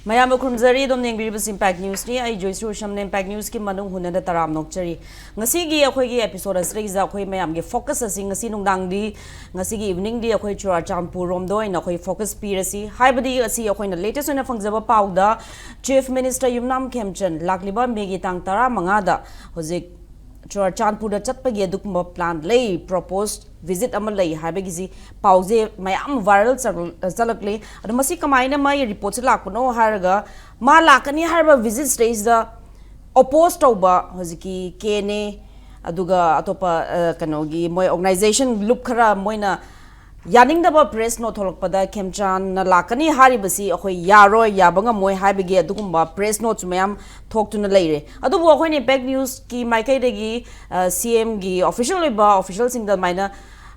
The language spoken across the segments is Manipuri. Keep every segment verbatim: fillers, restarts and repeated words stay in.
ꯃꯌꯥꯝꯕꯨ ꯈꯨꯔꯨꯝꯖꯔꯤ꯫ ꯑꯗꯨꯝ ꯌꯦꯡꯕꯤꯔꯤꯕꯁꯤ ꯏꯝꯄꯦꯛ ꯅ꯭ꯌꯨꯁꯅꯤ꯫ ꯑꯩ ꯖꯣꯏꯁ꯭ꯔꯤ ꯎꯁꯝꯅ ꯏꯝꯄꯦꯛ ꯅ꯭ꯌꯨꯁꯀꯤ ꯃꯅꯨꯡ ꯍꯨꯟꯅꯗ ꯇꯔꯥꯝ ꯅꯣꯛꯆꯔꯤ꯫ ꯉꯁꯤꯒꯤ ꯑꯩꯈꯣꯏꯒꯤ ꯑꯦꯄꯤꯁꯣꯗ ꯑꯁꯤꯗꯩꯁꯤꯗ ꯑꯩꯈꯣꯏ ꯃꯌꯥꯝꯒꯤ ꯐꯣꯀꯁ ꯑꯁꯤ ꯉꯁꯤ ꯅꯨꯡꯗꯥꯡꯗꯤ, ꯉꯁꯤꯒꯤ ꯏꯚꯤꯅꯤꯡꯗꯤ ꯑꯩꯈꯣꯏ ꯆꯨꯔꯥꯆꯥꯟꯄꯨꯔ ꯔꯣꯝꯗ ꯑꯣꯏꯅ ꯑꯩꯈꯣꯏ ꯐꯣꯀꯁ ꯄꯤꯔꯁꯤ꯫ ꯍꯥꯏꯕꯗꯤ ꯉꯁꯤ ꯑꯩꯈꯣꯏꯅ ꯂꯦꯇꯦꯁ ꯑꯣꯏꯅ ꯐꯪꯖꯕ ꯄꯥꯎꯗ ꯆꯤꯐ ꯃꯤꯅꯤꯁꯇꯔ ꯌꯨꯝꯅꯥꯝ ꯈꯦꯝꯆꯟ ꯂꯥꯛꯂꯤꯕ ꯃꯦꯒꯤ ꯇꯥꯡ ꯇꯔꯥꯃꯉꯥꯗ ꯍꯧꯖꯤꯛ ꯆꯨꯔꯥꯆꯥꯟꯄꯨꯔꯗ ꯆꯠꯄꯒꯤ ꯑꯗꯨꯒꯨꯝꯕ ꯄ꯭ꯂꯥꯟ ꯂꯩ, ꯄ꯭ꯔꯣꯄꯣꯁ ꯚꯤꯖꯤꯠ ꯑꯃ ꯂꯩ ꯍꯥꯏꯕꯒꯤꯁꯤ ꯄꯥꯎꯁꯦ ꯃꯌꯥꯝ ꯚꯥꯏꯔꯦꯜ ꯆꯠꯂꯛꯂꯤ꯫ ꯑꯗꯣ ꯃꯁꯤ ꯀꯃꯥꯏꯅ ꯃꯥꯒꯤ ꯔꯤꯄꯣꯔꯠꯁꯦ ꯂꯥꯛꯄꯅꯣ ꯍꯥꯏꯔꯒ, ꯃꯥ ꯂꯥꯛꯀꯅꯤ ꯍꯥꯏꯔꯤꯕ ꯚꯤꯖꯤꯠꯁꯤꯗꯩꯁꯤꯗ ꯑꯣꯄꯣꯖ ꯇꯧꯕ ꯍꯧꯖꯤꯛꯀꯤ ꯀꯦ ꯑꯦꯟ ꯑꯦ, ꯑꯗꯨꯒ ꯑꯇꯣꯞꯄ ꯑ, ꯀꯩꯅꯣꯒꯤ ꯃꯣꯏ ꯑꯣꯔꯒꯅꯥꯏꯖꯦꯁꯟ ꯂꯨꯞ ꯈꯔ ꯃꯣꯏꯅ ꯌꯥꯅꯤꯡꯗꯕ ꯄ꯭ꯔꯦꯁ ꯅꯣꯠ ꯊꯣꯛꯂꯛꯄꯗ ꯈꯦꯝꯆꯥꯟꯅ ꯂꯥꯛꯀꯅꯤ ꯍꯥꯏꯔꯤꯕꯁꯤ ꯑꯩꯈꯣꯏ ꯌꯥꯔꯣꯏ, ꯌꯥꯕ ꯉꯝꯃꯣꯏ ꯍꯥꯏꯕꯒꯤ ꯑꯗꯨꯒꯨꯝꯕ ꯄ꯭ꯔꯦꯁ ꯅꯣꯠꯁꯨ ꯃꯌꯥꯝ ꯊꯣꯛꯇꯨꯅ ꯂꯩꯔꯦ꯫ ꯑꯗꯨꯕꯨ ꯑꯩꯈꯣꯏꯅ ꯏꯝꯄꯦꯛ ꯅ꯭ꯌꯨꯁꯀꯤ ꯃꯥꯏꯀꯩꯗꯒꯤ ꯁꯤ ꯑꯦꯝꯒꯤ ꯑꯣꯐꯤꯁꯤꯌꯦꯜ ꯑꯣꯏꯕ ꯑꯣꯐꯤꯁꯤꯌꯦꯜꯁꯤꯡꯗ ꯑꯗꯨꯃꯥꯏꯅ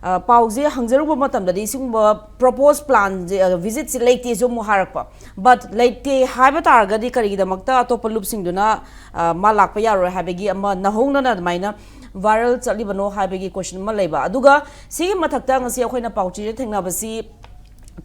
ꯑ, ꯄꯥꯎꯁꯦ ꯍꯪꯖꯔꯨꯕ ꯃꯇꯝꯗꯗꯤ ꯁꯤꯒꯨꯝꯕ ꯄ꯭ꯔꯣꯄꯣꯁ ꯄ꯭ꯂꯥꯟꯁꯦ, ꯚꯤꯖꯤꯠꯁꯦ ꯂꯩꯇꯦꯁꯨ ꯑꯃꯨꯛ ꯍꯥꯏꯔꯛꯄ꯫ ꯕꯠ ꯂꯩꯇꯦ ꯍꯥꯏꯕ ꯇꯥꯔꯒꯗꯤ ꯀꯔꯤꯒꯤꯗꯃꯛꯇ ꯑꯇꯣꯞꯄ ꯂꯨꯞꯁꯤꯡꯗꯨꯅ ꯑ, ꯃꯥ ꯂꯥꯛꯄ ꯌꯥꯔꯣꯏ ꯍꯥꯏꯕꯒꯤ ꯑꯃ ꯅꯧꯍꯧꯅꯅ ꯑꯗꯨꯃꯥꯏꯅ ꯚꯥꯏꯔꯦꯜ ꯆꯠꯂꯤꯕꯅꯣ ꯍꯥꯏꯕꯒꯤ ꯀꯣꯏꯁꯟ ꯑꯃ ꯂꯩꯕ꯫ ꯑꯗꯨꯒ ꯁꯤꯒꯤ ꯃꯊꯛꯇ ꯉꯁꯤ ꯑꯩꯈꯣꯏꯅ ꯄꯥꯎꯆꯦꯗ ꯊꯦꯡꯅꯕꯁꯤ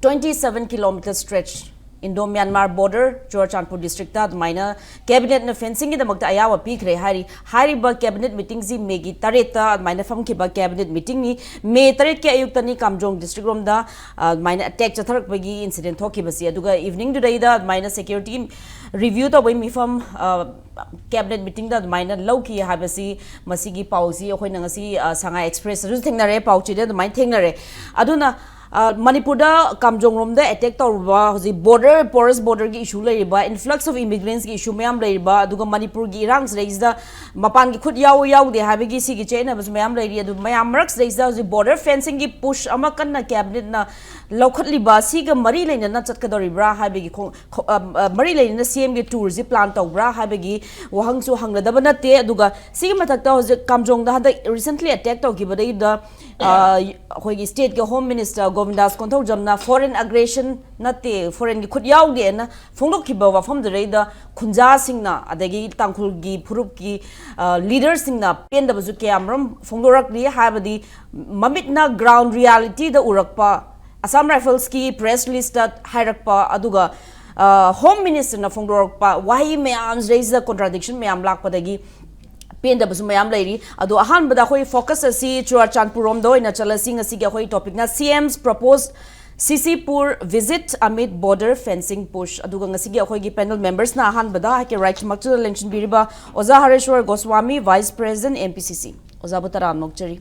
twenty seven kilometer stretch, Indo Myanmar border, Churachandpur district ꯑꯗꯨꯃꯥꯏꯅ ꯀꯦꯕꯤꯅꯦꯠꯅ ꯐꯦꯟꯁꯤꯡꯒꯤꯗꯃꯛꯇ ꯑꯌꯥꯕ ꯄꯤꯈ꯭ꯔꯦ ꯍꯥꯏꯔꯤ꯫ ꯍꯥꯏꯔꯤꯕ ꯀꯦꯕꯤꯅꯦꯠ ꯃꯤꯇꯤꯡꯁꯤ ꯃꯦꯒꯤ ꯇꯔꯦꯠꯇ ꯑꯗꯨꯃꯥꯏꯅ ꯐꯝꯈꯤꯕ ꯀꯦꯕꯤꯅꯦꯠ ꯃꯤꯇꯤꯡꯅꯤ꯫ ꯃꯦ ꯇꯔꯦꯠꯀꯤ ꯑꯌꯨꯛꯇꯅꯤ ꯀꯥꯝꯖꯣꯡ ꯗꯤꯁꯇ꯭ꯔꯤꯛ ꯔꯣꯝꯗ, ꯑ, ꯑꯗꯨꯃꯥꯏꯅ ꯑꯦꯇꯦꯛ ꯆꯠꯊꯔꯛꯄꯒꯤ ꯏꯟꯁꯤꯗꯦꯟ ꯊꯣꯛꯈꯤꯕꯁꯤ꯫ ꯑꯗꯨꯒ ꯏꯚꯤꯅꯤꯡꯗꯨꯗꯩꯗ ꯑꯗꯨꯃꯥꯏꯅ ꯁꯦꯀ꯭ꯌꯨꯔꯤꯇꯤ ꯔꯤꯚ꯭ꯌꯨ ꯇꯧꯕꯒꯤ ꯃꯤꯐꯝ, ꯑ, ꯀꯦꯕꯤꯅꯦꯠ ꯃꯤꯇꯤꯡꯗ ꯑꯗꯨꯃꯥꯏꯅ ꯂꯧꯈꯤ ꯍꯥꯏꯕꯁꯤ, ꯃꯁꯤꯒꯤ ꯄꯥꯎꯁꯤ ꯑꯩꯈꯣꯏꯅ ꯉꯁꯤ, ꯑ, ꯁꯉꯥꯏ ꯑꯦꯛꯁꯄ꯭ꯔꯦꯁꯇꯁꯨ ꯊꯦꯡꯅꯔꯦ, ꯄꯥꯎꯆꯦꯗ ꯑꯗꯨꯃꯥꯏꯅ ꯊꯦꯡꯅꯔꯦ꯫ ꯑꯗꯨꯅ, ꯑ, ꯃꯅꯤꯄꯨꯔꯗ ꯀꯥꯝꯖꯣꯡꯔꯣꯝꯗ ꯑꯦꯇꯦꯛ ꯇꯧꯔꯨꯕ, ꯍꯧꯖꯤꯛ ꯕꯣꯔꯗꯔ, ꯄꯣꯔꯁ ꯕꯣꯔꯗꯔꯒꯤ ꯏꯁꯨ ꯂꯩꯔꯤꯕ, ꯏꯟꯐ꯭ꯂꯛꯁ ꯑꯣꯐ ꯏꯃꯤꯒ꯭ꯔꯦꯟꯁꯀꯤ ꯏꯁꯨ ꯃꯌꯥꯝ ꯂꯩꯔꯤꯕ, ꯑꯗꯨꯒ ꯃꯅꯤꯄꯨꯔꯒꯤ ꯏꯔꯥꯡꯁꯤꯗꯩꯁꯤꯗ ꯃꯄꯥꯟꯒꯤ ꯈꯨꯠ ꯌꯥꯎ ꯌꯥꯎꯗꯦ ꯍꯥꯏꯕꯒꯤ ꯁꯤꯒꯤ ꯆꯌꯦꯠꯅꯕꯁꯨ ꯃꯌꯥꯝ ꯂꯩꯔꯤ꯫ ꯑꯗꯨ ꯃꯌꯥꯝ ꯃꯔꯛꯁꯤꯗꯩꯁꯤꯗ ꯍꯧꯖꯤꯛ ꯕꯣꯔꯗꯔ ꯐꯦꯟꯁꯤꯡꯒꯤ ꯄꯨꯁ ꯑꯃ ꯀꯟꯅ ꯀꯦꯕꯤꯅꯦꯠꯅ ꯂꯧꯈꯠꯂꯤꯕ ꯑꯁꯤꯒ ꯃꯔꯤ ꯂꯩꯅꯅ ꯆꯠꯀꯗꯧꯔꯤꯕ꯭ꯔꯥ ꯍꯥꯏꯕꯒꯤ ꯈꯣꯡ-, ꯈꯣ-, ꯑ, ꯑ, ꯃꯔꯤ ꯂꯩꯅꯅ ꯁꯤ ꯑꯦꯝꯒꯤ ꯇꯨꯔꯁꯤ ꯄ꯭ꯂꯥꯟ ꯇꯧꯕ꯭ꯔꯥ ꯍꯥꯏꯕꯒꯤ ꯋꯥꯍꯪꯁꯨ ꯍꯪꯅꯗꯕ ꯅꯠꯇꯦ꯫ ꯑꯗꯨꯒ ꯁꯤꯒꯤ ꯃꯊꯛꯇ ꯍꯧꯖꯤꯛ ꯀꯥꯝꯖꯣꯡꯗ ꯍꯟꯗꯛ ꯔꯤꯁꯦꯟꯠꯂꯤ ꯑꯦꯇꯦꯛ ꯇꯧꯈꯤꯕꯗꯩꯗ, ꯑ, ꯑꯩꯈꯣꯏꯒꯤ ꯁ꯭ꯇꯦꯠꯀꯤ ꯍꯣꯝ ꯃꯤꯅꯤꯁꯇꯔ ꯒꯣꯕꯤꯟꯗꯥꯁ ꯀꯣꯟꯊꯧꯖꯝꯅ ꯐꯣꯔꯦꯟ ꯑꯒ꯭ꯔꯦꯁꯟ ꯅꯠꯇꯦ, ꯐꯣꯔꯦꯟꯒꯤ ꯈꯨꯠ ꯌꯥꯎꯗꯦꯅ ꯐꯣꯡꯗꯣꯛꯈꯤꯕ ꯋꯥꯐꯝꯗꯨꯗꯩꯗ ꯈꯨꯟꯖꯥꯁꯤꯡꯅ, ꯑꯗꯒꯤ ꯇꯥꯡꯈꯨꯜꯒꯤ ꯐꯨꯔꯨꯞꯀꯤ, ꯑ, ꯂꯤꯗꯔꯁꯤꯡꯅ ꯄꯦꯟꯗꯕꯁꯨ ꯀꯌꯥꯃꯔꯨꯝ ꯐꯣꯡꯗꯣꯔꯛꯂꯤ꯫ ꯍꯥꯏꯕꯗꯤ ꯃꯃꯤꯠꯅ ꯒ꯭ꯔꯥꯎꯟ ꯔꯤꯌꯥꯂꯤꯇꯤꯗ ꯎꯔꯛꯄ, ꯑꯁꯥꯝ ꯔꯥꯏꯐꯜꯁꯀꯤ ꯄ꯭ꯔꯦꯁ ꯔꯤꯂꯤꯁꯇ ꯍꯥꯏꯔꯛꯄ, ꯑꯗꯨꯒ ꯍꯣꯝ ꯃꯤꯅꯤꯁꯇꯔꯅ ꯐꯣꯡꯗꯣꯔꯛꯄ ꯋꯥꯍꯩ ꯃꯌꯥꯝꯁꯤꯗꯩꯁꯤꯗ ꯀꯣꯟꯇ꯭ꯔꯥꯗꯤꯛꯁꯟ ꯃꯌꯥꯝ ꯂꯥꯛꯄꯗꯒꯤ ꯄꯦꯟꯗꯕꯁꯨ ꯃꯌꯥꯝ ꯂꯩꯔꯤ꯫ ꯑꯗꯣ ꯑꯍꯥꯟꯕꯗ ꯑꯩꯈꯣꯏ ꯐꯣꯀꯁ ꯑꯁꯤ ꯆꯨꯔꯥꯆꯥꯟꯄꯨꯔ ꯔꯣꯝꯗ ꯑꯣꯏꯅ ꯆꯠꯂꯁꯤ꯫ ꯉꯁꯤꯒꯤ ꯑꯩꯈꯣꯏ ꯇꯣꯄꯤꯛꯅ C M's proposed C C Pur visit amid border fencing push꯫ ꯑꯗꯨꯒ ꯉꯁꯤꯒꯤ ꯑꯩꯈꯣꯏꯒꯤ ꯄꯦꯅꯦꯜ ꯃꯦꯝꯕꯔꯁꯅ ꯑꯍꯥꯟꯕꯗ ꯑꯩꯒꯤ ꯔꯥꯏꯠꯃꯛꯇꯨꯗ ꯂꯦꯡꯁꯤꯟꯕꯤꯔꯤꯕ ꯑꯣꯖꯥ ꯍꯔꯦꯁ꯭ꯋꯔ Goswami, Vice President, M P C C꯫ ꯑꯣꯖꯥꯕꯨ ꯇꯔꯥꯝꯅ ꯑꯣꯛꯆꯔꯤ꯫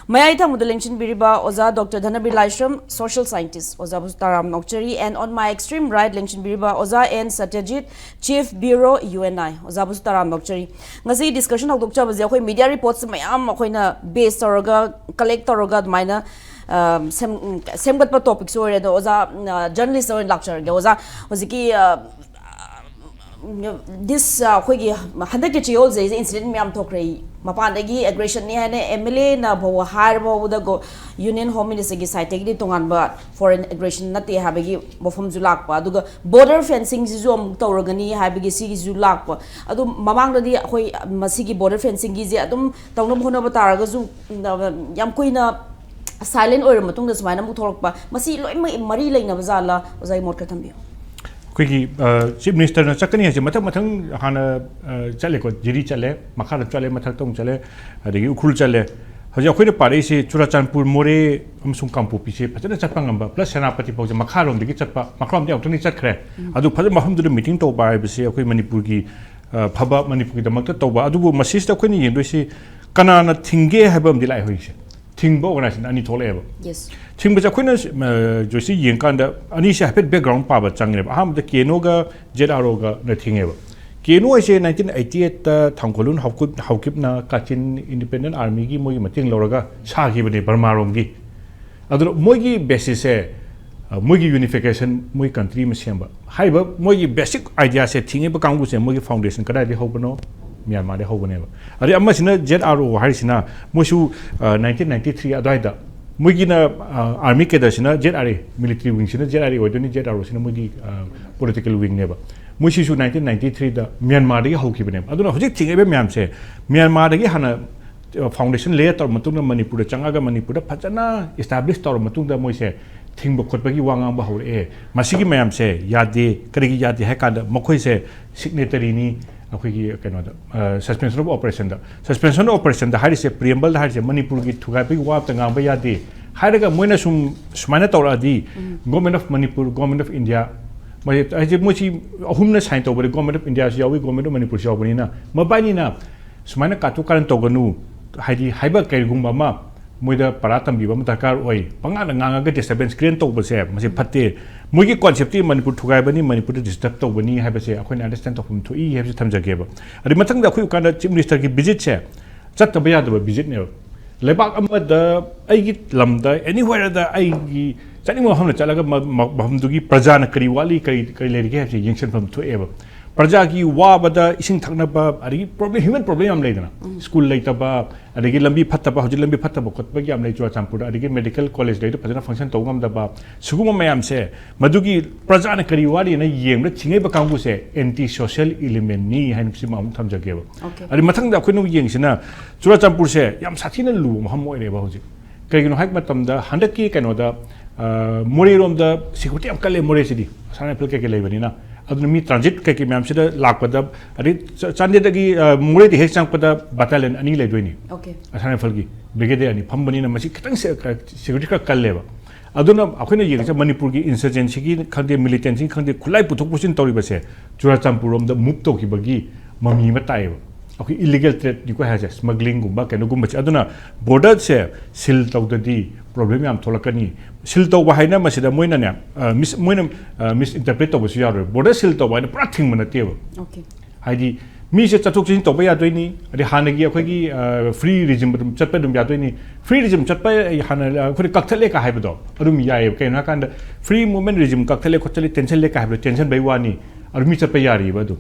ꯃꯌꯥꯏ ꯊꯪꯕꯗ ꯂꯦꯡꯁꯤꯟꯕꯤꯔꯤꯕ ꯑꯣꯖꯥ doctor Dhanabir Laishram, social scientist, ꯑꯣꯖꯥꯕꯨ ꯇꯔꯥꯝꯅ ꯑꯣꯛꯆꯔꯤ꯫ And on my extreme right ꯂꯦꯡꯁꯤꯟꯕꯤꯔꯤꯕ ꯑꯣꯖꯥ N Satyajit, Chief Bureau, U N I, ꯑꯣꯖꯥꯕꯨꯁꯨ ꯇꯔꯥꯝꯅ ꯑꯣꯛꯆꯔꯤ꯫ ꯉꯁꯤ ꯗꯤꯁꯀꯁꯟ ꯍꯧꯗꯣꯛꯆꯕꯁꯦ ꯑꯩꯈꯣꯏ ꯃꯤꯗꯤꯌꯥ ꯔꯤꯄꯣꯔꯠꯁ ꯃꯌꯥꯝ ꯑꯩꯈꯣꯏꯅ ꯕꯦꯁ ꯇꯧꯔꯒ, ꯀꯂꯦꯛ ꯇꯧꯔꯒ ꯑꯗꯨꯃꯥꯏꯅ ꯑ, ꯁꯦꯝ-, ꯁꯦꯝꯒꯠꯄ ꯇꯣꯄꯤꯛꯁꯨ ꯑꯣꯏꯔꯦ꯫ ꯑꯗꯣ ꯑꯣꯖꯥ, ꯖꯔꯅꯦꯂꯤꯁ ꯑꯣꯏꯅ ꯂꯥꯛꯆꯔꯒꯦ꯫ ꯑꯣꯖꯥ, ꯍꯧꯖꯤꯛꯀꯤ, ꯑ, ꯗꯤꯁ, ꯑ, ꯑꯩꯈꯣꯏꯒꯤ ꯍꯟꯗꯛꯀꯤ ꯆꯌꯣꯜꯁꯦ ꯏꯟꯁꯤꯗꯦꯟ ꯃꯌꯥꯝ ꯊꯣꯛꯈ꯭ꯔꯦ꯫ ꯃꯄꯥꯟꯗꯒꯤ ꯑꯦꯒ꯭ꯔꯦꯁꯟꯅꯤ ꯍꯥꯏꯅ M L A ꯅ ꯐꯥꯎꯕ ꯍꯥꯏꯔ ꯐꯥꯎꯕꯗ ꯒꯣ-, Union Home Minister ꯒꯤ ꯁꯥꯏꯠꯇꯒꯤꯗꯤ ꯇꯣꯉꯥꯟꯕ ꯐꯣꯔꯦꯟ ꯑꯦꯒ꯭ꯔꯦꯁꯟ ꯅꯠꯇꯦ ꯍꯥꯏꯕꯒꯤ ꯋꯥꯐꯝꯁꯨ ꯂꯥꯛꯄ꯫ ꯑꯗꯨꯒ ꯕꯣꯔꯗꯔ ꯐꯦꯟꯁꯤꯡꯁꯤꯁꯨ ꯑꯃꯨꯛ ꯇꯧꯔꯒꯅꯤ ꯍꯥꯏꯕꯒꯤ ꯁꯤꯒꯤꯁꯨ ꯂꯥꯛꯄ꯫ ꯑꯗꯨ ꯃꯃꯥꯡꯗꯗꯤ ꯑꯩꯈꯣꯏ ꯃꯁꯤꯒꯤ ꯕꯣꯔꯗꯔ ꯐꯦꯟꯁꯤꯡꯒꯤꯁꯦ ꯑꯗꯨꯝ ꯇꯧꯅꯕ ꯍꯣꯠꯅꯕ ꯇꯥꯔꯒꯁꯨ, ꯎꯝ, ꯌꯥꯝ ꯀꯨꯏꯅ ꯁꯥꯏꯂꯦꯟ ꯑꯣꯏꯔ ꯃꯇꯨꯡꯗ ꯁꯨꯃꯥꯏꯅ ꯑꯃꯨꯛ ꯊꯣꯛꯂꯛꯄ, ꯃꯁꯤ ꯂꯣꯏꯅꯃꯛ ꯃꯔꯤ ꯂꯩꯅꯕ ꯖꯥꯠꯂ? ꯑꯣꯖꯥꯒꯤ ꯃꯣꯠ ꯈꯔ ꯊꯝꯕꯤꯌꯨ꯫ ꯑꯩꯈꯣꯏꯒꯤ, ꯑ, ꯆꯤꯐ ꯃꯤꯅꯤꯁꯇꯔꯅ ꯆꯠꯀꯅꯤ ꯍꯥꯏꯁꯦ ꯃꯊꯪ ꯃꯊꯪ ꯍꯥꯟꯅ, ꯑ, ꯆꯠꯂꯦꯀꯣ, ꯖꯤꯔꯤ ꯆꯠꯂꯦ, ꯃꯈꯥꯗ ꯆꯠꯂꯦ, ꯃꯊꯛꯇ ꯑꯃꯨꯛ ꯆꯠꯂꯦ, ꯑꯗꯒꯤ ꯎꯈ꯭ꯔꯨꯜ ꯆꯠꯂꯦ꯫ ꯍꯧꯖꯤꯛ ꯑꯩꯈꯣꯏꯅ ꯄꯥꯔꯛꯏꯁꯦ ꯆꯨꯔꯥꯆꯥꯟꯄꯨꯔ, ꯃꯣꯔꯦ ꯑꯃꯁꯨꯡ ꯀꯥꯡꯄꯣꯛꯄꯤꯁꯦ ꯐꯖꯅ ꯆꯠꯄ ꯉꯝꯕ, ꯄ꯭ꯂꯁ ꯁꯦꯅꯥꯄꯇꯤ ꯐꯥꯎꯁꯦ ꯃꯈꯥꯔꯣꯝꯗꯒꯤ ꯆꯠꯄ, ꯃꯈꯥꯔꯣꯝꯗ ꯑꯃꯨꯛꯇꯪꯗꯤ ꯆꯠꯈ꯭ꯔꯦ꯫ ꯑꯗꯨ ꯐꯖꯅ ꯃꯐꯝꯗꯨꯗ ꯃꯤꯇꯤꯡ ꯇꯧꯕ ꯍꯥꯏꯕꯁꯦ ꯑꯩꯈꯣꯏ ꯃꯅꯤꯄꯨꯔꯒꯤ, ꯑ, ꯐꯕ, ꯃꯅꯤꯄꯨꯔꯒꯤꯗꯃꯛꯇ ꯇꯧꯕ꯫ ꯑꯗꯨꯕꯨ ꯃꯁꯤꯁꯤꯗ ꯑꯩꯈꯣꯏꯅ ꯌꯦꯡꯗꯣꯏꯁꯤ ꯀꯅꯥꯅ ꯊꯤꯡꯒꯦ ꯍꯥꯏꯕ ꯑꯃꯗꯤ ꯂꯥꯛꯑꯦ ꯍꯧꯖꯤꯛꯁꯦ꯫ ꯊꯤꯡꯕ ꯑꯣꯔꯒꯅꯥꯏꯖꯦꯁꯟ ꯑꯅꯤ ꯊꯣꯛꯂꯛꯑꯦꯕ꯫ Yes. ꯊꯤꯡꯕꯁꯦ ꯑꯩꯈꯣꯏꯅ, ꯑ, ꯖꯣꯏꯁꯤ ꯌꯦꯡꯀꯥꯟꯗ ꯑꯅꯤꯁꯦ ꯍꯥꯏꯐꯦꯠ ꯕꯦꯛꯒ꯭ꯔꯥꯎꯟ ꯄꯥꯕ ꯆꯪꯉꯦꯕ꯫ ꯑꯍꯥꯟꯕꯗ ꯀꯦ ꯑꯦꯟ ꯑꯣꯒ ꯖꯦꯠ ꯑꯥꯔ ꯑꯣꯒꯅ ꯊꯤꯡꯉꯦꯕ꯫ ꯀꯦ ꯑꯦꯟ ꯑꯣ ꯍꯥꯏꯁꯦ ꯅꯥꯏꯟꯇꯤꯟ ꯑꯩꯠꯇꯤ ꯑꯩꯠꯇ ꯊꯥꯡꯒꯣꯜꯂꯨꯟ ꯍꯥꯎꯀꯤꯞ-, ꯍꯥꯎꯀꯤꯞꯅ ꯀꯥꯆꯤꯟ ꯏꯟꯗꯤꯄꯦꯟꯗꯦꯟ ꯑꯥꯔꯃꯤꯒꯤ ꯃꯣꯏꯒꯤ ꯃꯇꯦꯡ ꯂꯧꯔꯒ ꯁꯥꯈꯤꯕꯅꯦ ꯕꯔꯃꯥꯔꯣꯝꯒꯤ꯫ ꯑꯗꯨꯅ ꯃꯣꯏꯒꯤ ꯕꯦꯁꯤꯁꯁꯦ, ꯑ, ꯃꯣꯏꯒꯤ ꯌꯨꯅꯤꯐꯤꯀꯦꯁꯟ, ꯃꯣꯏ ꯀꯟꯇ꯭ꯔꯤ ꯑꯃ ꯁꯦꯝꯕ꯫ ꯍꯥꯏꯔꯤꯕ ꯃꯣꯏꯒꯤ ꯕꯦꯁꯤꯛ ꯑꯥꯏꯗꯤꯌꯥꯁꯦ ꯊꯤꯡꯉꯤꯕ ꯀꯥꯡꯕꯨꯁꯦ ꯃꯣꯏꯒꯤ ꯐꯥꯎꯟꯗꯦꯁꯟ ꯀꯗꯥꯏꯗꯒꯤ ꯍꯧꯕꯅꯣ? ꯃ꯭ꯌꯥꯟꯃꯥꯔꯗꯒꯤ ꯍꯧꯕꯅꯦꯕ꯫ ꯑꯗꯩ ꯑꯃꯁꯤꯅ ꯖꯦꯠ ꯑꯥꯔ ꯑꯣ ꯍꯥꯏꯔꯤꯁꯤꯅ ꯃꯣꯏꯁꯨ, ꯑ, ꯅꯥꯏꯟꯇꯤꯟ ꯅꯥꯏꯟꯇꯤ ꯊ꯭ꯔꯤ ꯑꯗꯨꯋꯥꯏꯗ ꯃꯣꯏꯒꯤꯅ, ꯑ, ꯑꯥꯔꯃꯤ ꯀꯦꯗꯔꯁꯤꯅ ꯖꯦꯠ ꯑꯥꯔ ꯑꯦ, ꯃꯤꯂꯤꯇꯔꯤ ꯋꯤꯡꯁꯤꯅ ꯖꯦꯠ ꯑꯥꯔ ꯑꯦ ꯑꯣꯏꯗꯣꯏꯅꯤ, ꯖꯦꯠ ꯑꯥꯔ ꯑꯣꯁꯤꯅ ꯃꯣꯏꯒꯤ, ꯑ, ꯄꯣꯂꯤꯇꯤꯀꯦꯜ ꯋꯤꯡꯅꯦꯕ꯫ ꯃꯣꯏꯁꯤꯁꯨ ꯅꯥꯏꯟꯇꯤꯟ ꯅꯥꯏꯟꯇꯤ ꯊ꯭ꯔꯤꯗ ꯃ꯭ꯌꯥꯟꯃꯥꯔꯗꯒꯤ ꯍꯧꯈꯤꯕꯅꯦꯕ꯫ ꯑꯗꯨꯅ ꯍꯧꯖꯤꯛ ꯊꯤꯡꯉꯛꯏꯕ ꯃꯌꯥꯝꯁꯦ ꯃ꯭ꯌꯥꯟꯃꯥꯔꯗꯒꯤ ꯍꯥꯟꯅ ꯐꯥꯎꯟꯗꯦꯁꯟ ꯂꯦ ꯇꯧꯔ ꯃꯇꯨꯡꯗ ꯃꯅꯤꯄꯨꯔꯗ ꯆꯪꯉꯒ ꯃꯅꯤꯄꯨꯔꯗ ꯐꯖꯅ ꯏꯁꯇꯥꯕ꯭ꯂꯤꯁ ꯇꯧꯔ ꯃꯇꯨꯡꯗ ꯃꯣꯏꯁꯦ ꯊꯤꯡꯕ ꯈꯣꯠꯄꯒꯤ ꯋꯥ ꯉꯥꯡꯕ ꯍꯧꯔꯛꯑꯦ꯫ ꯃꯁꯤꯒꯤ ꯃꯌꯥꯝꯁꯦ ꯌꯥꯗꯦ꯫ ꯀꯔꯤꯒꯤ ꯌꯥꯗꯦ ꯍꯥꯏ ꯀꯥꯟꯗ ꯃꯈꯣꯏꯁꯦ ꯁꯤꯒꯅꯦꯇꯔꯤꯅꯤ ꯑꯩꯈꯣꯏꯒꯤ ꯀꯩꯅꯣꯗ, ꯁꯁꯄꯦꯟꯁꯟ ꯑꯣꯐ ꯑꯣꯄꯔꯦꯁꯟꯗ꯫ ꯁꯁꯄꯦꯟꯁꯟ ꯑꯣꯐ ꯑꯣꯄꯔꯦꯁꯟꯗ ꯍꯥꯏꯔꯤꯁꯦ, ꯄ꯭ꯔꯤꯌꯦꯝꯕꯜꯗ ꯍꯥꯏꯔꯤꯁꯦ ꯃꯅꯤꯄꯨꯔꯒꯤ ꯊꯨꯒꯥꯏꯕꯒꯤ ꯋꯥ ꯑꯝꯇ ꯉꯥꯡꯕ ꯌꯥꯗꯦ ꯍꯥꯏꯔꯒ ꯃꯣꯏꯅ ꯁꯨꯝ ꯁꯨꯃꯥꯏꯅ ꯇꯧꯔꯛꯑꯗꯤ, government of Manipur, government of India, ꯃꯣꯏ ꯍꯥꯏꯁꯦ ꯃꯣꯏꯁꯤ ꯑꯍꯨꯝꯅ ꯁꯥꯏꯟ ꯇꯧꯕꯗ ꯒꯣꯔꯃꯦꯟ ꯑꯣꯐ ꯏꯟꯗꯤꯌꯥꯁꯨ ꯌꯥꯎꯏ, ꯒꯣꯔꯃꯦꯟ ꯑꯣꯐ ꯃꯅꯤꯄꯨꯔꯁꯨ ꯌꯥꯎꯕꯅꯤꯅ ꯃꯕꯥꯏꯅꯤꯅ ꯁꯨꯃꯥꯏꯅ ꯀꯥꯇꯨ ꯀꯥꯔꯟ ꯇꯧꯒꯅꯨ, ꯍꯥꯏꯗꯤ ꯍꯥꯏꯕ ꯀꯔꯤꯒꯨꯝꯕ ꯑꯃ ꯃꯣꯏꯗ ꯄꯔꯥ ꯇꯝꯕꯤꯕ ꯑꯃ ꯗꯔꯀꯥꯔ ꯑꯣꯏ꯫ ꯄꯉꯥꯡꯗ ꯉꯥꯡꯉꯒ ꯗꯤꯁꯇꯔꯕꯦꯟꯁ ꯀ꯭ꯔꯤꯌꯦꯠ ꯇꯧꯕꯁꯦ ꯃꯁꯤ ꯐꯠꯇꯦ꯫ ꯃꯣꯏꯒꯤ ꯀꯣꯟꯁꯦꯞꯇꯤ ꯃꯅꯤꯄꯨꯔ ꯊꯨꯒꯥꯏꯕꯅꯤ, ꯃꯅꯤꯄꯨꯔꯗ ꯗꯤꯁꯇꯔꯕ ꯇꯧꯕꯅꯤ ꯍꯥꯏꯕꯁꯦ ꯑꯩꯈꯣꯏꯅ ꯑꯟꯗꯔꯁꯇꯦꯟ ꯇꯧꯐꯝ ꯊꯣꯛꯏ ꯍꯥꯏꯕꯁꯤ ꯊꯝꯖꯒꯦꯕ꯫ ꯑꯗꯩ ꯃꯊꯪꯗ ꯑꯩꯈꯣꯏ ꯎꯀꯥꯟꯗ ꯆꯤꯐ ꯃꯤꯅꯤꯁꯇꯔꯒꯤ ꯚꯤꯖꯤꯠꯁꯦ ꯆꯠꯇꯕ ꯌꯥꯗꯕ ꯚꯤꯖꯤꯠꯅꯦꯕ꯫ ꯂꯩꯕꯥꯛ ꯑꯃꯗ, ꯑꯩꯒꯤ ꯂꯝꯗ, ꯑꯦꯅꯤꯋꯦꯔꯗ ꯑꯩꯒꯤ ꯆꯠꯅꯤꯡꯕ ꯃꯐꯝꯗ ꯆꯠꯂꯒ ꯃ-, ꯃ-, ꯃꯐꯝꯗꯨꯒꯤ ꯄ꯭ꯔꯖꯥꯅ ꯀꯔꯤ ꯋꯥꯠꯂꯤ, ꯀꯔꯤ, ꯀꯔꯤ ꯂꯩꯔꯤꯒꯦ ꯍꯥꯏꯕꯁꯦ ꯌꯦꯡꯁꯤꯟꯐꯝ ꯊꯣꯛꯑꯦꯕ꯫ ꯄ꯭ꯔꯖꯥꯒꯤ ꯋꯥꯕꯗ ꯏꯁꯤꯡ ꯊꯛꯅꯕ, ꯑꯗꯒꯤ ꯄ꯭ꯔꯣꯕ꯭ꯂꯦꯝ, ꯍ꯭ꯌꯨꯃꯦꯟ ꯄ꯭ꯔꯣꯕ꯭ꯂꯦꯝ ꯌꯥꯝ ꯂꯩꯗꯅ, ꯁ꯭ꯀꯨꯜ ꯂꯩꯇꯕ, ꯑꯗꯒꯤ ꯂꯝꯕꯤ ꯐꯠꯇꯕ, ꯍꯧꯖꯤꯛ ꯂꯝꯕꯤ ꯐꯠꯇꯕ ꯈꯣꯠꯄꯒꯤ ꯌꯥꯝ ꯂꯩ ꯆꯨꯔꯆꯥꯟꯄꯨꯔꯗ, ꯑꯗꯒꯤ ꯃꯦꯗꯤꯀꯦꯜ ꯀꯣꯂꯦꯖ ꯂꯩꯗꯣ ꯐꯖꯅ ꯐꯪꯁꯟ ꯇꯧꯕ ꯉꯝꯗꯕ, ꯁꯤꯒꯨꯝꯕ ꯃꯌꯥꯝꯁꯦ ꯃꯗꯨꯒꯤ ꯄ꯭ꯔꯖꯥꯅ ꯀꯔꯤ ꯋꯥꯔꯤꯅ ꯌꯦꯡꯕꯗ ꯊꯤꯡꯉꯛꯏꯕ ꯀꯥꯡꯕꯨꯁꯦ ꯑꯦꯟꯇꯤ ꯁꯣꯁꯤꯌꯦꯜ ꯏꯂꯤꯃꯦꯟꯅꯤ ꯍꯥꯏꯅ ꯁꯤꯃ ꯑꯃꯨꯛ ꯊꯝꯖꯒꯦꯕ꯫ Okay. ꯑꯗꯩ ꯃꯊꯪꯗ ꯑꯩꯈꯣꯏꯅ ꯑꯃꯨꯛ ꯌꯦꯡꯁꯤꯅ ꯆꯨꯔꯆꯥꯟꯄꯨꯔꯁꯦ ꯌꯥꯝ ꯁꯥꯊꯤꯅ ꯂꯨꯕ ꯃꯐꯝ ꯑꯣꯏꯔꯦꯕ ꯍꯧꯖꯤꯛ꯫ ꯀꯩꯒꯤꯅꯣ ꯍꯥꯏꯕ ꯃꯇꯝꯗ ꯍꯟꯗꯛꯀꯤ ꯀꯩꯅꯣꯗ, ꯑ, ꯃꯣꯔꯦꯔꯣꯝꯗ ꯁꯦꯀ꯭ꯌꯨꯔꯤꯇꯤ ꯌꯥꯝ ꯀꯜꯂꯦ ꯃꯣꯔꯦꯁꯤꯗꯤ, ꯑꯁꯥꯝ ꯔꯥꯏꯐꯜ ꯀꯩꯀꯩ ꯂꯩꯕꯅꯤꯅ꯫ ꯑꯗꯨꯅ ꯃꯤ ꯇ꯭ꯔꯥꯟꯖꯤꯠ ꯀꯩꯀꯩ ꯃꯌꯥꯝꯁꯤꯗ ꯂꯥꯛꯄꯗ, ꯑꯗꯩ ꯆ-, ꯆꯥꯟꯗꯦꯜꯗꯒꯤ, ꯑ, ꯃꯣꯔꯦꯗꯤ ꯍꯦꯛ ꯆꯪꯉꯛꯄꯗ ꯕꯠꯇꯥꯂꯤꯌꯟ ꯑꯅꯤ ꯂꯩꯗꯣꯏꯅꯤ꯫ Okay. ꯑꯁꯥꯝ ꯔꯥꯏꯐꯜꯒꯤ ꯕ꯭ꯔꯤꯒꯦꯗꯤꯌꯔ ꯑꯅꯤ ꯐꯝꯕꯅꯤꯅ ꯃꯁꯤ ꯈꯤꯇꯪ ꯁꯦ-, ꯀ-, ꯁꯦꯀ꯭ꯌꯨꯔꯤꯇꯤ ꯈꯔ ꯀꯜꯂꯦꯕ꯫ ꯑꯗꯨꯅ ꯑꯩꯈꯣꯏꯅ ꯌꯦꯡꯉꯤꯁꯦ ꯃꯅꯤꯄꯨꯔꯒꯤ ꯏꯟꯁꯔꯖꯦꯟꯁꯤꯒꯤ ꯈꯪꯗꯦ, ꯃꯤꯂꯤꯇꯦꯟꯁꯤꯒꯤ ꯈꯪꯗꯦ, ꯈꯨꯠꯂꯥꯏ ꯄꯨꯊꯣꯛ ꯄꯨꯁꯤꯟ ꯇꯧꯔꯤꯕꯁꯦ ꯆꯨꯔꯆꯥꯟꯄꯨꯔ ꯂꯣꯝꯗ ꯃꯨꯚ ꯇꯧꯈꯤꯕꯒꯤ ꯃꯃꯤ ꯑꯃ ꯇꯥꯏꯌꯦꯕ꯫ ꯑꯩꯈꯣꯏ ꯏꯂꯤꯒꯦꯜ ꯇ꯭ꯔꯦꯗꯅꯤꯀꯣ ꯍꯥꯏꯁꯦ, ꯁ꯭ꯃꯒ꯭ꯂꯤꯡꯒꯨꯝꯕ ꯀꯩꯅꯣꯒꯨꯝꯕꯁꯦ꯫ ꯑꯗꯨꯅ ꯕꯣꯔꯗꯔꯁꯦ ꯁꯤꯜ ꯇꯧꯗꯗꯤ ꯄ꯭ꯔꯣꯕ꯭ꯂꯦꯝ ꯌꯥꯝ ꯊꯣꯛꯂꯛꯀꯅꯤ꯫ ꯁꯤꯜ ꯇꯧꯕ ꯍꯥꯏꯅ ꯃꯁꯤꯗ ꯃꯣꯏꯅꯅꯦ, ꯑ, ꯃꯤꯁ-, ꯃꯣꯏꯅ, ꯑ, ꯃꯤꯁ ꯏꯟꯇꯔꯄ꯭ꯔꯦꯠ ꯇꯧꯕꯁꯨ ꯌꯥꯔꯣꯏ꯫ ꯕꯣꯔꯗꯔ ꯁꯤꯜ ꯇꯧꯕ ꯍꯥꯏꯅ ꯄꯨꯔꯥ ꯊꯤꯡꯕ ꯅꯠꯇꯦꯕ꯫ Okay. ꯍꯥꯏꯗꯤ ꯃꯤꯁꯦ ꯆꯠꯊꯣꯛ ꯆꯠꯁꯤꯟ ꯇꯧꯕ ꯌꯥꯗꯣꯏꯅꯤ꯫ ꯑꯗꯩ ꯍꯥꯟꯅꯒꯤ ꯑꯩꯈꯣꯏꯒꯤ, ꯑ, ꯐ꯭ꯔꯤ ꯔꯤꯖꯤꯝ ꯑꯗꯨꯝ ꯆꯠꯄ ꯑꯗꯨꯝ ꯌꯥꯗꯣꯏꯅꯤ꯫ ꯐ꯭ꯔꯤ ꯔꯤꯖꯤꯝ ꯆꯠꯄ ꯍꯥꯟꯅ ꯑꯩꯈꯣꯏꯅ ꯀꯛꯊꯠꯂꯦ ꯀꯥ ꯍꯥꯏꯕꯗꯣ ꯑꯗꯨꯝ ꯌꯥꯏꯌꯦꯕ꯫ ꯀꯩꯅꯣ ꯍꯥꯏꯀꯥꯟꯗ ꯐ꯭ꯔꯤ ꯃꯨꯚꯃꯦꯟ ꯔꯤꯖꯤꯝ ꯀꯛꯊꯠꯂꯦ ꯈꯣꯠꯆꯠꯂꯦ, ꯇꯦꯟꯁꯜꯂꯦ ꯀꯥ ꯍꯥꯏꯕꯗꯣ ꯇꯦꯟꯁꯟꯕꯩ ꯋꯥꯅꯤ꯫ ꯑꯗꯨ ꯃꯤ ꯆꯠꯄ ꯌꯥꯔꯤꯕ ꯑꯗꯨ꯫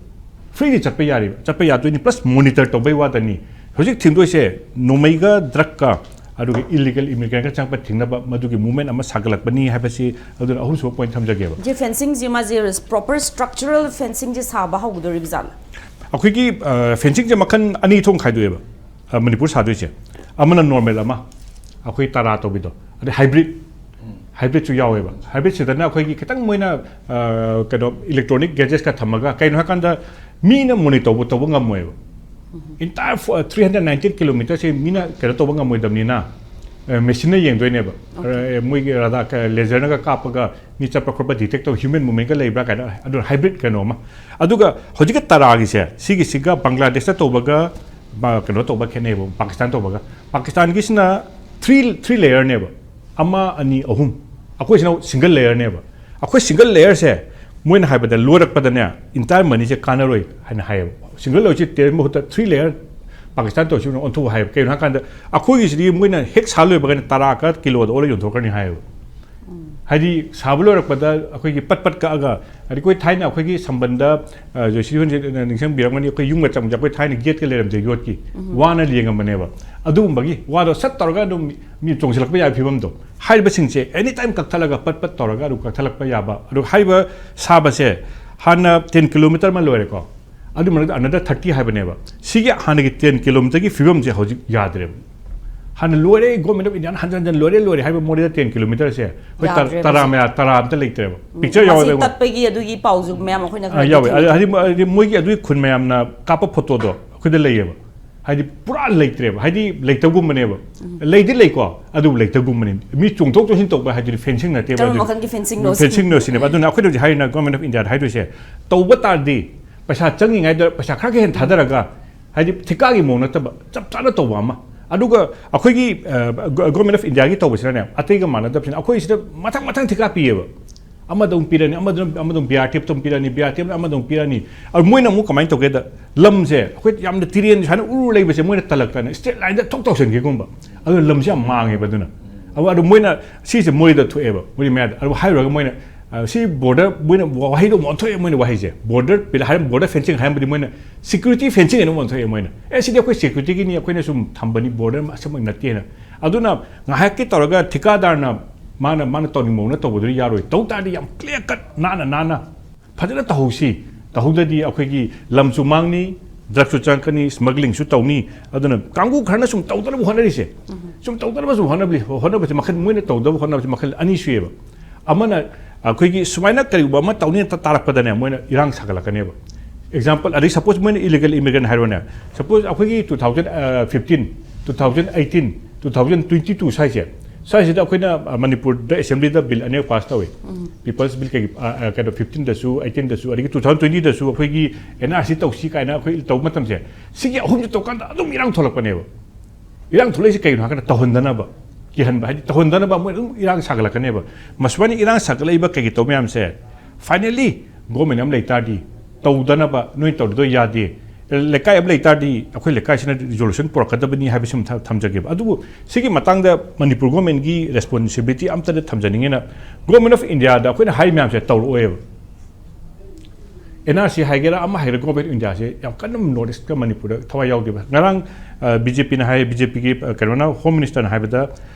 ꯐ꯭ꯔꯤꯗꯤ ꯆꯠꯄ ꯌꯥꯔꯤꯕ, ꯆꯠꯄ ꯌꯥꯗꯣꯏꯅꯤ, ꯄ꯭ꯂꯁ ꯃꯣꯅꯤꯇꯔ ꯇꯧꯕꯩ ꯋꯥꯗꯅꯤ꯫ ꯍꯧꯖꯤꯛ ꯊꯤꯡꯗꯣꯏꯁꯦ ꯅꯣꯡꯃꯩꯒ ꯗ꯭ꯔꯛꯀ ꯑꯗꯨꯒ ꯏꯂꯤꯒꯦꯜ ꯏꯃꯤꯒ꯭ꯔꯦꯟꯒ ꯆꯪꯉꯛꯄ ꯊꯤꯡꯅꯕ ꯃꯗꯨꯒꯤ ꯃꯨꯚꯃꯦꯟ ꯑꯃ ꯁꯥꯒꯠꯂꯛꯄꯅꯤ ꯍꯥꯏꯕꯁꯤ ꯑꯗꯨꯅ ꯑꯍꯨꯝꯁꯨꯕ ꯄꯣꯏꯟ ꯊꯝꯖꯒꯦꯕ꯫ ꯁꯤ ꯐꯦꯟꯁꯤꯡꯁꯤ ꯃꯥꯁꯦ ꯄ꯭ꯔꯣꯄꯔ ꯁ꯭ꯇ꯭ꯔꯛꯆꯔꯦꯜ ꯐꯦꯟꯁꯤꯡꯁꯦ ꯁꯥꯕ ꯍꯧꯒꯗꯧꯔꯤꯕ ꯖꯥꯠꯂ? ꯑꯩꯈꯣꯏꯒꯤ, ꯑ, ꯐꯦꯟꯁꯤꯡꯁꯦ ꯃꯈꯜ ꯑꯅꯤ ꯊꯣꯛꯅ ꯈꯥꯏꯗꯣꯛꯑꯦꯕ꯫ ꯑ, ꯃꯅꯤꯄꯨꯔ ꯁꯥꯗꯣꯏꯁꯦ, ꯑꯃꯅ ꯅꯣꯔꯃꯦꯜ ꯑꯃ, ꯑꯩꯈꯣꯏ ꯇꯔꯥ ꯇꯧꯕꯤꯗꯣ, ꯑꯗꯩ ꯍꯥꯏꯕ꯭ꯔꯤꯠ, ꯍꯥꯏꯕ꯭ꯔꯤꯠꯁꯨ ꯌꯥꯎꯋꯦꯕ꯫ ꯍꯥꯏꯕ꯭ꯔꯤꯠꯁꯤꯗꯅ ꯑꯩꯈꯣꯏꯒꯤ ꯈꯤꯇꯪ ꯃꯣꯏꯅ, ꯑ, ꯀꯩꯅꯣ, ꯏꯂꯦꯛꯇ꯭ꯔꯣꯅꯤꯛ ꯒꯦꯖꯦꯠꯁꯀ ꯊꯝꯃꯒ, ꯀꯩꯅꯣ ꯍꯥꯏꯀꯥꯟꯗ ꯃꯤꯅ ꯃꯣꯅꯤꯇꯔ ꯇꯧꯕ ꯇꯧꯕ ꯉꯝꯃꯣꯏꯕ꯫ ꯏꯟꯇꯥꯌꯔ ꯊ꯭ꯔꯤ ꯍꯟꯗ꯭ꯔꯦꯠ ꯅꯥꯏꯟꯇꯤꯟ ꯀꯤꯂꯣꯃꯤꯇꯔꯁꯦ ꯃꯤꯅ ꯀꯩꯅꯣ ꯇꯧꯕ ꯉꯝꯃꯣꯏꯗꯕꯅꯤꯅ, ꯑ, ꯃꯦꯁꯤꯟꯅ ꯌꯦꯡꯗꯣꯏꯅꯦꯕ꯫ ꯑ, ꯃꯣꯏꯒꯤ ꯔꯥꯗꯥꯔ, ꯂꯦꯖꯔꯅꯒ ꯀꯥꯞꯄꯒ ꯃꯤ ꯆꯠꯄ ꯈꯣꯠꯄ ꯗꯤꯇꯦꯛ ꯇꯧ, ꯍ꯭ꯌꯨꯃꯦꯟ ꯃꯨꯞꯃꯦꯟꯒ ꯂꯩꯕ꯭ꯔꯥ ꯀꯥꯏꯅ, ꯑꯗꯨꯅ ꯍꯥꯏꯕ꯭ꯔꯤꯠ ꯀꯩꯅꯣ ꯑꯃ꯫ ꯑꯗꯨꯒ ꯍꯧꯖꯤꯛꯀꯤ ꯇꯔꯥꯒꯤꯁꯦ, ꯁꯤꯒꯤꯁꯤꯒ ꯕꯪꯒ꯭ꯂꯥꯗꯦꯁꯇ ꯇꯧꯕꯒ, ꯃ-, ꯀꯩꯅꯣ ꯇꯧꯕ ꯈꯦꯠꯅꯩꯕ, ꯄꯥꯀꯤꯁꯇꯥꯟ ꯇꯧꯕꯒ꯫ ꯄꯥꯀꯤꯁꯇꯥꯟꯒꯤꯁꯤꯅ ꯊ꯭ꯔꯤ, ꯊ꯭ꯔꯤ ꯂꯦꯌꯔꯅꯦꯕ, ꯑꯃ, ꯑꯅꯤ, ꯑꯍꯨꯝ꯫ ꯑꯩꯈꯣꯏꯁꯤꯅ ꯁꯤꯡꯒꯜ ꯂꯦꯌꯔꯅꯦꯕ꯫ ꯑꯩꯈꯣꯏ ꯁꯤꯡꯒꯜ ꯂꯦꯌꯔꯁꯦ ꯃꯣꯏꯅ ꯍꯥꯏꯕꯗ ꯂꯣꯏꯔꯛꯄꯗꯅꯦ ꯏꯟꯇꯥꯌꯔ ꯃꯅꯤꯁꯦ ꯀꯥꯟꯅꯔꯣꯏ ꯍꯥꯏꯅ ꯍꯥꯏꯌꯦꯕ꯫ ꯁꯤꯡꯒꯜ ꯂꯦꯌꯔꯁꯤ ꯇꯦꯟ ꯃꯍꯨꯠꯇ ꯊ꯭ꯔꯤ ꯂꯦꯌꯔ ꯄꯥꯀꯤꯁꯇꯥꯟ ꯇꯧꯔꯁꯤ ꯑꯣꯟꯊꯣꯛꯎ ꯍꯥꯏꯌꯦꯕ꯫ ꯀꯩꯒꯤꯅꯣ ꯍꯥꯏꯀꯥꯟꯗ ꯑꯩꯈꯣꯏꯒꯤꯁꯤꯗꯤ ꯃꯣꯏꯅ ꯍꯦꯛ ꯁꯥ ꯂꯣꯏꯕꯒꯅ ꯇꯔꯥ ꯀ ꯀꯤꯂꯣꯗ ꯑꯣꯜꯂ ꯌꯣꯟꯊꯣꯛꯈ꯭ꯔꯅꯤ ꯍꯥꯏꯌꯦꯕ꯫ ꯍꯥꯏꯗꯤ ꯁꯥꯕ ꯂꯣꯏꯔꯛꯄꯗ ꯑꯩꯈꯣꯏꯒꯤ ꯄꯠ ꯄꯠ ꯀꯛꯑꯒ, ꯍꯥꯏꯗꯤ ꯑꯩꯈꯣꯏ ꯊꯥꯏꯅ ꯑꯩꯈꯣꯏꯒꯤ ꯁꯝꯕꯟꯗ, ꯑ, ꯖꯣꯏꯁꯤ ꯍꯣꯏꯅ ꯅꯤꯡꯁꯤꯡꯕꯤꯔꯝꯒꯅꯤ, ꯑꯩꯈꯣꯏ ꯌꯨꯝꯒ ꯆꯪꯕꯁꯦ ꯑꯩꯈꯣꯏ ꯊꯥꯏꯅ ꯒꯦꯠꯀ ꯂꯩꯔꯝꯗꯦ ꯌꯣꯠꯀꯤ, ꯋꯥꯅ ꯂꯦꯡꯉꯝꯕꯅꯦꯕ꯫ ꯑꯗꯨꯒꯨꯝꯕꯒꯤ ꯋꯥꯗꯣ ꯁꯠ ꯇꯧꯔꯒ ꯑꯗꯨꯝ ꯃꯤ ꯆꯣꯡꯁꯤꯜꯂꯛꯄ ꯌꯥꯕꯒꯤ ꯐꯤꯕꯝꯗꯣ꯫ ꯍꯥꯏꯔꯤꯕꯁꯤꯡꯁꯦ ꯑꯦꯅꯤ ꯇꯥꯏꯝ ꯀꯛꯊꯠꯂꯒ ꯄꯠ ꯄꯠ ꯇꯧꯔꯒ ꯑꯗꯨꯝ ꯀꯛꯊꯠꯂꯛꯄ ꯌꯥꯕ꯫ ꯑꯗꯨ ꯍꯥꯏꯔꯤꯕ ꯁꯥꯕꯁꯦ ꯍꯥꯟꯅ ꯇꯦꯟ ꯀꯤꯂꯣꯃꯤꯇꯔ ꯑꯃ ꯂꯣꯏꯔꯦꯀꯣ, ꯑꯗꯨ ꯃꯔꯛꯇ ꯑꯅꯗꯔ ꯊꯥꯔꯇꯤ ꯍꯥꯏꯕꯅꯦꯕ꯫ ꯁꯤꯒꯤ ꯍꯥꯟꯅꯒꯤ ꯇꯦꯟ ꯀꯤꯂꯣꯃꯤꯇꯔꯒꯤ ꯐꯤꯕꯝꯁꯦ ꯍꯧꯖꯤꯛ ꯌꯥꯗ꯭ꯔꯦꯕ꯫ ꯍꯥꯟꯅ ꯂꯣꯏꯔꯦ, ꯒꯣꯔꯃꯦꯟ ꯑꯣꯐ ꯏꯟꯗꯤꯌꯥꯅ ꯍꯟꯖꯟ ꯍꯟꯖꯟ ꯂꯣꯏꯔꯦ, ꯂꯣꯏꯔꯦ ꯍꯥꯏꯕ ꯃꯣꯔꯦꯗ ꯇꯦꯟ ꯀꯤꯂꯣꯃꯤꯇꯔꯁꯦ ꯑꯩꯈꯣꯏ ꯇꯔꯥ, ꯌꯥꯗ꯭ꯔꯦꯕ ꯇꯔꯥ ꯍꯧꯖꯤꯛ꯫ ꯃꯌꯥ, ꯇꯔꯥ ꯑꯝꯇ ꯂꯩꯇ꯭ꯔꯦꯕ꯫ ꯄꯤꯛꯆꯔ ꯃꯁꯤ ꯌꯥꯎꯋꯦꯕ꯫ ꯇꯠꯄꯒꯤ ꯑꯗꯨꯒꯤ ꯄꯥꯎꯁꯨ ꯃꯌꯥꯝ ꯑꯩꯈꯣꯏꯅ ꯑ, ꯈꯔꯗꯤ ꯌꯥꯎꯋꯦ꯫ ꯊꯦꯡꯅꯩ꯫ ꯑꯗ ꯍꯥꯏꯗꯤ, ꯍꯥꯏꯗꯤ ꯃꯣꯏꯒꯤ ꯑꯗꯨꯒꯤ ꯈꯨꯟ ꯃꯌꯥꯝꯅ ꯀꯥꯞꯄ ꯐꯣꯇꯣꯗꯣ ꯑꯩꯈꯣꯏꯗ ꯂꯩꯌꯦꯕ꯫ ꯍꯥꯏꯗꯤ ꯄꯨꯔꯥ ꯂꯩꯇ꯭ꯔꯦꯕ, ꯍꯥꯏꯗꯤ ꯂꯩꯇꯕꯒꯨꯝꯕꯅꯦꯕ꯫ ꯂꯩꯗꯤ ꯂꯩꯀꯣ, ꯑꯗꯨꯕꯨ ꯂꯩꯇꯕꯒꯨꯝꯕꯅꯦ꯫ ꯃꯤ ꯆꯣꯡꯊꯣꯛ ꯆꯣꯡꯁꯤꯟ ꯇꯧꯕ ꯍꯥꯏꯗꯨꯗꯤ ꯐꯦꯟꯁꯤꯡ ꯅꯠꯇꯦꯕ꯫ ꯀꯔꯝꯕ ꯑꯗꯨꯗꯤ ꯃꯈꯜꯒꯤ ꯐꯦꯟꯁꯤꯡꯅꯣ ꯁꯤ? ꯐꯦꯟꯁꯤꯡꯅꯣ ꯁꯤꯅꯦꯕ꯫ ꯑꯗꯨꯅ ꯑꯩꯈꯣꯏꯅ ꯍꯧꯖꯤꯛ ꯍꯥꯏꯔꯤꯅ ꯒꯣꯔꯃꯦꯟ ꯑꯣꯐ ꯏꯟꯗꯤꯌꯥꯗ ꯍꯥꯏꯗꯣꯏꯁꯦ, ꯇꯧꯕ ꯇꯥꯔꯗꯤ ꯄꯩꯁꯥ ꯆꯪꯉꯤꯉꯩꯗ ꯄꯩꯁꯥ ꯈꯔ ꯈꯔ ꯍꯦꯟꯅ ꯊꯥꯗꯔꯒ, ꯍꯥꯏꯗꯤ ꯊꯤꯀꯥꯒꯤ ꯃꯑꯣꯡ ꯅꯠꯇꯕ, ꯆꯞ ꯆꯥꯅ ꯇꯧꯕ ꯑꯃ꯫ ꯑꯗꯨꯒ ꯑꯩꯈꯣꯏꯒꯤ, ꯑ, ꯒ-, ꯒꯣꯔꯃꯦꯟ ꯑꯣꯐ ꯏꯟꯗꯤꯌꯥꯒꯤ ꯇꯧꯕꯁꯤꯅꯅꯦ, ꯑꯇꯩꯒ ꯃꯥꯟꯅꯗꯕꯁꯤꯅ, ꯑꯩꯈꯣꯏ ꯁꯤꯗ ꯃꯊꯪ ꯃꯊꯪ ꯊꯤꯀꯥ ꯄꯤꯌꯦꯕ꯫ ꯑꯃꯗ ꯑꯃꯨꯛ ꯄꯤꯔꯅꯤ, ꯑꯃꯗ, ꯑꯃꯗ ꯑꯃꯨꯛ ꯕꯤ ꯑꯥꯔ ꯇꯤ ꯑꯦꯐꯇ ꯑꯃꯨꯛ ꯄꯤꯔꯅꯤ, ꯕꯤ ꯑꯥꯔ ꯇꯤ ꯑꯦꯐꯅ ꯑꯃꯗ ꯑꯃꯨꯛ ꯄꯤꯔꯅꯤ꯫ ꯑꯗꯨ ꯃꯣꯏꯅ ꯑꯃꯨꯛ ꯀꯃꯥꯏꯅ ꯇꯧꯒꯦꯗ, ꯂꯝꯁꯦ ꯑꯩꯈꯣꯏ ꯌꯥꯝꯅ ꯇꯤꯔꯦꯟ ꯁꯨꯃꯥꯏꯅ ꯎꯔꯨ ꯂꯩꯕꯁꯦ ꯃꯣꯏꯅ ꯇꯜꯂꯛꯇꯅ ꯁ꯭ꯇ꯭ꯔꯦꯠ ꯂꯥꯏꯟꯗ ꯊꯣꯛ ꯇꯧꯁꯟꯒꯦꯒꯨꯝꯕ꯫ ꯑꯗꯨꯅ ꯂꯝꯁꯦ ꯌꯥꯝ ꯃꯥꯡꯉꯦꯕ꯫ ꯑꯗꯨꯅ ꯑꯗꯨ, ꯑꯗꯨ ꯃꯣꯏꯅ ꯁꯤꯁꯦ ꯃꯣꯔꯦꯗ ꯊꯣꯛꯑꯦꯕ, ꯃꯣꯔꯦ ꯃꯌꯥꯗ꯫ ꯑꯗꯨ ꯍꯥꯏꯔꯨꯔꯒ ꯃꯣꯏꯅ, ꯑ, ꯁꯤ ꯕꯣꯔꯗꯔ, ꯃꯣꯏꯅ ꯋꯥꯍꯩꯗꯣ ꯑꯃꯨꯛ ꯑꯣꯟꯊꯣꯛꯑꯦ, ꯃꯣꯏꯅ ꯋꯥꯍꯩꯁꯦ꯫ ꯕꯣꯔꯗꯔ ꯄꯤꯂ-, ꯍꯥꯏꯔꯝ-, ꯕꯣꯔꯗꯔ ꯐꯦꯟꯁꯤꯡ ꯍꯥꯏꯔꯝꯕꯗꯤ ꯃꯣꯏꯅ ꯁꯦꯀ꯭ꯌꯨꯔꯤꯇꯤ ꯐꯦꯟꯁꯤꯡ ꯍꯥꯏꯅ ꯑꯃꯨꯛ ꯑꯣꯟꯊꯣꯛꯑꯦ ꯃꯣꯏꯅ꯫ "ꯑꯦ, ꯁꯤꯗꯤ ꯑꯩꯈꯣꯏ ꯁꯦꯀ꯭ꯌꯨꯔꯤꯇꯤꯒꯤꯅꯤ, ꯑꯩꯈꯣꯏꯅ ꯁꯨꯝ ꯊꯝꯕꯅꯤ, ꯕꯣꯔꯗꯔ ꯑꯁꯦꯡꯕ ꯅꯠꯇꯦꯅ"꯫ ꯑꯗꯨꯅ ꯉꯥꯏꯍꯥꯛꯀꯤ ꯇꯧꯔꯒ ꯊꯤꯀꯥꯗꯥꯔꯅ ꯃꯥꯅ, ꯃꯥꯅ ꯇꯧꯅꯤꯡꯕ ꯃꯑꯣꯡꯗ ꯇꯧꯕꯗꯨꯗꯤ ꯌꯥꯔꯣꯏ꯫ ꯇꯧ ꯇꯥꯔꯗꯤ ꯌꯥꯝ ꯀ꯭ꯂꯤꯌꯥꯔ ꯀꯠ, ꯅꯥꯟꯅ, ꯅꯥꯟꯅ ꯐꯖꯅ ꯇꯧꯍꯧꯁꯤ꯫ ꯇꯧꯍꯧꯗ꯭ꯔꯗꯤ ꯑꯩꯈꯣꯏꯒꯤ ꯂꯝꯁꯨ ꯃꯥꯡꯅꯤ, ꯗ꯭ꯔꯒꯁꯨ ꯆꯪꯉꯛꯀꯅꯤ, ꯁ꯭ꯃꯒ꯭ꯂꯤꯡꯁꯨ ꯇꯧꯅꯤ꯫ ꯑꯗꯨꯅ ꯀꯥꯡꯕꯨ ꯈꯔꯅ ꯁꯨꯝ ꯇꯧꯗꯅꯕ ꯍꯣꯠꯅꯔꯤꯁꯦ, ꯁꯨꯝ ꯇꯧꯗꯅꯕ ꯁꯨꯝ ꯍꯣꯠꯅꯕꯤ ꯍꯣꯠꯅꯕꯁꯦ ꯃꯈꯜ, ꯃꯣꯏꯅ ꯇꯧꯗꯕ ꯍꯣꯠꯅꯕꯁꯦ ꯃꯈꯜ ꯑꯅꯤ ꯁꯨꯏꯌꯦꯕ꯫ ꯑꯃꯅ ꯑꯩꯈꯣꯏꯒꯤ ꯁꯨꯃꯥꯏꯅ ꯀꯔꯤꯒꯨꯝꯕ ꯑꯃ ꯇꯧꯅꯤ ꯇꯥꯔꯛꯄꯗꯅꯦ, ꯃꯣꯏꯅ ꯏꯔꯥꯡ ꯁꯥꯒꯠꯂꯛꯀꯅꯦꯕ꯫ ꯑꯦꯛꯖꯥꯝꯄꯜ, ꯑꯗꯩ ꯁꯄꯣꯁ ꯃꯣꯏꯅ ꯏꯂꯤꯒꯦꯜ ꯏꯃꯤꯒ꯭ꯔꯦꯟ ꯍꯥꯏꯔꯣꯅꯦ, ꯁꯄꯣꯁ ꯑꯩꯈꯣꯏꯒꯤ two thousand fifteen, two thousand eighteen, two thousand twenty two ꯁ꯭ꯋꯥꯏꯁꯦ, ꯁ꯭ꯋꯥꯏꯁꯤꯗ ꯑꯩꯈꯣꯏꯅ ꯃꯅꯤꯄꯨꯔꯗ ꯑꯦꯁꯦꯝꯕ꯭ꯂꯤꯗ ꯕꯤꯜ ꯑꯅꯤꯔꯛ ꯄꯥꯁ ꯇꯧꯏ꯫ ꯄꯤꯄꯜꯁ ꯕꯤꯜ ꯀꯩꯒꯤ, ꯑ, ꯑ, ꯀꯩꯅꯣ, ꯐꯤꯐꯇꯤꯟꯗꯁꯨ, ꯑꯩꯠꯇꯤꯟꯗꯁꯨ, ꯑꯗꯒꯤ two thousand twenty ꯗꯁꯨ ꯑꯩꯈꯣꯏꯒꯤ ꯑꯦꯟ ꯑꯥꯔ ꯁꯤ ꯇꯧꯁꯤ ꯀꯥꯏꯅ ꯑꯩꯈꯣꯏ ꯇꯧꯕ ꯃꯇꯝꯁꯦ, ꯁꯤꯒꯤ ꯑꯍꯨꯝꯁꯦ ꯇꯧꯀꯥꯟꯗ ꯑꯗꯨꯝ ꯏꯔꯥꯡ ꯊꯣꯛꯂꯛꯄꯅꯦꯕ꯫ ꯏꯔꯥꯡ ꯊꯣꯛꯂꯛꯏꯁꯦ ꯀꯩꯒꯤꯅꯣ ꯍꯥꯏꯔꯀꯥꯟꯗ ꯇꯧꯍꯟꯗꯅꯕ, ꯀꯤꯍꯟꯕ, ꯍꯥꯏꯗꯤ ꯇꯧꯍꯟꯗꯅꯕ ꯃꯣꯏ ꯑꯗꯨꯝ ꯏꯔꯥꯡ ꯁꯥꯒꯠꯂꯛꯀꯅꯦꯕ꯫ ꯃꯁꯨꯃꯥꯏꯅ ꯏꯔꯥꯡ ꯁꯥꯒꯠꯂꯛꯏꯕ ꯀꯩꯒꯤ ꯇꯧ ꯃꯌꯥꯝꯁꯦ, ꯐꯥꯏꯅꯦꯜꯂꯤ ꯒꯣꯔꯃꯦꯟ ꯑꯃ ꯂꯩ ꯇꯥꯔꯗꯤ ꯇꯧꯗꯅꯕ, ꯅꯣꯏ ꯇꯧꯔꯤꯗꯣ ꯌꯥꯗꯦ, ꯂꯩꯀꯥꯏ ꯑꯃ ꯂꯩ ꯇꯥꯔꯗꯤ ꯑꯩꯈꯣꯏ ꯂꯩꯀꯥꯏꯁꯤꯅ ꯔꯤꯖꯣꯂꯨꯁꯟ ꯄꯨꯔꯛꯀꯗꯕꯅꯤ ꯍꯥꯏꯕꯁꯤ ꯑꯃ ꯊ-, ꯊꯝꯖꯒꯦꯕ꯫ ꯑꯗꯨꯕꯨ ꯁꯤꯒꯤ ꯃꯇꯥꯡꯗ ꯃꯅꯤꯄꯨꯔ ꯒꯣꯔꯃꯦꯟꯒꯤ ꯔꯦꯁꯄꯣꯟꯁꯤꯕꯤꯂꯤꯇꯤ ꯑꯝꯇꯗꯤ ꯊꯝꯖꯅꯤꯡꯉꯦꯅ, ꯒꯣꯔꯃꯦꯟ ꯑꯣꯐ ꯏꯟꯗꯤꯌꯥꯗ ꯑꯩꯈꯣꯏꯅ ꯍꯥꯏꯔꯤ ꯃꯌꯥꯝꯁꯦ ꯇꯧꯔꯛꯑꯣꯏꯕ꯫ ꯑꯦꯟ ꯑꯥꯔ ꯁꯤ ꯍꯥꯏꯒꯦꯔꯥ, ꯑꯃ ꯍꯥꯏꯒꯦꯔꯥ, ꯒꯣꯔꯃꯦꯟ ꯑꯣꯐ ꯏꯟꯗꯤꯌꯥꯁꯦ ꯌꯥꯝ ꯀꯟꯅ ꯅꯣꯔꯠ ꯏꯁꯀ ꯃꯅꯤꯄꯨꯔꯗ ꯊꯋꯥꯏ ꯌꯥꯎꯗꯦꯕ꯫ ꯉꯔꯥꯡ, ꯑ, ꯕꯤ ꯖꯦ ꯄꯤꯅ ꯍꯥꯏ, ꯕꯤ ꯖꯦ ꯄꯤꯒꯤ, ꯑ, ꯀꯩꯅꯣꯅ, ꯍꯣꯝ ꯃꯤꯅꯤꯁꯇꯔꯅ ꯍꯥꯏꯕꯗ,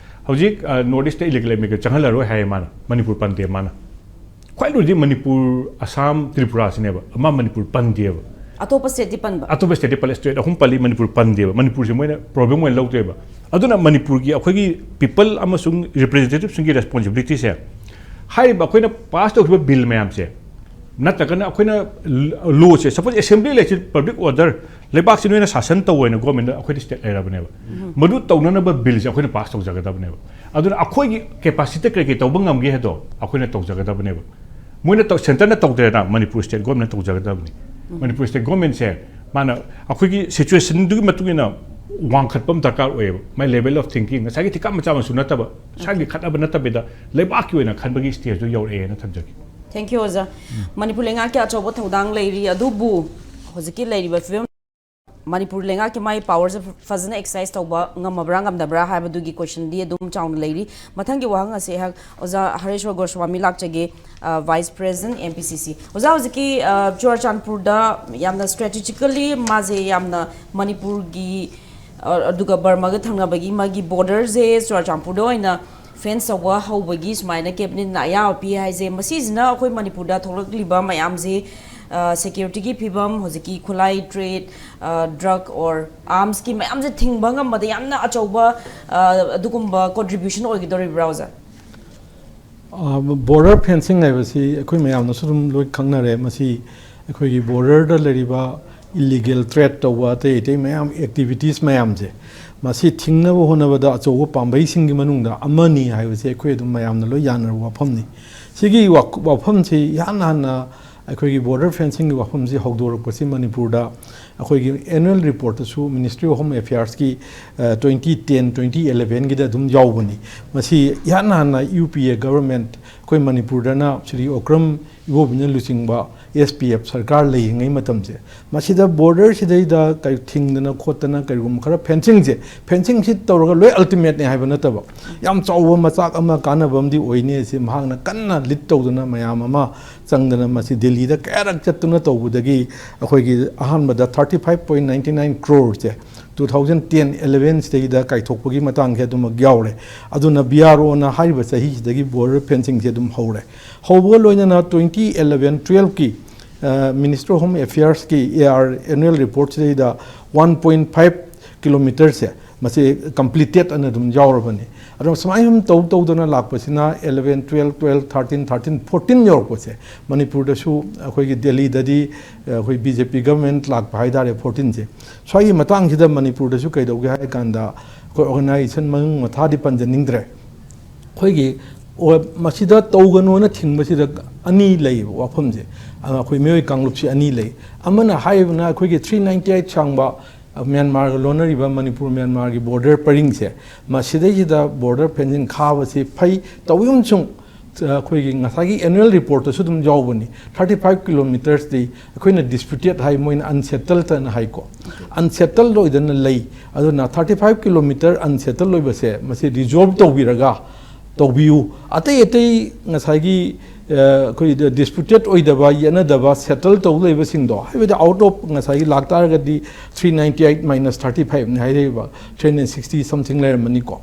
ꯍꯧꯖꯤꯛ, ꯑ, ꯅꯣꯔꯠ ꯏꯁꯇ ꯏꯂꯤꯒꯦꯜ ꯏꯃꯤꯒ꯭ꯔꯦꯟ ꯆꯪꯍꯜꯂꯔꯣꯏ ꯍꯥꯏꯌꯦ ꯃꯥꯅ, ꯃꯅꯤꯄꯨꯔ ꯄꯟꯗꯦ ꯃꯥꯅ꯫ ꯈ꯭ꯋꯥꯏ ꯂꯨꯔꯤꯗꯤ ꯃꯅꯤꯄꯨꯔ, ꯑꯁꯥꯝ, ꯇ꯭ꯔꯤꯄꯨꯔꯥꯁꯤꯅꯦꯕ, ꯑꯃ ꯃꯅꯤꯄꯨꯔ ꯄꯟꯗꯦꯕ꯫ ꯑꯇꯣꯞꯄ ꯁ꯭ꯇꯦꯠꯇꯤ ꯄꯟꯕ? ꯑꯇꯣꯞꯄ ꯁ꯭ꯇꯦꯠꯇꯤ ꯄꯜꯂꯦ, ꯁ꯭ꯇꯦꯠ ꯑꯍꯨꯝ ꯄꯜꯂꯤ, ꯃꯅꯤꯄꯨꯔ ꯄꯟꯗꯦꯕ꯫ ꯃꯅꯤꯄꯨꯔꯁꯦ ꯃꯣꯏꯅ ꯄ꯭ꯔꯣꯕ꯭ꯂꯦꯝ ꯑꯣꯏꯅ ꯂꯧꯗꯦꯕ꯫ ꯑꯗꯨꯅ ꯃꯅꯤꯄꯨꯔꯒꯤ ꯑꯩꯈꯣꯏꯒꯤ ꯄꯤꯄꯜ ꯑꯃꯁꯨꯡ ꯔꯤꯄ꯭ꯔꯖꯦꯟꯇꯦꯇꯤꯚꯁꯤꯡꯒꯤ ꯔꯦꯁꯄꯣꯟꯁꯤꯕꯤꯂꯤꯇꯤꯁꯦ, ꯍꯥꯏꯔꯤꯕ ꯑꯩꯈꯣꯏꯅ ꯄꯥꯁ ꯇꯧꯈꯤꯕ ꯕꯤꯜ ꯃꯌꯥꯝꯁꯦ, ꯅꯠꯇ꯭ꯔꯒꯅ ꯑꯩꯈꯣꯏꯅ ꯂꯣꯁꯦ, suppose assembly election, public order, ꯂꯩꯕꯥꯛꯁꯤ ꯅꯣꯏꯅ ꯁꯥꯁꯟ ꯇꯧꯋꯦꯅ ꯒꯣꯔꯃꯦꯟꯗ ꯑꯩꯈꯣꯏꯗ ꯁ꯭ꯇꯦꯠ ꯂꯩꯔꯕꯅꯦꯕ꯫ ꯃꯗꯨ ꯇꯧꯅꯅꯕ ꯕꯤꯜꯁꯦ ꯑꯩꯈꯣꯏꯅ ꯄꯥꯁ ꯇꯧꯖꯒꯗꯕꯅꯦꯕ꯫ ꯑꯗꯨꯅ ꯑꯩꯈꯣꯏꯒꯤ ꯀꯦꯄꯥꯁꯤꯇꯤꯗ ꯀꯔꯤ ꯀꯔꯤ ꯇꯧꯕ ꯉꯝꯒꯦ ꯍꯥꯏꯗꯣ ꯑꯩꯈꯣꯏꯅ ꯇꯧꯖꯒꯗꯕꯅꯦꯕ꯫ ꯃꯣꯏꯅ ꯇꯧ-, ꯁꯦꯟꯇꯔꯅ ꯇꯧꯗ꯭ꯔꯦꯅ ꯃꯅꯤꯄꯨꯔ ꯁ꯭ꯇꯦꯠ ꯒꯣꯔꯃꯦꯟꯅ ꯇꯧꯖꯒꯗꯕꯅꯤ꯫ ꯃꯅꯤꯄꯨꯔ ꯁ꯭ꯇꯦꯠ ꯒꯣꯔꯃꯦꯟꯁꯦ ꯃꯥꯅ ꯑꯩꯈꯣꯏꯒꯤ ꯁꯤꯆꯨꯋꯦꯁꯟꯗꯨꯒꯤ ꯃꯇꯨꯡ ꯏꯟꯅ ꯋꯥꯡꯈꯠꯄ ꯑꯃ ꯗꯔꯀꯥꯔ ꯑꯣꯏꯌꯦꯕ, ꯃꯥꯏ ꯂꯦꯚꯦꯜ ꯑꯣꯐ ꯊꯤꯡꯀꯤꯡ, ꯉꯁꯥꯏꯒꯤ ꯊꯤꯀꯥ ꯃꯆꯥ ꯃꯁꯨ ꯅꯠꯇꯕ, ꯁ꯭ꯋꯥꯏꯒꯤ ꯈꯠꯅꯕ ꯅꯠꯇꯕꯤꯗ ꯂꯩꯕꯥꯛꯀꯤ ꯑꯣꯏꯅ ꯈꯟꯕꯒꯤ ꯁ꯭ꯇꯦꯖꯇꯨ ꯌꯧꯔꯛꯑꯦꯅ ꯊꯝꯖꯒꯦ꯫ Thank you, ꯑꯣꯖꯥ꯫ ꯃꯅꯤꯄꯨꯔ ꯂꯩꯉꯥꯛꯀꯤ ꯑꯆꯧꯕ ꯊꯧꯗꯥꯡ ꯂꯩꯔꯤ, ꯑꯗꯨꯕꯨ ꯍꯧꯖꯤꯛꯀꯤ ꯂꯩꯔꯤꯕ ꯐꯤꯕꯝ, ꯃꯅꯤꯄꯨꯔ ꯂꯩꯉꯥꯛꯀꯤ ꯃꯥꯒꯤ ꯄꯥꯋꯔꯁꯦ ꯐꯖꯅ ꯑꯦꯛꯁꯔꯁꯥꯏꯁ ꯇꯧꯕ ꯉꯝꯃꯕ꯭ꯔꯥ ꯉꯝꯗꯕ꯭ꯔꯥ ꯍꯥꯏꯕꯗꯨꯒꯤ ꯀꯣꯏꯁꯟꯗꯤ ꯑꯗꯨꯝ ꯆꯥꯎꯅ ꯂꯩꯔꯤ꯫ ꯃꯊꯪꯒꯤ ꯋꯥꯍꯪ ꯑꯁꯤ ꯑꯩꯍꯥꯛ ꯑꯣꯖꯥ ꯍꯔꯦꯁ꯭ꯋꯔ ꯒꯣꯁ꯭ꯋꯥꯃꯤ ꯂꯥꯛꯆꯒꯦ, ꯑ, ꯚꯥꯏꯁ ꯄ꯭ꯔꯦꯁꯤꯗꯦꯟꯠ ꯑꯦꯝ ꯄꯤ ꯁꯤ ꯁꯤ꯫ ꯑꯣꯖꯥ, ꯍꯧꯖꯤꯛꯀꯤ, ꯑ, ꯆꯨꯔꯥꯆꯥꯟꯄꯨꯔꯗ ꯌꯥꯝꯅ ꯁ꯭ꯇ꯭ꯔꯦꯇꯦꯖꯤꯀꯦꯜꯂꯤ ꯃꯥꯁꯦ ꯌꯥꯝꯅ ꯃꯅꯤꯄꯨꯔꯒꯤ, ꯑ, ꯑꯗꯨꯒ ꯕꯔꯃꯥꯒ ꯊꯪꯅꯕꯒꯤ ꯃꯥꯒꯤ ꯕꯣꯔꯗꯔꯁꯦ ꯆꯨꯔꯥꯆꯥꯟꯄꯨꯔꯗ ꯑꯣꯏꯅ ꯐꯦꯟꯁ ꯇꯧꯕ ꯍꯧꯕꯒꯤ ꯁꯨꯃꯥꯏꯅ ꯀꯦꯕꯤꯅꯦꯠꯅ ꯑꯌꯥꯕ ꯄꯤ ꯍꯥꯏꯁꯦ, ꯃꯁꯤꯁꯤꯅ ꯑꯩꯈꯣꯏ ꯃꯅꯤꯄꯨꯔꯗ ꯊꯣꯛꯂꯛꯂꯤꯕ ꯃꯌꯥꯝꯁꯦ ꯁꯦꯀ꯭ꯌꯨꯔꯤꯇꯤꯒꯤ ꯐꯤꯕꯝ, ꯍꯧꯖꯤꯛꯀꯤ ꯈꯨꯠꯂꯥꯏ ꯇ꯭ꯔꯦꯗ, ꯗ꯭ꯔꯒ ꯑꯣꯔ ꯑꯥꯔꯝꯁꯀꯤ ꯃꯌꯥꯝꯁꯦ ꯊꯤꯡꯕ ꯉꯝꯕꯗ ꯌꯥꯝꯅ ꯑꯆꯧꯕ ꯑ, ꯑꯗꯨꯒꯨꯝꯕ ꯀꯣꯟꯇ꯭ꯔꯤꯕ꯭ꯌꯨꯁꯟ ꯑꯣꯏꯒꯗꯧꯔꯤꯕ꯭ꯔꯥ, ꯑꯣꯖꯥ? ꯕꯣꯔꯗꯔ ꯐꯦꯟꯁꯤꯡ ꯍꯥꯏꯕꯁꯤ ꯑꯩꯈꯣꯏ ꯃꯌꯥꯝꯅꯁꯨ ꯑꯗꯨꯝ ꯂꯣꯏ ꯈꯪꯅꯔꯦ꯫ ꯃꯁꯤ ꯑꯩꯈꯣꯏꯒꯤ ꯕꯣꯔꯗꯔꯗ ꯂꯩꯔꯤꯕ ꯏꯂꯤꯒꯦꯜ ꯇ꯭ꯔꯦꯗ ꯇꯧꯕ, ꯑꯇꯩ ꯑꯇꯩ ꯃꯌꯥꯝ ꯑꯦꯛꯇꯤꯚꯤꯇꯤꯁ ꯃꯌꯥꯝꯁꯦ, ꯃꯁꯤ ꯊꯤꯡꯅꯕ ꯍꯣꯠꯅꯕꯗ ꯑꯆꯧꯕ ꯄꯥꯝꯕꯩꯁꯤꯡꯒꯤ ꯃꯅꯨꯡꯗ ꯑꯃꯅꯤ ꯍꯥꯏꯕꯁꯦ ꯑꯩꯈꯣꯏ ꯑꯗꯨꯝ ꯃꯌꯥꯝꯅ ꯂꯣꯏ ꯌꯥꯅꯔꯕ ꯋꯥꯐꯝꯅꯤ꯫ ꯁꯤꯒꯤ ꯋꯥ- ꯋꯥꯐꯝꯁꯤ ꯏꯍꯥꯟ ꯍꯥꯟꯅ ꯑꯩꯈꯣꯏꯒꯤ ꯕꯣꯔꯗꯔ ꯐꯦꯟꯁꯤꯡꯒꯤ ꯋꯥꯐꯝꯁꯤ ꯍꯧꯗꯣꯔꯛꯄꯁꯤ ꯃꯅꯤꯄꯨꯔꯗ ꯑꯩꯈꯣꯏꯒꯤ ꯑꯦꯅꯨꯋꯦꯜ ꯔꯤꯄꯣꯔꯠꯇꯁꯨ, ꯃꯤꯅꯤꯁꯇ꯭ꯔꯤ ꯑꯣꯐ ꯍꯣꯝ ꯑꯦꯐꯤꯌꯔꯁꯀꯤ ꯇ꯭ꯋꯦꯟꯇꯤ ꯇꯦꯟ ꯇ꯭ꯋꯦꯟꯇꯤ ꯏꯂꯚꯦꯟꯒꯤꯗ ꯑꯗꯨꯝ ꯌꯥꯎꯕꯅꯤ꯫ ꯃꯁꯤ ꯏꯍꯥꯟ ꯍꯥꯟꯅ ꯌꯨ ꯄꯤ ꯑꯦ ꯒꯕꯔꯃꯦꯟꯠ, ꯑꯩꯈꯣꯏ ꯃꯅꯤꯄꯨꯔꯗꯅ ꯁ꯭ꯔꯤ ꯑꯣꯀ꯭ꯔꯝ ꯏꯕꯣꯕꯤꯅ ꯂꯨꯆꯤꯡꯕ ꯑꯦꯁ ꯄꯤ ꯑꯦꯐ ꯁꯔꯀꯥꯔ ꯂꯩꯔꯤꯉꯩ ꯃꯇꯝꯁꯦ, ꯃꯁꯤꯗ ꯕꯣꯔꯗꯔꯁꯤꯗꯩꯗ ꯀꯩ- ꯊꯤꯡꯗꯅ ꯈꯣꯠꯇꯅ ꯀꯔꯤꯒꯨꯝꯕ ꯈꯔ ꯐꯦꯟꯁꯤꯡꯁꯦ, ꯐꯦꯟꯁꯤꯡꯁꯤ ꯇꯧꯔꯒ ꯂꯣꯏ ꯑꯜꯇꯤꯃꯦꯠꯅꯤ ꯍꯥꯏꯕ ꯅꯠꯇꯕ, ꯌꯥꯝ ꯆꯥꯎꯕ ꯃꯆꯥꯛ ꯑꯃ ꯀꯥꯟꯅꯕ ꯑꯃꯗꯤ ꯑꯣꯏꯅꯤ꯫ ꯑꯁꯤ ꯃꯍꯥꯛꯅ ꯀꯟꯅ ꯂꯤꯗ ꯇꯧꯗꯅ ꯃꯌꯥꯝ ꯑꯃ ꯆꯪꯗꯅ ꯃꯁꯤ ꯗꯦꯜꯂꯤꯗ ꯀꯌꯥꯔꯛ ꯆꯠꯇꯨꯅ ꯇꯧꯕꯗꯒꯤ ꯑꯩꯈꯣꯏꯒꯤ ꯑꯍꯥꯟꯕꯗ thirty five point ninety nine ꯀ꯭ꯔꯣꯔꯁꯦ ꯇꯨ ꯊꯥꯎꯖꯟ ꯇꯦꯟ ꯏꯂꯚꯦꯟꯁꯤꯗꯩꯗ ꯀꯥꯏꯊꯣꯛꯄꯒꯤ ꯃꯇꯥꯡꯁꯦ ꯑꯗꯨꯃꯛ ꯌꯥꯎꯔꯦ꯫ ꯑꯗꯨꯅ ꯕꯤ ꯑꯥꯔ ꯑꯣꯅ ꯍꯥꯏꯔꯤꯕ ꯆꯍꯤꯁꯤꯗꯒꯤ ꯕꯣꯔꯗꯔ ꯐꯦꯟꯁꯤꯡꯁꯦ ꯑꯗꯨꯝ ꯍꯧꯔꯦ꯫ ꯍꯧꯕꯒ ꯂꯣꯏꯅꯅ ꯇ꯭ꯋꯦꯟꯇꯤ ꯏꯂꯚꯦꯟ ꯇ꯭ꯋꯦꯜꯐꯀꯤ ꯃꯤꯅꯤꯁꯇ꯭ꯔꯤ ꯑꯣꯐ ꯍꯣꯝ ꯑꯦꯐꯤꯌꯔꯁꯀꯤ ꯑꯦ ꯑꯥꯔ ꯑꯦꯅꯨꯋꯦꯜ ꯔꯤꯄꯣꯔꯠꯁꯤꯗꯩꯗ ꯋꯥꯟ ꯄꯣꯏꯟ ꯐꯥꯏꯚ ꯀꯤꯂꯣꯃꯤꯇꯔꯁꯦ ꯃꯁꯤ ꯀꯝꯄ꯭ꯂꯤꯇꯦꯠ ꯑꯅ ꯑꯗꯨꯝ ꯌꯥꯎꯔꯕꯅꯤ꯫ ꯑꯗꯣ ꯁꯨꯃꯥꯏꯅ ꯁꯨꯝ ꯇꯧ ꯇꯧꯗꯅ ꯂꯥꯛꯄꯁꯤꯅ eleven twelve twelve thirteen thirteen fourteen ꯌꯧꯔꯛꯄꯁꯦ ꯃꯅꯤꯄꯨꯔꯗꯁꯨ ꯑꯩꯈꯣꯏꯒꯤ ꯗꯦꯜꯂꯤꯗꯗꯤ ꯑꯩꯈꯣꯏ ꯕꯤ ꯖꯦ ꯄꯤ ꯒꯕꯔꯃꯦꯟꯠ ꯂꯥꯛꯄ ꯍꯥꯏ ꯇꯥꯔꯦ ꯐꯣꯔꯇꯤꯟꯁꯦ꯫ ꯁ꯭ꯋꯥꯏꯒꯤ ꯃꯇꯥꯡꯁꯤꯗ ꯃꯅꯤꯄꯨꯔꯗꯁꯨ ꯀꯩꯗꯧꯒꯦ ꯍꯥꯏ ꯀꯥꯟꯗ ꯑꯩꯈꯣꯏ ꯑꯣꯔꯒꯅꯥꯏꯖꯦꯁꯟ ꯃꯃꯤꯡ ꯃꯊꯥꯗꯤ ꯄꯟꯖꯅꯤꯡꯗ꯭ꯔꯦ꯫ ꯑꯩꯈꯣꯏꯒꯤ ꯑꯣ- ꯃꯁꯤꯗ ꯇꯧꯒꯅꯣꯅ ꯊꯤꯡꯕꯁꯤꯗ ꯑꯅꯤ ꯂꯩꯌꯦꯕ ꯋꯥꯐꯝꯁꯦ꯫ ꯑ, ꯑꯩꯈꯣꯏ ꯃꯤꯑꯣꯏ ꯀꯥꯡꯂꯨꯞꯁꯤ ꯑꯅꯤ ꯂꯩ꯫ ꯑꯃꯅ ꯍꯥꯏꯔꯤꯕꯅ ꯑꯩꯈꯣꯏꯒꯤ ꯊ꯭ꯔꯤ ꯅꯥꯏꯟꯇꯤ ꯑꯩꯠ ꯁꯥꯡꯕ, ꯑ, ꯃ꯭ꯌꯥꯟꯃꯥꯔꯒ ꯂꯣꯟꯅꯔꯤꯕ ꯃꯅꯤꯄꯨꯔ ꯃ꯭ꯌꯥꯟꯃꯥꯔꯒꯤ ꯕꯣꯔꯗꯔ ꯄꯔꯤꯡꯁꯦ, ꯃꯁꯤꯗꯩꯁꯤꯗ ꯕꯣꯔꯗꯔ ꯐꯦꯟꯁꯤꯡ ꯈꯥꯕꯁꯤ ꯐꯩ꯫ ꯇꯧꯏꯒꯨꯝꯁꯨꯡ ꯑꯩꯈꯣꯏꯒꯤ ꯉꯁꯥꯏꯒꯤ ꯑꯦꯅꯨꯋꯦꯜ ꯔꯤꯄꯣꯔꯠꯇꯁꯨ ꯑꯗꯨꯝ ꯌꯥꯎꯕꯅꯤ, ꯊꯥꯔꯇꯤ ꯐꯥꯏꯚ ꯀꯤꯂꯣꯃꯤꯇꯔꯁꯇꯤ ꯑꯩꯈꯣꯏꯅ ꯗꯤꯁꯄ꯭ꯌꯨꯇꯦꯠ ꯍꯥꯏ, ꯃꯣꯏꯅ ꯑꯟꯁꯦꯇꯜꯗ ꯑꯅ ꯍꯥꯏꯀꯣ, ꯑꯟꯁꯦꯇꯜꯗ ꯑꯣꯏꯗꯅ ꯂꯩ꯫ ꯑꯗꯨꯅ ꯊꯥꯔꯇꯤ ꯐꯥꯏꯚ ꯀꯤꯂꯣꯃꯤꯇꯔ ꯑꯟꯁꯦꯇꯜ ꯑꯣꯏꯕꯁꯦ ꯃꯁꯤ ꯔꯤꯖꯣꯜꯕ ꯇꯧꯕꯤꯔꯒ ꯇꯧꯕꯤꯌꯨ꯫ ꯑꯇꯩ ꯑꯇꯩ ꯉꯁꯥꯏꯒꯤ ꯑꯩꯈꯣꯏ ꯗꯤꯁꯄ꯭ꯌꯨꯇꯦꯠ ꯑꯣꯏꯗꯕ, ꯌꯦꯠꯅꯗꯕ, ꯁꯦꯇꯜ ꯇꯧ ꯂꯩꯕꯁꯤꯡꯗꯣ, ꯍꯥꯏꯕꯗꯤ ꯑꯥꯎꯠ ꯑꯣꯐ ꯉꯁꯥꯏꯒꯤ ꯂꯥꯛ ꯇꯥꯔꯒꯗꯤ three ninety eight minus thirty ꯐꯥꯏꯚꯅꯤ ꯍꯥꯏꯔꯛꯏꯕ, ꯊ꯭ꯔꯤ ꯍꯟꯗ꯭ꯔꯦꯠ ꯁꯤꯛꯁꯇꯤ ꯁꯝꯊꯤꯡ ꯂꯩꯔꯝꯃꯅꯤꯀꯣ꯫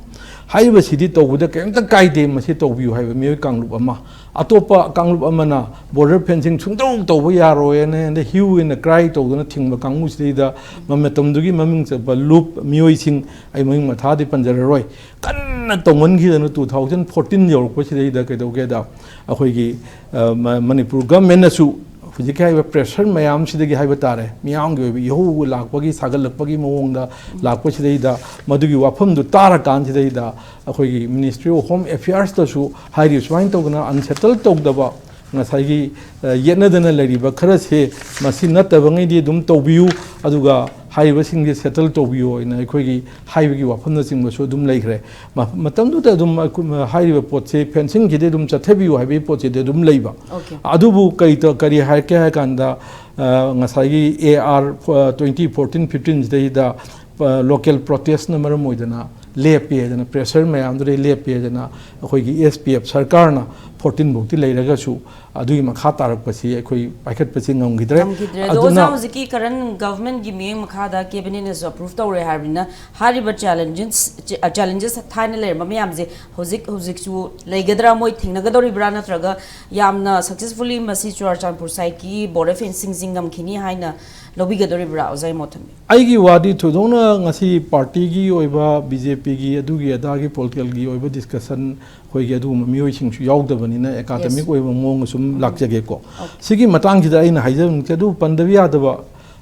ꯍꯥꯏꯔꯤꯕꯁꯤꯗꯤ ꯇꯧꯕꯗ ꯀꯔꯤꯝꯇ ꯀꯥꯏꯗꯦ, ꯃꯁꯤ ꯇꯧꯕꯤꯌꯨ ꯍꯥꯏꯕ ꯃꯤꯑꯣꯏ ꯀꯥꯡꯂꯨꯞ ꯑꯃ꯫ ꯑꯇꯣꯞꯄ ꯀꯥꯡꯂꯨꯞ ꯑꯃꯅ ꯕꯣꯔꯗꯔ ꯐꯦꯟꯁꯤꯡ ꯁꯨꯡꯇꯧ ꯇꯧꯕ ꯌꯥꯔꯣꯏꯅ ꯍꯦꯟꯗ ꯍ꯭ꯌꯨ ꯑꯦꯟ ꯀ꯭ꯔꯥꯏ ꯇꯧꯗꯨꯅ ꯊꯤꯡꯕ ꯀꯥꯡꯕꯨꯁꯤꯗꯩꯗ ꯃꯇꯝꯗꯨꯒꯤ ꯃꯃꯤꯡ ꯆꯠꯄ ꯂꯨꯞ ꯃꯤꯑꯣꯏꯁꯤꯡ, ꯑꯩ ꯃꯃꯤꯡ ꯃꯊꯥꯗꯤ ꯄꯟꯖꯔꯔꯣꯏ, ꯀꯟꯅ ꯇꯧꯃꯟꯈꯤꯗꯅ ꯇꯨ ꯊꯥꯎꯖꯟ ꯐꯣꯔꯇꯤꯟ ꯌꯧꯔꯛꯄꯁꯤꯗꯩꯗ ꯀꯩꯗꯧꯒꯦꯗ, ꯑꯩꯈꯣꯏꯒꯤ, ꯑ, ꯃ-, ꯃꯅꯤꯄꯨꯔ ꯒꯚꯔꯟꯃꯦꯟꯅꯁꯨ ꯍꯧꯖꯤꯛꯀꯤ ꯍꯥꯏꯔꯤꯕ ꯄ꯭ꯔꯦꯁꯔ ꯃꯌꯥꯝꯁꯤꯗꯒꯤ ꯍꯥꯏꯕ ꯇꯥꯔꯦ, ꯃꯤꯌꯥꯝꯒꯤ ꯑꯣꯏꯕ ꯏꯍꯧ ꯂꯥꯛꯄꯒꯤ, ꯁꯥꯒꯠꯂꯛꯄꯒꯤ ꯃꯑꯣꯡꯗ ꯂꯥꯛꯄꯁꯤꯗꯩꯗ ꯃꯗꯨꯒꯤ ꯋꯥꯐꯝꯗꯨ ꯇꯥꯔꯀꯥꯟꯁꯤꯗꯩꯗ ꯑꯩꯈꯣꯏꯒꯤ Ministry of Home Affairsꯇꯁꯨ ꯍꯥꯏꯔꯤꯕ ꯁꯨꯃꯥꯏꯅ ꯇꯧꯗꯅ ꯑꯟꯁꯦꯇꯜ ꯇꯧꯗꯕ ꯉꯁꯥꯏꯒꯤ, ꯑ, ꯌꯦꯠꯅꯗꯅ ꯂꯩꯔꯤꯕ ꯈꯔꯁꯦ ꯃꯁꯤ ꯅꯠꯇꯕꯉꯩꯗꯤ ꯑꯗꯨꯝ ꯇꯧꯕꯤꯌꯨ, ꯑꯗꯨꯒ ꯍꯥꯏꯔꯤꯕꯁꯤꯡꯁꯦ ꯁꯦꯇꯜ ꯇꯧꯕꯤꯌꯨ ꯍꯥꯏꯅ ꯑꯩꯈꯣꯏꯒꯤ ꯍꯥꯏꯕꯒꯤ ꯋꯥꯐꯝꯅꯆꯤꯡꯕꯁꯨ ꯑꯗꯨꯝ ꯂꯩꯈ꯭ꯔꯦ꯫ ꯃ-, ꯃꯇꯝꯗꯨꯗ ꯑꯗꯨꯝ ꯑꯩꯈꯣꯏ, ꯍꯥꯏꯔꯤꯕ ꯄꯣꯠꯁꯦ ꯐꯦꯟꯁꯤꯡꯁꯤꯗꯤ ꯑꯗꯨꯝ ꯆꯠꯊꯕꯤꯌꯨ ꯍꯥꯏꯕꯒꯤ ꯄꯣꯠꯁꯤꯗꯤ ꯑꯗꯨꯝ ꯂꯩꯕ꯫ Okay. ꯑꯗꯨꯕꯨ ꯀꯔꯤ ꯇ-, ꯀꯔꯤ ꯍꯥꯏꯔꯛꯀꯦ ꯍꯥꯏ ꯀꯥꯟꯗ, ꯑ, ꯉꯁꯥꯏꯒꯤ ꯑꯦ ꯑꯥꯔ, ꯑ, ꯇ꯭ꯋꯦꯟꯇꯤ ꯐꯣꯔꯇꯤꯟ ꯐꯤꯐꯇꯤꯟꯁꯤꯗꯩꯗ, ꯑ, ꯂꯣꯀꯦꯜ ꯄ꯭ꯔꯣꯇꯦꯁꯅ ꯃꯔꯝ ꯑꯣꯏꯗꯅ ꯂꯦꯞꯄꯦꯗꯅ, ꯄ꯭ꯔꯦꯁꯔ ꯃꯌꯥꯝꯗꯨꯗꯩ ꯂꯦꯞꯄꯦꯗꯅ ꯑꯩꯈꯣꯏꯒꯤ ꯑꯦꯁ ꯄꯤ ꯑꯦꯐ ꯁꯔꯀꯥꯔꯅ ꯐꯣꯔꯇꯤꯟ ꯐꯥꯎꯇꯤ ꯂꯩꯔꯒꯁꯨ ꯑꯗꯨꯒꯤ ꯃꯈꯥ ꯇꯥꯔꯛꯄꯁꯤ ꯑꯩꯈꯣꯏ ꯄꯥꯏꯈꯠꯄꯁꯤ ꯉꯝꯈꯤꯗ꯭ꯔꯦ꯫ ꯉꯝꯈꯤꯗ꯭ꯔꯦ꯫ ꯑꯗꯣ ꯑꯣꯖꯥ, ꯍꯧꯖꯤꯛꯀꯤ ꯀꯔꯟ ꯒꯚꯔꯟꯃꯦꯟꯠꯀꯤ ꯃꯤꯠꯌꯦꯡ ꯃꯈꯥꯗ ꯀꯦꯕꯤꯅꯦꯠꯅꯁꯨ ꯑꯄ꯭ꯔꯨꯚ ꯇꯧꯔꯦ ꯍꯥꯏꯔꯕꯅꯤꯅ, ꯍꯥꯏꯔꯤꯕ ꯆꯦꯂꯦꯟꯖꯦꯁ, ꯆꯦ-, ꯑ, ꯆꯦꯂꯦꯟꯖꯦꯁ ꯊꯥꯏꯅ ꯂꯩꯔꯝꯕ ꯃꯌꯥꯝꯁꯦ ꯍꯧꯖꯤꯛ, ꯍꯧꯖꯤꯛꯁꯨ ꯂꯩꯒꯗ꯭ꯔꯥ, ꯃꯣꯏ ꯊꯦꯡꯅꯒꯗꯧꯔꯤꯕ꯭ꯔꯥ, ꯅꯠꯇ꯭ꯔꯒ ꯌꯥꯝꯅ ꯁꯛꯁꯦꯁꯐꯨꯜꯂꯤ ꯃꯁꯤ ꯆꯨꯔꯥꯆꯥꯟꯄꯨꯔ ꯁꯥꯏꯠꯀꯤ ꯕꯣꯔꯗꯔ ꯐꯦꯟꯁꯤꯡꯁꯤ ꯉꯝꯈꯤꯅꯤ ꯍꯥꯏꯅ ꯂꯧꯕꯤꯒꯗꯧꯔꯤꯕ꯭ꯔꯥ, ꯑꯣꯖꯥꯒꯤ ꯃꯣꯠ ꯊꯝꯕꯤꯌꯨ? ꯑꯩꯒꯤ ꯋꯥꯗꯤ ꯊꯣꯏꯗꯣꯛꯅ ꯉꯁꯤ ꯄꯥꯔꯇꯤꯒꯤ ꯑꯣꯏꯕ, ꯕꯤ ꯖꯦ ꯄꯤꯒꯤ ꯑꯗꯨꯒꯤ ꯑꯗꯥꯒꯤ ꯄꯣꯂꯤꯇꯤꯀꯦꯜꯒꯤ ꯑꯣꯏꯕ ꯗꯤꯁꯀꯁꯟ, ꯑꯩꯈꯣꯏꯒꯤ ꯑꯗꯨꯒꯨꯝꯕ ꯃꯤꯑꯣꯏꯁꯤꯡꯁꯨ ꯌꯥꯎꯗꯕꯅꯤꯅ ꯑꯦꯀꯥꯗꯃꯤꯛ Yes. ꯑꯣꯏꯕ ꯃꯑꯣꯡꯗ ꯁꯨꯝ ꯎꯝ. ꯂꯥꯛꯆꯒꯦꯀꯣ꯫ Okay. ꯁꯤꯒꯤ ꯃꯇꯥꯡꯁꯤꯗ ꯑꯩꯅ ꯍꯥꯏꯖꯅꯤꯡꯕꯁꯦ, ꯑꯗꯨ ꯄꯟꯗꯕ ꯌꯥꯗꯕ,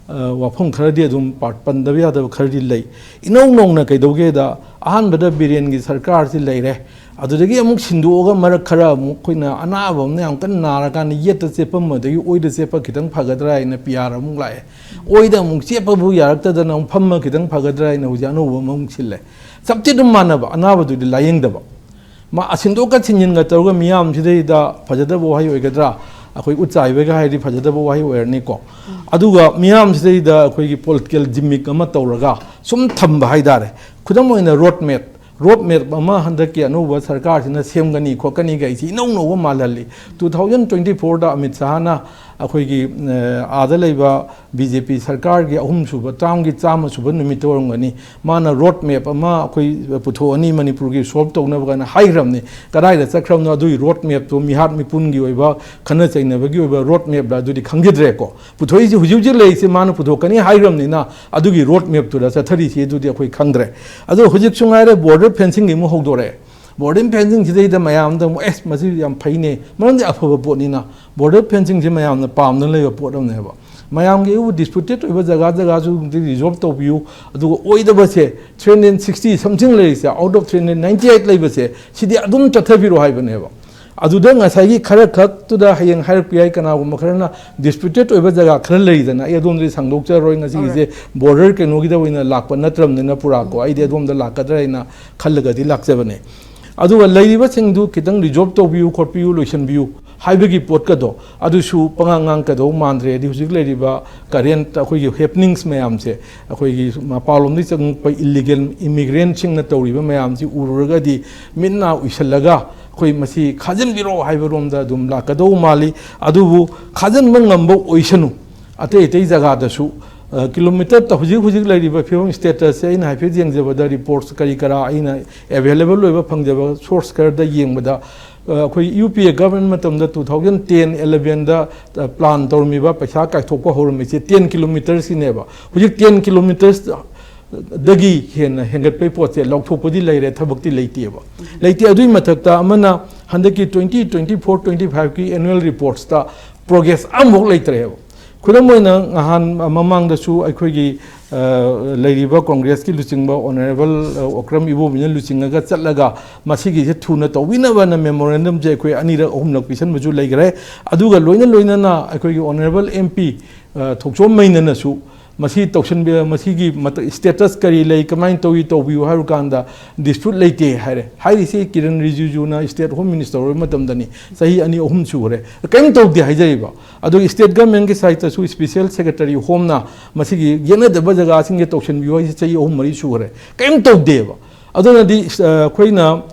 ꯑ, ꯋꯥꯐꯝ ꯈꯔꯗꯤ ꯑꯗꯨꯝ ꯄꯥ-, ꯄꯟꯗꯕ ꯌꯥꯗꯕ ꯈꯔꯗꯤ ꯂꯩ꯫ ꯏꯅꯧ ꯅꯧꯅ ꯀꯩꯗꯧꯒꯦꯗ, ꯑꯍꯥꯟꯕꯗ ꯕꯤꯔꯦꯟꯒꯤ ꯁꯔꯀꯥꯔꯁꯤ ꯂꯩꯔꯦ, ꯑꯗꯨꯗꯒꯤ ꯑꯃꯨꯛ ꯁꯤꯟꯗꯣꯛꯑꯒ ꯃꯔꯛ ꯈꯔ ꯑꯃꯨꯛ ꯑꯩꯈꯣꯏꯅ ꯑꯅꯥꯕ ꯑꯃꯅ ꯌꯥꯝ ꯀꯟꯅ ꯅꯥꯔꯀꯥꯟꯗ ꯌꯦꯠꯇ ꯆꯦꯞꯄꯝꯕꯗꯒꯤ ꯑꯣꯏꯗ ꯆꯦꯞꯄ ꯈꯤꯇꯪ ꯐꯒꯗ꯭ꯔꯥ ꯍꯥꯏꯅ ꯄꯤ ꯑꯥꯔ ꯑꯃꯨꯛ ꯂꯥꯛꯑꯦ꯫ ꯑꯣꯏꯗ ꯑꯃꯨꯛ ꯆꯦꯞꯄꯕꯨ ꯌꯥꯔꯛꯇꯗꯅ ꯑꯃꯨꯛ ꯐꯝꯃ ꯈꯤꯇꯪ ꯐꯒꯗ꯭ꯔꯥ ꯍꯥꯏꯅ ꯍꯧꯖꯤꯛ ꯑꯅꯧꯕ ꯑꯃꯃꯨꯛ ꯁꯤꯜꯂꯦ꯫ ꯆꯞꯇꯤ ꯑꯗꯨꯝ ꯃꯥꯟꯅꯕ, ꯑꯅꯥꯕꯗꯨꯗꯤ ꯂꯥꯌꯦꯡꯗꯕ꯫ ꯃꯥ ꯁꯤꯟꯗꯣꯛꯀ ꯁꯤꯟꯖꯤꯟꯒ ꯇꯧꯔꯒ ꯃꯤꯌꯥꯝꯁꯤꯗꯩꯗ ꯐꯖꯗꯕ ꯋꯥꯍꯩ ꯑꯣꯏꯒꯗ꯭ꯔꯥ? ꯑꯩꯈꯣꯏ ꯎꯠ ꯆꯥꯏꯕꯒ ꯍꯥꯏꯔꯗꯤ ꯐꯖꯗꯕ ꯋꯥꯍꯩ ꯑꯣꯏꯔꯅꯤꯀꯣ꯫ ꯑꯗꯨꯒ ꯃꯤꯌꯥꯝꯁꯤꯗꯩꯗ ꯑꯩꯈꯣꯏꯒꯤ ꯄꯣꯂꯤꯇꯤꯀꯦꯜ ꯖꯤꯃꯤꯛ ꯑꯃ ꯇꯧꯔꯒ ꯁꯨꯝ ꯊꯝꯕ ꯍꯥꯏꯇꯥꯔꯦ꯫ ꯈꯨꯗꯝ ꯑꯣꯏꯅ ꯔꯣꯗ ꯃꯦꯞ, ꯔꯣꯗ ꯃꯦꯞ ꯑꯃ ꯍꯟꯗꯛꯀꯤ ꯑꯅꯧꯕ ꯁꯔꯀꯥꯔꯁꯤꯅ ꯁꯦꯝꯒꯅꯤ ꯈꯣꯠꯀꯅꯤ ꯀꯩꯁꯤ ꯏꯅꯧ ꯅꯧꯕ ꯃꯥꯜꯍꯜꯂꯤ꯫ ꯇꯨ ꯊꯥꯎꯖꯟ ꯇ꯭ꯋꯦꯟꯇꯤ ꯐꯣꯔꯗ ꯑꯃꯤꯠ ꯁꯍꯥꯅ ꯑꯩꯈꯣꯏꯒꯤ ꯑꯥꯗ ꯂꯩꯕ ꯕꯤ ꯖꯦ ꯄꯤ ꯁꯔꯀꯥꯔꯒꯤ ꯑꯍꯨꯝꯁꯨꯕ ꯇꯥꯝꯒꯤ ꯆꯥꯝꯃ ꯁꯨꯕ ꯅꯨꯃꯤꯠꯇ ꯑꯣꯏꯔꯝꯒꯅꯤ, ꯃꯥꯅ ꯔꯣꯗ ꯃꯦꯞ ꯑꯃ ꯑꯩꯈꯣꯏ ꯄꯨꯊꯣꯛꯑꯅꯤ ꯃꯅꯤꯄꯨꯔꯒꯤ ꯁꯣꯜꯕ ꯇꯧꯅꯕ ꯀꯥꯏꯅ ꯍꯥꯏꯈ꯭ꯔꯕꯅꯤ꯫ ꯀꯗꯥꯏꯗ ꯆꯠꯈ꯭ꯔꯕꯅꯣ ꯑꯗꯨꯒꯤ ꯔꯣꯗ ꯃꯦꯞꯇꯣ ꯃꯤꯍꯥꯠ ꯃꯤꯄꯨꯟꯒꯤ ꯑꯣꯏꯕ ꯈꯠꯅ ꯆꯩꯅꯕꯒꯤ ꯑꯣꯏꯕ ꯔꯣꯗ ꯃꯦꯞꯂ ꯑꯗꯨꯗꯤ ꯈꯪꯈꯤꯗ꯭ꯔꯦꯀꯣ꯫ ꯄꯨꯊꯣꯛꯏꯁꯦ ꯍꯧꯖꯤꯛ ꯍꯧꯖꯤꯛ ꯂꯩꯔꯤꯁꯦ ꯃꯥꯅ ꯄꯨꯊꯣꯛꯀꯅꯤ ꯍꯥꯏꯈ꯭ꯔꯕꯅꯤꯅ ꯑꯗꯨꯒꯤ ꯔꯣꯗ ꯃꯦꯞꯇꯨꯗ ꯆꯠꯊꯔꯤꯁꯤ ꯑꯗꯨꯗꯤ ꯑꯩꯈꯣꯏ ꯈꯪꯗ꯭ꯔꯦ꯫ ꯑꯗꯣ ꯍꯧꯖꯤꯛꯁꯨ ꯉꯥꯏꯔꯦ ꯕꯣꯔꯗꯔ ꯐꯦꯟꯁꯤꯡꯒꯤ ꯑꯃꯨꯛ ꯍꯧꯗꯣꯔꯛꯑꯦ꯫ ꯕꯣꯔꯗꯔ ꯐꯦꯟꯁꯤꯡꯁꯤꯗꯩꯗ ꯃꯌꯥꯝꯗ ꯑꯃꯨꯛ ꯑꯦꯁ ꯃꯁꯤ ꯌꯥꯝ ꯐꯩꯅꯦ, ꯃꯔꯝꯗꯤ ꯑꯐꯕ ꯄꯣꯠꯅꯤꯅ꯫ ꯕꯣꯔꯗꯔ ꯐꯦꯟꯁꯤꯡꯁꯦ ꯃꯌꯥꯝꯅ ꯄꯥꯝꯗꯅ ꯂꯩꯕ ꯄꯣꯠ ꯑꯃꯅꯦꯕ꯫ ꯃꯌꯥꯝꯒꯤ ꯑꯩꯕꯨ ꯗꯤꯁꯄ꯭ꯌꯨꯇꯦꯠ ꯑꯣꯏꯕ ꯖꯒꯥ ꯖꯒꯥꯁꯨ ꯔꯤꯖꯣꯜꯕ ꯇꯧꯕꯤꯌꯨ, ꯑꯗꯨꯒ ꯑꯣꯏꯗꯕꯁꯦ ꯊ꯭ꯔꯤ ꯍꯟꯗ꯭ꯔꯦꯠ ꯁꯤꯛꯁꯇꯤ ꯁꯝꯊꯤꯡ ꯂꯩꯔꯤꯁꯦ, out of three hundred ninety eight ꯂꯩꯕꯁꯦ ꯁꯤꯗꯤ ꯑꯗꯨꯝ ꯆꯠꯊꯕꯤꯔꯣ ꯍꯥꯏꯕꯅꯦꯕ꯫ ꯑꯗꯨꯗ ꯉꯁꯥꯏꯒꯤ ꯈꯔ ꯈꯛꯇꯨꯗ ꯍꯌꯦꯡ ꯍꯥꯏꯔꯛꯄ ꯌꯥꯏ, ꯀꯅꯥꯒꯨꯝꯕ ꯈꯔꯅ ꯗꯤꯁꯄ꯭ꯌꯨꯇꯦꯠ ꯑꯣꯏꯕ ꯖꯒꯥ ꯈꯔ ꯂꯩꯗꯅ, ꯑꯩ ꯑꯗꯣꯝꯗꯗꯤ ꯁꯥꯡꯗꯣꯛꯆꯔꯣꯏ, ꯉꯁꯤꯒꯤꯁꯦ ꯕꯣꯔꯗꯔ ꯀꯩꯅꯣꯒꯤꯗ ꯑꯣꯏꯅ ꯂꯥꯛꯄ ꯅꯠꯇ꯭ꯔꯕꯅꯤꯅ ꯄꯨꯔꯥꯀꯣ, ꯑꯩꯗꯤ ꯑꯗꯣꯝꯗ ꯂꯥꯛꯀꯗ꯭ꯔꯥ ꯍꯥꯏꯅ ꯈꯜꯂꯒꯗꯤ ꯂꯥꯛꯆꯕꯅꯦ꯫ ꯑꯗꯨꯒ ꯂꯩꯔꯤꯕꯁꯤꯡꯗꯨ ꯈꯤꯇꯪ ꯔꯤꯖꯣꯜꯕ ꯇꯧꯕꯤꯌꯨ ꯈꯣꯠꯄꯤꯌꯨ ꯂꯣꯏꯁꯤꯟꯕꯤꯌꯨ ꯍꯥꯏꯕꯒꯤ ꯄꯣꯠꯀꯗꯣ ꯑꯗꯨꯁꯨ ꯄꯉꯥꯡ ꯉꯥꯡꯀꯗꯧ ꯃꯥꯟꯗ꯭ꯔꯦ꯫ ꯍꯥꯏꯗꯤ ꯍꯧꯖꯤꯛ ꯂꯩꯔꯤꯕ ꯀꯔꯦꯟꯠ ꯑꯩꯈꯣꯏꯒꯤ ꯍꯦꯄꯅꯤꯡꯁ ꯃꯌꯥꯝꯁꯦ, ꯑꯩꯈꯣꯏꯒꯤ ꯃꯄꯥꯟꯂꯣꯝꯗꯒꯤ ꯆꯪꯉꯛꯄ ꯏꯜꯂꯤꯒꯦꯜ ꯏꯃꯤꯒ꯭ꯔꯦꯟꯁꯤꯡꯅ ꯇꯧꯔꯤꯕ ꯃꯌꯥꯝꯁꯤ ꯎꯔꯨꯔꯒꯗꯤ ꯃꯤꯠ ꯅꯥ ꯎꯏꯁꯜꯂꯒ ꯑꯩꯈꯣꯏ ꯃꯁꯤ ꯈꯥꯖꯤꯟꯕꯤꯔꯣ ꯍꯥꯏꯕꯔꯣꯝꯗ ꯑꯗꯨꯝ ꯂꯥꯛꯀꯗꯧ ꯃꯥꯜꯂꯤ꯫ ꯑꯗꯨꯕꯨ ꯈꯥꯖꯤꯟꯕ ꯉꯝꯕ ꯑꯣꯏꯁꯅꯨ, ꯑꯇꯩ ꯑꯇꯩ ꯖꯒꯥꯗꯁꯨ, ꯑ, ꯀꯤꯂꯣꯃꯤꯇꯔ ꯇ-, ꯍꯧꯖꯤꯛ ꯍꯧꯖꯤꯛ ꯂꯩꯔꯤꯕ ꯐꯤꯕꯝ ꯁ꯭ꯇꯦꯇꯁꯁꯦ ꯑꯩꯅ ꯍꯥꯏꯐꯦꯠ ꯌꯦꯡꯖꯕꯗ ꯔꯤꯄꯣꯔꯠꯁ ꯀꯔꯤ ꯀꯔꯥ ꯑꯩꯅ ꯑꯦꯚꯦꯂꯦꯕꯜ ꯑꯣꯏꯕ ꯐꯪꯖꯕ ꯁꯣꯔꯁ ꯈꯔꯗ ꯌꯦꯡꯕꯗ, ꯑ, ꯑꯩꯈꯣꯏ ꯌꯨ ꯄꯤ ꯑꯦ ꯒꯚꯔꯟꯃꯦꯟ ꯃꯇꯝꯗ ꯇꯨ ꯊꯥꯎꯖꯟ ꯇꯦꯟ ꯑꯦꯂꯚꯦꯟꯗ, ꯑ, ꯄ꯭ꯂꯥꯟ ꯇꯧꯔꯝꯃꯤꯕ ꯄꯩꯁꯥ ꯀꯥꯏꯊꯣꯛꯄ ꯍꯧꯔꯝꯃꯤꯁꯦ ꯇꯦꯟ ꯀꯤꯂꯣꯃꯤꯇꯔꯁꯀꯤꯅꯦꯕ꯫ ꯍꯧꯖꯤꯛ ꯇꯦꯟ ꯀꯤꯂꯣꯃꯤꯇꯔꯁ ꯗꯒꯤ ꯍꯦꯟꯅ ꯍꯦꯟꯒꯠꯄꯒꯤ ꯄꯣꯠꯁꯦ ꯂꯧꯊꯣꯛꯄꯗꯤ ꯂꯩꯔꯦ, ꯊꯕꯛꯇꯤ ꯂꯩꯇꯦꯕ꯫ ꯂꯩꯇꯦ꯫ ꯑꯗꯨꯒꯤ ꯃꯊꯛꯇ ꯑꯃꯅ ꯍꯟꯗꯛꯀꯤ ꯇ꯭ꯋꯦꯟꯇꯤ ꯇ꯭ꯋꯦꯟꯇꯤ ꯐꯣꯔ ꯇ꯭ꯋꯦꯟꯇꯤ ꯐꯥꯏꯚꯀꯤ ꯑꯦꯅꯨꯋꯦꯜ ꯔꯤꯄꯣꯔꯠꯁꯇ ꯄ꯭ꯔꯣꯒ꯭ꯔꯦꯁ ꯑꯃꯐꯥꯎ ꯂꯩꯇ꯭ꯔꯦꯕ꯫ ꯈꯨꯗꯝ ꯑꯣꯏꯅ ꯉꯍꯥꯟ ꯃꯃꯥꯡꯗꯁꯨ ꯑꯩꯈꯣꯏꯒꯤ, ꯑ, ꯂꯩꯔꯤꯕ ꯀꯣꯡꯒ꯭ꯔꯦꯁꯀꯤ ꯂꯨꯆꯤꯡꯕ ꯑꯣꯅꯔꯦꯕꯜ, ꯑ, ꯑꯣꯀ꯭ꯔꯝ ꯏꯕꯣꯕꯤꯅ ꯂꯨꯆꯤꯡꯉꯒ ꯆꯠꯂꯒ ꯃꯁꯤꯒꯤꯁꯦ ꯊꯨꯅ ꯇꯧꯕꯤꯅꯕꯅ ꯃꯦꯃꯣꯔꯦꯟꯗꯝꯁꯦ ꯑꯩꯈꯣꯏ ꯑꯅꯤꯔꯛ ꯑꯍꯨꯝꯂꯛ ꯄꯤꯁꯟꯕꯁꯨ ꯂꯩꯈ꯭ꯔꯦ꯫ ꯑꯗꯨꯒ ꯂꯣꯏꯅ ꯂꯣꯏꯅꯅ ꯑꯩꯈꯣꯏꯒꯤ ꯑꯣꯅꯔꯦꯕꯜ ꯑꯦꯝ ꯄꯤ, ꯑ, ꯊꯣꯛꯆꯣꯝ ꯃꯩꯅꯅꯁꯨ ꯃꯁꯤ ꯇꯧꯁꯤꯟꯕꯤ-, ꯃꯁꯤꯒꯤ ꯃꯇ-, ꯁ꯭ꯇꯦꯇꯁ ꯀꯔꯤ ꯂꯩ, ꯀꯃꯥꯏꯅ ꯇꯧꯏ, ꯇꯧꯕꯤꯌꯨ ꯍꯥꯏꯔꯨ ꯀꯥꯟꯗ ꯗꯤꯁꯄ꯭ꯌꯨꯠ ꯂꯩꯇꯦ ꯍꯥꯏꯔꯦ꯫ ꯍꯥꯏꯔꯤꯁꯤ ꯀꯤꯔꯟ ꯔꯤꯖꯤꯖꯨꯅ ꯁ꯭ꯇꯦꯠ ꯍꯣꯝ ꯃꯤꯅꯤꯁꯇꯔ ꯑꯣꯏꯕ ꯃꯇꯝꯗꯅꯤ, ꯆꯍꯤ ꯑꯅꯤ ꯑꯍꯨꯝ ꯁꯨꯈ꯭ꯔꯦ, ꯀꯔꯤꯝ ꯇꯧꯗꯦ ꯍꯥꯏꯖꯔꯤꯕ꯫ ꯑꯗꯨꯒ ꯁ꯭ꯇꯦꯠ ꯒꯚꯔꯟꯃꯦꯟꯠꯀꯤ ꯁꯥꯏꯠꯇꯁꯨ ꯁ꯭ꯄꯦꯁꯦꯜ ꯁꯦꯀ꯭ꯔꯦꯇꯔꯤ ꯍꯣꯝꯅ ꯃꯁꯤꯒꯤ ꯌꯦꯠꯅꯗꯕ ꯖꯒꯥꯁꯤꯡꯁꯦ ꯇꯧꯁꯤꯟꯕꯤꯌꯨ ꯍꯥꯏꯁꯤ ꯆꯍꯤ ꯑꯍꯨꯝ ꯃꯔꯤ ꯁꯨꯈ꯭ꯔꯦ, ꯀꯔꯤꯝ ꯇꯧꯗꯦꯕ꯫ ꯑꯗꯨꯅꯗꯤ ꯑ, ꯑꯩꯈꯣꯏꯅ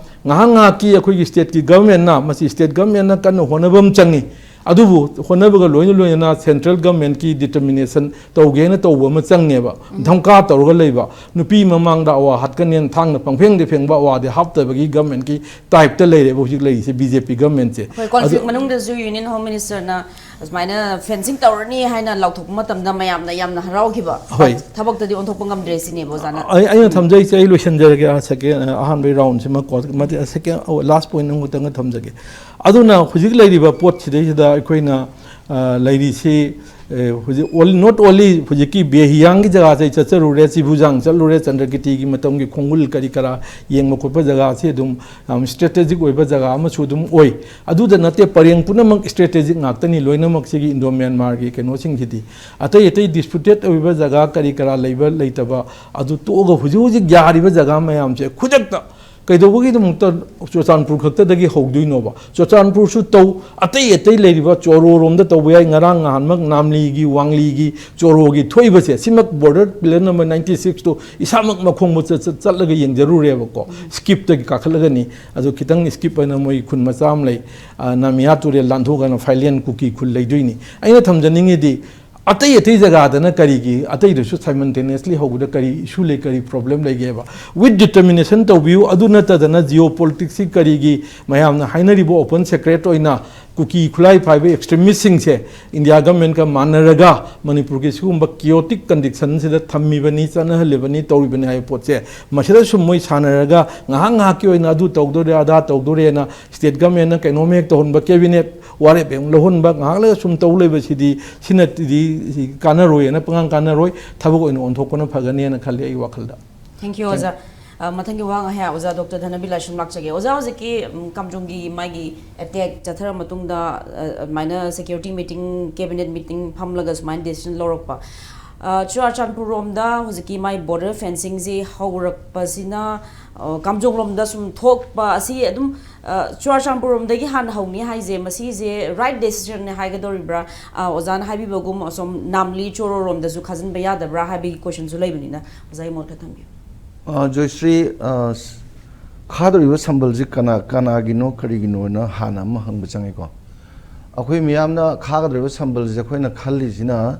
ꯉꯥꯏꯍꯥꯛ ꯉꯥꯏꯍꯥꯛꯀꯤ ꯑꯩꯈꯣꯏꯒꯤ ꯁ꯭ꯇꯦꯠꯀꯤ ꯒꯚꯔꯟꯃꯦꯟꯅ, ꯃꯁꯤ ꯁ꯭ꯇꯦꯠ ꯒꯚꯔꯟꯃꯦꯟꯅ ꯀꯟꯅ ꯍꯣꯠꯅꯕ ꯑꯃ ꯆꯪꯉꯤ꯫ ꯑꯗꯨꯕꯨ ꯍꯣꯠꯅꯕꯒ ꯂꯣꯏꯅ ꯂꯣꯏꯅꯅ ꯁꯦꯟꯇ꯭ꯔꯦꯜ ꯒꯚꯔꯟꯃꯦꯟꯠꯀꯤ ꯗꯤꯇꯔꯃꯤꯅꯦꯁꯟ ꯇꯧꯒꯦꯅ ꯇꯧꯕ ꯑꯃ ꯆꯪꯉꯦꯕ꯫ ꯙꯝꯀꯥ ꯇꯧꯔꯒ ꯂꯩꯕ, ꯅꯨꯄꯤ ꯃꯃꯥꯡꯗ ꯑꯋꯥ ꯍꯥꯠꯀꯅꯦꯅ ꯊꯥꯡꯅ ꯄꯪꯐꯦꯡꯗ ꯐꯦꯡꯕ ꯑꯋꯥꯗꯤ ꯍꯥꯞꯇꯕꯒꯤ ꯒꯚꯔꯟꯃꯦꯟꯠꯀꯤ ꯇꯥꯏꯞꯇ ꯂꯩꯔꯦꯕ ꯍꯧꯖꯤꯛ ꯂꯩꯔꯤꯁꯦ ꯕꯤ ꯖꯦ ꯄꯤ ꯒꯚꯔꯟꯃꯦꯟꯠꯁꯦ꯫ ꯍꯣꯏ, ꯀꯣꯟꯐ꯭ꯂꯤꯛ ꯃꯅꯨꯡꯗꯁꯨ ꯌꯨꯅꯤꯌꯟ ꯍꯣꯝ ꯃꯤꯅꯤꯁꯇꯔꯅ ꯑꯁꯨꯃꯥꯏꯅ ꯐꯦꯟꯁꯤꯡ ꯇꯧꯔꯅꯤ ꯍꯥꯏꯅ ꯂꯥꯎꯊꯣꯛꯄ ꯃꯇꯝꯗ ꯃꯌꯥꯝꯅ ꯌꯥꯝꯅ ꯍꯔꯥꯎꯈꯤꯕ꯫ ꯍꯣꯏ꯫ ꯊꯕꯛꯇꯗꯤ ꯑꯣꯟꯊꯣꯛꯄ ꯉꯝꯗ꯭ꯔꯦ ꯁꯤꯅꯦꯕ ꯑꯣꯖꯥꯅ꯫ ꯑꯩ ꯑꯩꯅ ꯊꯝꯖꯔꯤꯁꯦ, ꯑꯩ ꯂꯣꯏꯁꯤꯟꯖꯔꯒꯦ, ꯑꯥ, ꯁꯦꯀꯦꯟ, ꯑꯥ, ꯑꯍꯥꯟꯕꯒꯤ ꯔꯥꯎꯟꯁꯤꯃ ꯀꯣ, ꯃꯊꯪ, ꯁꯦꯀꯦꯟ, ꯑꯣ, ꯂꯥꯁ ꯄꯣꯏꯟꯠ ꯑꯃꯈꯛꯇꯪꯒ ꯊꯝꯖꯒꯦ꯫ ꯑꯗꯨꯅ ꯍꯧꯖꯤꯛ ꯂꯩꯔꯤꯕ ꯄꯣꯠꯁꯤꯗꯩꯁꯤꯗ ꯑꯩꯈꯣꯏꯅ, ꯑꯥ, ꯂꯩꯔꯤꯁꯤ, ꯑꯦ, ꯍꯧꯖꯤꯛ ꯑꯣꯜ-, ꯅꯣꯠ ꯑꯣꯟꯂꯤ ꯍꯧꯖꯤꯛꯀꯤ ꯕꯦꯍꯤꯌꯥꯡꯒꯤ ꯖꯒꯥꯁꯦ ꯑꯩ ꯆꯠꯆꯔꯨꯔꯦ, ꯆꯤꯕꯨꯖꯥꯡ ꯆꯠꯂꯨꯔꯦ, ꯆꯟꯗ꯭ꯔꯀꯤꯇꯤꯒꯤ ꯃꯇꯝꯒꯤ ꯈꯣꯡꯒꯨꯜ ꯀꯔꯤ ꯀꯔꯥ ꯌꯦꯡꯕ ꯈꯣꯠꯄ ꯖꯒꯥꯁꯤ ꯑꯗꯨꯝ ꯌꯥꯝ ꯏꯁꯇ꯭ꯔꯦꯇꯦꯖꯤꯛ ꯑꯣꯏꯕ ꯖꯒꯥ ꯑꯃꯁꯨ ꯑꯗꯨꯝ ꯑꯣꯏ꯫ ꯑꯗꯨꯗ ꯅꯠꯇꯦ, ꯄꯔꯦꯡ ꯄꯨꯝꯅꯃꯛ ꯏꯁꯇ꯭ꯔꯦꯇꯦꯖꯤꯛ ꯉꯥꯛꯇꯅꯤ, ꯂꯣꯏꯅꯃꯛꯁꯤꯒꯤ ꯏꯟꯗꯣ ꯃ꯭ꯌꯥꯟꯃꯥꯔꯒꯤ ꯀꯩꯅꯣꯁꯤꯡꯁꯤꯗꯤ꯫ ꯑꯇꯩ ꯑꯇꯩ ꯗꯤꯁꯄ꯭ꯌꯨꯇꯦꯠ ꯑꯣꯏꯕ ꯖꯒꯥ ꯀꯔꯤ ꯀꯔꯥ ꯂꯩꯕ ꯂꯩꯇꯕ ꯑꯗꯨ ꯇꯣꯛꯑꯒ ꯍꯧꯖꯤꯛ ꯍꯧꯖꯤꯛ ꯌꯥꯔꯤꯕ ꯖꯒꯥ ꯃꯌꯥꯝꯁꯦ ꯈꯨꯗꯛꯇ ꯀꯩꯗꯧꯕꯒꯤꯗꯃꯛꯇ ꯆꯨꯔꯆꯥꯟꯄꯨꯔ ꯈꯛꯇꯗꯒꯤ ꯍꯧꯗꯣꯏꯅꯣꯕ? ꯆꯨꯔꯆꯥꯟꯄꯨꯔꯁꯨ ꯇꯧ, ꯑꯇꯩ ꯑꯇꯩ ꯂꯩꯔꯤꯕ ꯆꯣꯔꯣꯔꯣꯝꯗ ꯇꯧꯕ ꯌꯥꯏ꯫ ꯉꯔꯥꯡ ꯅꯍꯥꯟꯃꯛ ꯅꯥꯝꯂꯤꯒꯤ, ꯋꯥꯡꯂꯤꯒꯤ, ꯆꯣꯔꯣꯒꯤ ꯊꯣꯛꯏꯕꯁꯦ, ꯁꯤꯃꯛ ꯕꯣꯔꯗꯔ ꯄꯤꯂꯔ ꯅꯝꯕꯔ ꯅꯥꯏꯟꯇꯤ ꯁꯤꯛꯁꯇꯨ ꯏꯁꯥꯃꯛ ꯃꯈꯣꯡ ꯃꯆꯠ ꯆꯠ-, ꯆꯠꯂꯒ ꯌꯦꯡꯖꯔꯨꯔꯦꯕꯀꯣ꯫ ꯁ꯭ꯀꯤꯞꯇꯒꯤ ꯀꯥꯈꯠꯂꯒꯅꯤ꯫ ꯑꯗꯨ ꯈꯤꯇꯪ ꯁ꯭ꯀꯤꯞ ꯑꯣꯏꯅ ꯃꯣꯏ ꯈꯨꯟ ꯃꯆꯥ ꯑꯃ ꯂꯩ, ꯑ, ꯅꯥꯃꯤꯌꯥ ꯇꯨꯔꯦꯜ ꯂꯥꯟꯊꯣꯛꯑꯒꯅ ꯐꯥꯏꯂꯦꯟ ꯀꯨꯀꯤ ꯈꯨꯜ ꯂꯩꯗꯣꯏꯅꯤ꯫ ꯑꯩꯅ ꯊꯝꯖꯅꯤꯡꯉꯤꯗꯤ, ꯑꯇꯩ ꯑꯇꯩ ꯖꯒꯥꯗꯅ ꯀꯔꯤꯒꯤ, ꯑꯇꯩꯗꯨꯁꯨ simultaneously ꯍꯧꯕꯗ ꯀꯔꯤ ꯏꯁꯨ ꯂꯩ, ꯀꯔꯤ ꯄ꯭ꯔꯣꯕ꯭ꯂꯦꯝ ꯂꯩꯒꯦꯕ? ꯋꯤꯠ ꯗꯤꯇꯔꯃꯤꯅꯦꯁꯟ ꯇꯧꯕꯤꯌꯨ꯫ ꯑꯗꯨ ꯅꯠꯇꯗꯅ ꯖꯤꯑꯣ ꯄꯣꯂꯤꯇꯤꯛꯁꯁꯤ ꯀꯔꯤꯒꯤ ꯃꯌꯥꯝꯅ ꯍꯥꯏꯅꯔꯤꯕ ꯑꯣꯄꯟ ꯁꯦꯀ꯭ꯔꯦꯠ ꯑꯣꯏꯅ ꯀꯨꯀꯤ ꯈꯨꯠꯂꯥꯏ ꯄꯥꯏꯕ ꯑꯦꯛꯁꯇ꯭ꯔꯤꯃꯤꯁꯁꯤꯡꯁꯦ ꯏꯟꯗꯤꯌꯥ ꯒꯃꯦꯟꯒ ꯃꯥꯟꯅꯔꯒ ꯃꯅꯤꯄꯨꯔꯒꯤ ꯁꯤꯒꯨꯝꯕ ꯀꯤꯌꯣꯇꯤꯛ ꯀꯟꯗꯤꯁꯟꯁꯤꯗ ꯊꯝꯃꯤꯕꯅꯤ, ꯆꯠꯅꯍꯜꯂꯤꯕꯅꯤ, ꯇꯧꯔꯤꯕꯅꯤ ꯍꯥꯏꯕ ꯄꯣꯠꯁꯦ ꯃꯁꯤꯗ ꯁꯨꯝ ꯃꯣꯏ ꯁꯥꯟꯅꯔꯒ ꯉꯥꯏꯍꯥꯛ ꯉꯥꯏꯍꯥꯛꯀꯤ ꯑꯣꯏꯅ ꯑꯗꯨ ꯇꯧꯗꯣꯔꯦ, ꯑꯗꯥ ꯇꯧꯗꯣꯔꯦꯅ ꯁ꯭ꯇꯦꯠ ꯒꯃꯦꯟꯅ ꯀꯩꯅꯣꯝ ꯍꯦꯛ ꯇꯧꯍꯟꯕ, ꯀꯦꯕꯤꯅꯦꯠ ꯋꯥꯔꯦꯞ ꯍꯦꯛ ꯂꯧꯍꯟꯕ, ꯉꯥꯏꯍꯥꯛ ꯂꯩꯔꯒ ꯁꯨꯝ ꯇꯧ ꯂꯩꯕꯁꯤꯗꯤ, ꯁꯤꯅꯗꯤ ꯀꯥꯟꯅꯔꯣꯏꯅ, ꯄꯉꯥꯡ ꯀꯥꯟꯅꯔꯣꯏ, ꯊꯕꯛ ꯑꯣꯏꯅ ꯑꯣꯟꯊꯣꯛꯄꯅ ꯐꯒꯅꯤꯅ ꯈꯜꯂꯤ ꯑꯩꯒꯤ ꯋꯥꯈꯜꯗ꯫ Thank you, ꯑꯣꯖꯥ꯫ ꯑ, ꯃꯊꯪꯒꯤ ꯋꯥꯍꯪ ꯑꯩꯍꯥꯛ ꯑꯣꯖꯥ ꯗꯣꯛꯇꯔ ꯙꯅꯕꯤꯂꯥ ꯁꯨꯝ ꯂꯥꯛꯆꯒꯦ꯫ ꯑꯣꯖꯥ, ꯍꯧꯖꯤꯛꯀꯤ, ꯎꯝ, ꯀꯥꯝꯖꯣꯡꯒꯤ ꯃꯥꯒꯤ ꯑꯦꯇꯦꯛ ꯆꯠꯊꯔ ꯃꯇꯨꯡꯗ, ꯑ, ꯑꯗꯨꯃꯥꯏꯅ ꯁꯦꯀ꯭ꯌꯨꯔꯤꯇꯤ ꯃꯤꯇꯤꯡ, ꯀꯦꯕꯤꯅꯦꯠ ꯃꯤꯇꯤꯡ ꯐꯝꯂꯒ ꯁꯨꯃꯥꯏꯅ ꯗꯤꯁꯤꯖꯟ ꯂꯧꯔꯛꯄ, ꯑ, ꯆꯨꯔꯥꯆꯥꯟꯄꯨꯔ ꯔꯣꯝꯗ ꯍꯧꯖꯤꯛꯀꯤ ꯃꯥꯏ ꯕꯣꯔꯗꯔ ꯐꯦꯟꯁꯤꯡꯁꯤ ꯍꯧꯔꯛꯄꯁꯤꯅ, ꯑ, ꯀꯥꯝꯖꯣꯡ ꯂꯣꯝꯗ ꯁꯨꯝ ꯊꯣꯛꯄ ꯑꯁꯤ ꯑꯗꯨꯝ, ꯑ, ꯆꯨꯔꯥꯆꯥꯟꯄꯨꯔ ꯔꯣꯝꯗꯒꯤ ꯍꯥꯟꯅ ꯍꯧꯅꯤ ꯍꯥꯏꯁꯦ, ꯃꯁꯤꯁꯦ ꯔꯥꯏꯠ ꯗꯦꯁꯤꯖꯟꯅꯦ ꯍꯥꯏꯒꯗꯧꯔꯤꯕ꯭ꯔꯥ? ꯑ, ꯑꯣꯖꯥꯅ ꯍꯥꯏꯕꯤꯕꯒꯨꯝ ꯑꯁꯣꯝ ꯅꯥꯝꯂꯤ ꯆꯣꯔꯣ ꯔꯣꯝꯗꯁꯨ ꯈꯥꯖꯤꯟꯕ ꯌꯥꯗꯕ꯭ꯔꯥ ꯍꯥꯏꯕꯒꯤ ꯀꯣꯏꯁꯟꯁꯨ ꯂꯩꯕꯅꯤꯅ ꯑꯣꯖꯥꯒꯤ ꯃꯣꯠ ꯈꯔ ꯊꯝꯕꯤꯌꯨ꯫ ꯑ, ꯖꯣꯏꯁ꯭ꯔꯤ, ꯑ, ꯈꯥꯗꯧꯔꯤꯕ ꯁꯝꯕꯜꯁꯤ ꯀꯅꯥ ꯀꯅꯥꯒꯤꯅꯣ, ꯀꯔꯤꯒꯤꯅꯣꯅ ꯍꯥꯟꯅ ꯑꯃ ꯍꯪꯕ ꯆꯪꯉꯤꯀꯣ꯫ ꯑꯩꯈꯣꯏ ꯃꯤꯌꯥꯝꯅ ꯈꯥꯒꯗꯧꯔꯤꯕ ꯁꯝꯕꯜꯁꯦ ꯑꯩꯈꯣꯏꯅ ꯈꯜꯂꯤꯁꯤꯅ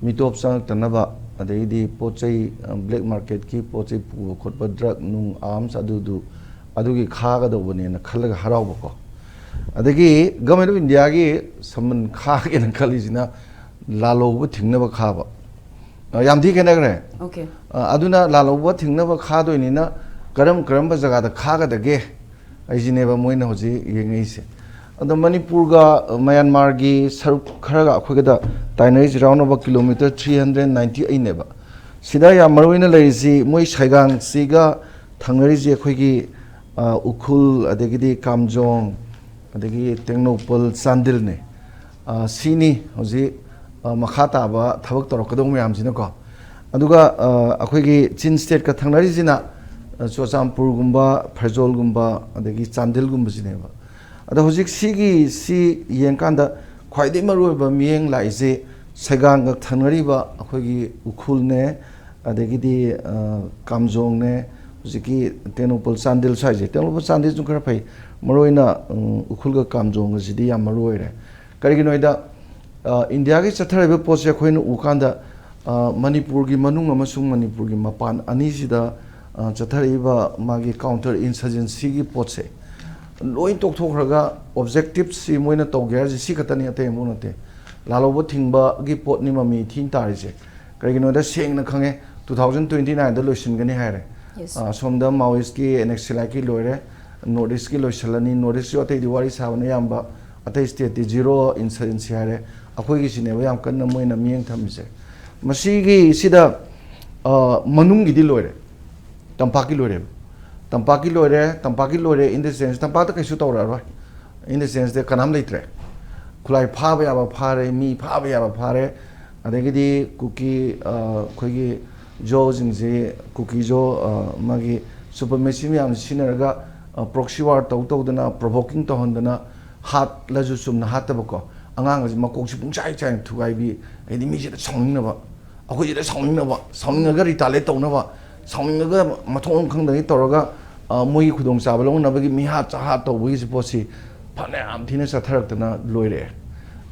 ꯃꯤꯇꯣꯞ ꯆꯪꯉꯛꯇꯅꯕ, ꯑꯗꯩꯗꯤ ꯄꯣꯠ ꯆꯩ, ꯑ, ꯕ꯭ꯂꯦꯛ ꯃꯥꯔꯀꯦꯠꯀꯤ ꯄꯣꯠ ꯆꯩ ꯄꯨꯕ ꯈꯣꯠꯄ, ꯗ꯭ꯔꯒ ꯅꯨꯡ, ꯑꯥꯔꯝꯁ, ꯑꯗꯨꯗꯨ, ꯑꯗꯨꯒꯤ ꯈꯥꯒꯗꯧꯕꯅꯦꯅ ꯈꯜꯂꯒ ꯍꯔꯥꯎꯕꯀꯣ꯫ ꯑꯗꯒꯤ ꯒꯚꯔꯟꯃꯦꯟ ꯑꯣꯐ ꯏꯟꯗꯤꯌꯥꯒꯤ ꯁꯝꯕꯜ ꯈꯥꯒꯦꯅ ꯈꯜꯂꯤꯁꯤꯅ ꯂꯥꯜꯍꯧꯕ ꯊꯤꯡꯅꯕ ꯈꯥꯕ꯫ ꯑ, ꯌꯥꯝ ꯊꯤ ꯈꯦꯠꯅꯈ꯭ꯔꯦ꯫ Okay. ꯑ, ꯑꯗꯨꯅ ꯂꯥꯜꯍꯧꯕ ꯊꯤꯡꯅꯕ ꯈꯥꯗꯣꯏꯅꯤꯅ ꯀꯔꯝ ꯀꯔꯝꯕ ꯖꯒꯥꯗ ꯈꯥꯒꯗꯒꯦ ꯍꯥꯏꯁꯤꯅꯦꯕ ꯃꯣꯏꯅ ꯍꯧꯖꯤꯛ ꯌꯦꯡꯉꯛꯏꯁꯦ꯫ ꯑꯗꯣ ꯃꯅꯤꯄꯨꯔꯒ, ꯑ, ꯃꯌꯥꯟꯃꯥꯔꯒꯤ ꯁꯔꯨꯛ ꯈꯔꯒ ꯑꯩꯈꯣꯏꯒꯗ ꯇꯥꯏꯅꯔꯤꯁꯤ round about kilometre three hundred ninety eight ꯅꯦꯕ꯫ ꯁꯤꯗ ꯌꯥꯝ ꯃꯔꯨ ꯑꯣꯏꯅ ꯂꯩꯔꯤꯁꯤ ꯃꯣꯏ ꯁꯥꯏꯒꯥꯡꯁꯤꯒ ꯊꯪꯅꯔꯤꯁꯤ ꯑꯩꯈꯣꯏꯒꯤ, ꯑ, ꯎꯈ꯭ꯔꯨꯜ, ꯑꯗꯒꯤꯗꯤ ꯀꯥꯝꯖꯣꯡ, ꯑꯗꯒꯤ ꯇꯦꯡꯅꯧꯄꯜ, ꯆꯥꯟꯗꯤꯜꯅꯦ꯫ ꯑ, ꯁꯤꯅꯤ ꯍꯧꯖꯤꯛ, ꯑ, ꯃꯈꯥ ꯇꯥꯕ ꯊꯕꯛ ꯇꯧꯔꯛꯀꯗꯧꯕ ꯃꯌꯥꯝꯁꯤꯅꯀꯣ꯫ ꯑꯗꯨꯒ, ꯑ, ꯑꯩꯈꯣꯏꯒꯤ ꯆꯤꯟ stateꯀ ꯊꯪꯅꯔꯤꯁꯤꯅ, ꯑ, ꯆꯨꯔꯆꯥꯟꯄꯨꯔꯒꯨꯝꯕ, ꯐꯦꯔꯖꯣꯜꯒꯨꯝꯕ, ꯑꯗꯒꯤ ꯆꯥꯟꯗꯤꯜꯒꯨꯝꯕꯁꯤꯅꯦꯕ꯫ ꯑꯗꯣ ꯍꯧꯖꯤꯛ ꯁꯤꯒꯤ, ꯁꯤ ꯌꯦꯡꯀꯥꯟꯗ ꯈ꯭ꯋꯥꯏꯗꯒꯤ ꯃꯔꯨꯑꯣꯏꯕ ꯃꯤꯠꯌꯦꯡ ꯂꯥꯛꯏꯁꯦ ꯁꯥꯏꯒꯥꯡꯒ ꯊꯪꯅꯔꯤꯕ ꯑꯩꯈꯣꯏꯒꯤ ꯎꯈ꯭ꯔꯨꯜꯅꯦ, ꯑꯗꯒꯤꯗꯤ, ꯑ, ꯀꯥꯝꯖꯣꯡꯅꯦ, ꯍꯧꯖꯤꯛꯀꯤ ꯇꯦꯡꯅꯧꯄꯜ, ꯆꯥꯟꯗꯤꯜ ꯁ꯭ꯋꯥꯏꯁꯦ꯫ ꯇꯦꯡꯅꯧꯄꯜ, ꯆꯥꯟꯗꯤꯜꯁꯨ ꯈꯔ ꯐꯩ, ꯃꯔꯨꯑꯣꯏꯅ, ꯎꯝ, ꯎꯈ꯭ꯔꯨꯜꯒ ꯀꯥꯝꯖꯣꯡꯒꯁꯤꯗꯤ ꯌꯥꯝ ꯃꯔꯨ ꯑꯣꯏꯔꯦ꯫ ꯀꯔꯤꯒꯤꯅꯣ ꯍꯥꯏꯗ, ꯑ, ꯏꯟꯗꯤꯌꯥꯒꯤ ꯆꯠꯊꯔꯛꯏꯕ ꯄꯣꯠꯁꯦ ꯑꯩꯈꯣꯏꯅ ꯎꯀꯥꯟꯗ, ꯑ, ꯃꯅꯤꯄꯨꯔꯒꯤ ꯃꯅꯨꯡ ꯑꯃꯁꯨꯡ ꯃꯅꯤꯄꯨꯔꯒꯤ ꯃꯄꯥꯟ ꯑꯅꯤꯁꯤꯗ, ꯑ, ꯆꯠꯊꯔꯛꯏꯕ ꯃꯥꯒꯤ counter insurgencyꯒꯤ ꯄꯣꯠꯁꯦ ꯂꯣꯏ ꯇꯣꯛꯊꯣꯛꯈ꯭ꯔꯒ, objectiveꯁꯤ ꯃꯣꯏꯅ ꯇꯧꯒꯦ ꯍꯥꯏꯔꯤꯁꯦ ꯁꯤ ꯈꯛꯇꯅꯤ, ꯑꯇꯩ ꯑꯃꯐꯥꯎ ꯅꯠꯇꯦ꯫ ꯂꯥꯜꯍꯧꯕ ꯊꯤꯡꯕꯒꯤ ꯄꯣꯠꯅꯤ ꯃꯃꯤ ꯊꯤꯅ ꯇꯥꯔꯤꯁꯦ꯫ ꯀꯔꯤꯒꯤꯅꯣꯗ ꯁꯦꯡꯅ ꯈꯪꯉꯦ, two thousand twenty nineꯗ ꯂꯣꯏꯁꯤꯟꯒꯅꯤ ꯍꯥꯏꯔꯦ꯫ Yes. ꯑ, ꯁꯣꯝꯗ Maoistꯀꯤ, Naxaliteꯀꯤ ꯂꯣꯏꯔꯦ, North Eastꯀꯤ ꯂꯣꯏꯁꯤꯜꯂꯅꯤ, North Eastꯁꯨ ꯑꯇꯩꯗꯤ ꯋꯥꯔꯤ ꯁꯥꯕꯅ ꯌꯥꯝꯕ, ꯑꯇꯩ stateꯇꯤ zero insurgency ꯍꯥꯏꯔꯦ꯫ ꯑꯩꯈꯣꯏꯒꯤꯁꯤꯅꯦꯕ ꯌꯥꯝ ꯀꯟꯅ ꯃꯣꯏꯅ ꯃꯤꯠꯌꯦꯡ ꯊꯝꯃꯤꯁꯦ꯫ ꯃꯁꯤꯒꯤ ꯁꯤꯗ, ꯑ, ꯃꯅꯨꯡꯒꯤꯗꯤ ꯂꯣꯏꯔꯦ, ꯇꯝꯄꯥꯛꯀꯤ ꯂꯣꯏꯔꯦꯕ꯫ ꯇꯝꯄꯥꯛꯀꯤ ꯂꯣꯏꯔꯦ, ꯇꯝꯄꯥꯛꯀꯤ ꯂꯣꯏꯔꯦ in the sense ꯇꯝꯄꯥꯛꯇ ꯀꯩꯁꯨ ꯇꯧꯔꯛꯑꯔꯣꯏ꯫ In the senseꯇ ꯀꯅꯥꯝ ꯂꯩꯇ꯭ꯔꯦ꯫ ꯈꯨꯠꯂꯥꯏ ꯐꯥꯕ ꯌꯥꯕ ꯐꯥꯔꯦ, ꯃꯤ ꯐꯥꯕ ꯌꯥꯕ ꯐꯥꯔꯦ꯫ ꯑꯗꯒꯤꯗꯤ ꯀꯨꯀꯤ, ꯑ, ꯑꯩꯈꯣꯏꯒꯤ ꯖꯣꯁꯤꯡꯁꯤ, ꯀꯨꯀꯤ ꯖꯣ, ꯑ, ꯃꯥꯒꯤ supremacy ꯃꯌꯥꯝꯁꯤ ꯁꯤꯖꯤꯟꯅꯔꯒ, ꯑ, proxy war ꯇꯧ ꯇꯧꯗꯅ, provoking ꯇꯧꯍꯟꯗꯅ, ꯍꯥꯠꯂꯁꯨ ꯆꯨꯝꯅ ꯍꯥꯠꯇꯕꯀꯣ, ꯑꯉꯥꯡ ꯑꯁꯤ ꯃꯀꯣꯛꯁꯤ ꯄꯨꯡꯆꯥꯏ ꯆꯥꯏꯅ ꯊꯨꯒꯥꯏꯕꯤ, ꯍꯥꯏꯗꯤ ꯃꯤꯁꯤꯗ ꯁꯥꯎꯅꯤꯡꯅꯕ, ꯑꯩꯈꯣꯏꯁꯤꯗ ꯁꯥꯎꯅꯤꯡꯅꯕ, ꯁꯥꯎꯅꯤꯡꯉꯒ retaliate ꯇꯧꯅꯕ, ꯁꯥꯎꯅꯤꯡꯉꯒ ꯃꯊꯣꯡ ꯑꯃ ꯈꯪꯗꯉꯩ ꯇꯧꯔꯒ, ꯑ, ꯃꯣꯏꯒꯤ ꯈꯨꯗꯣꯡꯆꯥꯕ ꯂꯧꯅꯕꯒꯤ ꯃꯤꯍꯥꯠ ꯆꯥꯍꯥꯠ ꯇꯧꯕꯒꯤꯁꯤ ꯄꯣꯠꯁꯤ ꯐꯅꯌꯥꯝ ꯊꯤꯅ ꯆꯠꯊꯔꯛꯇꯅ ꯂꯣꯏꯔꯛꯑꯦ꯫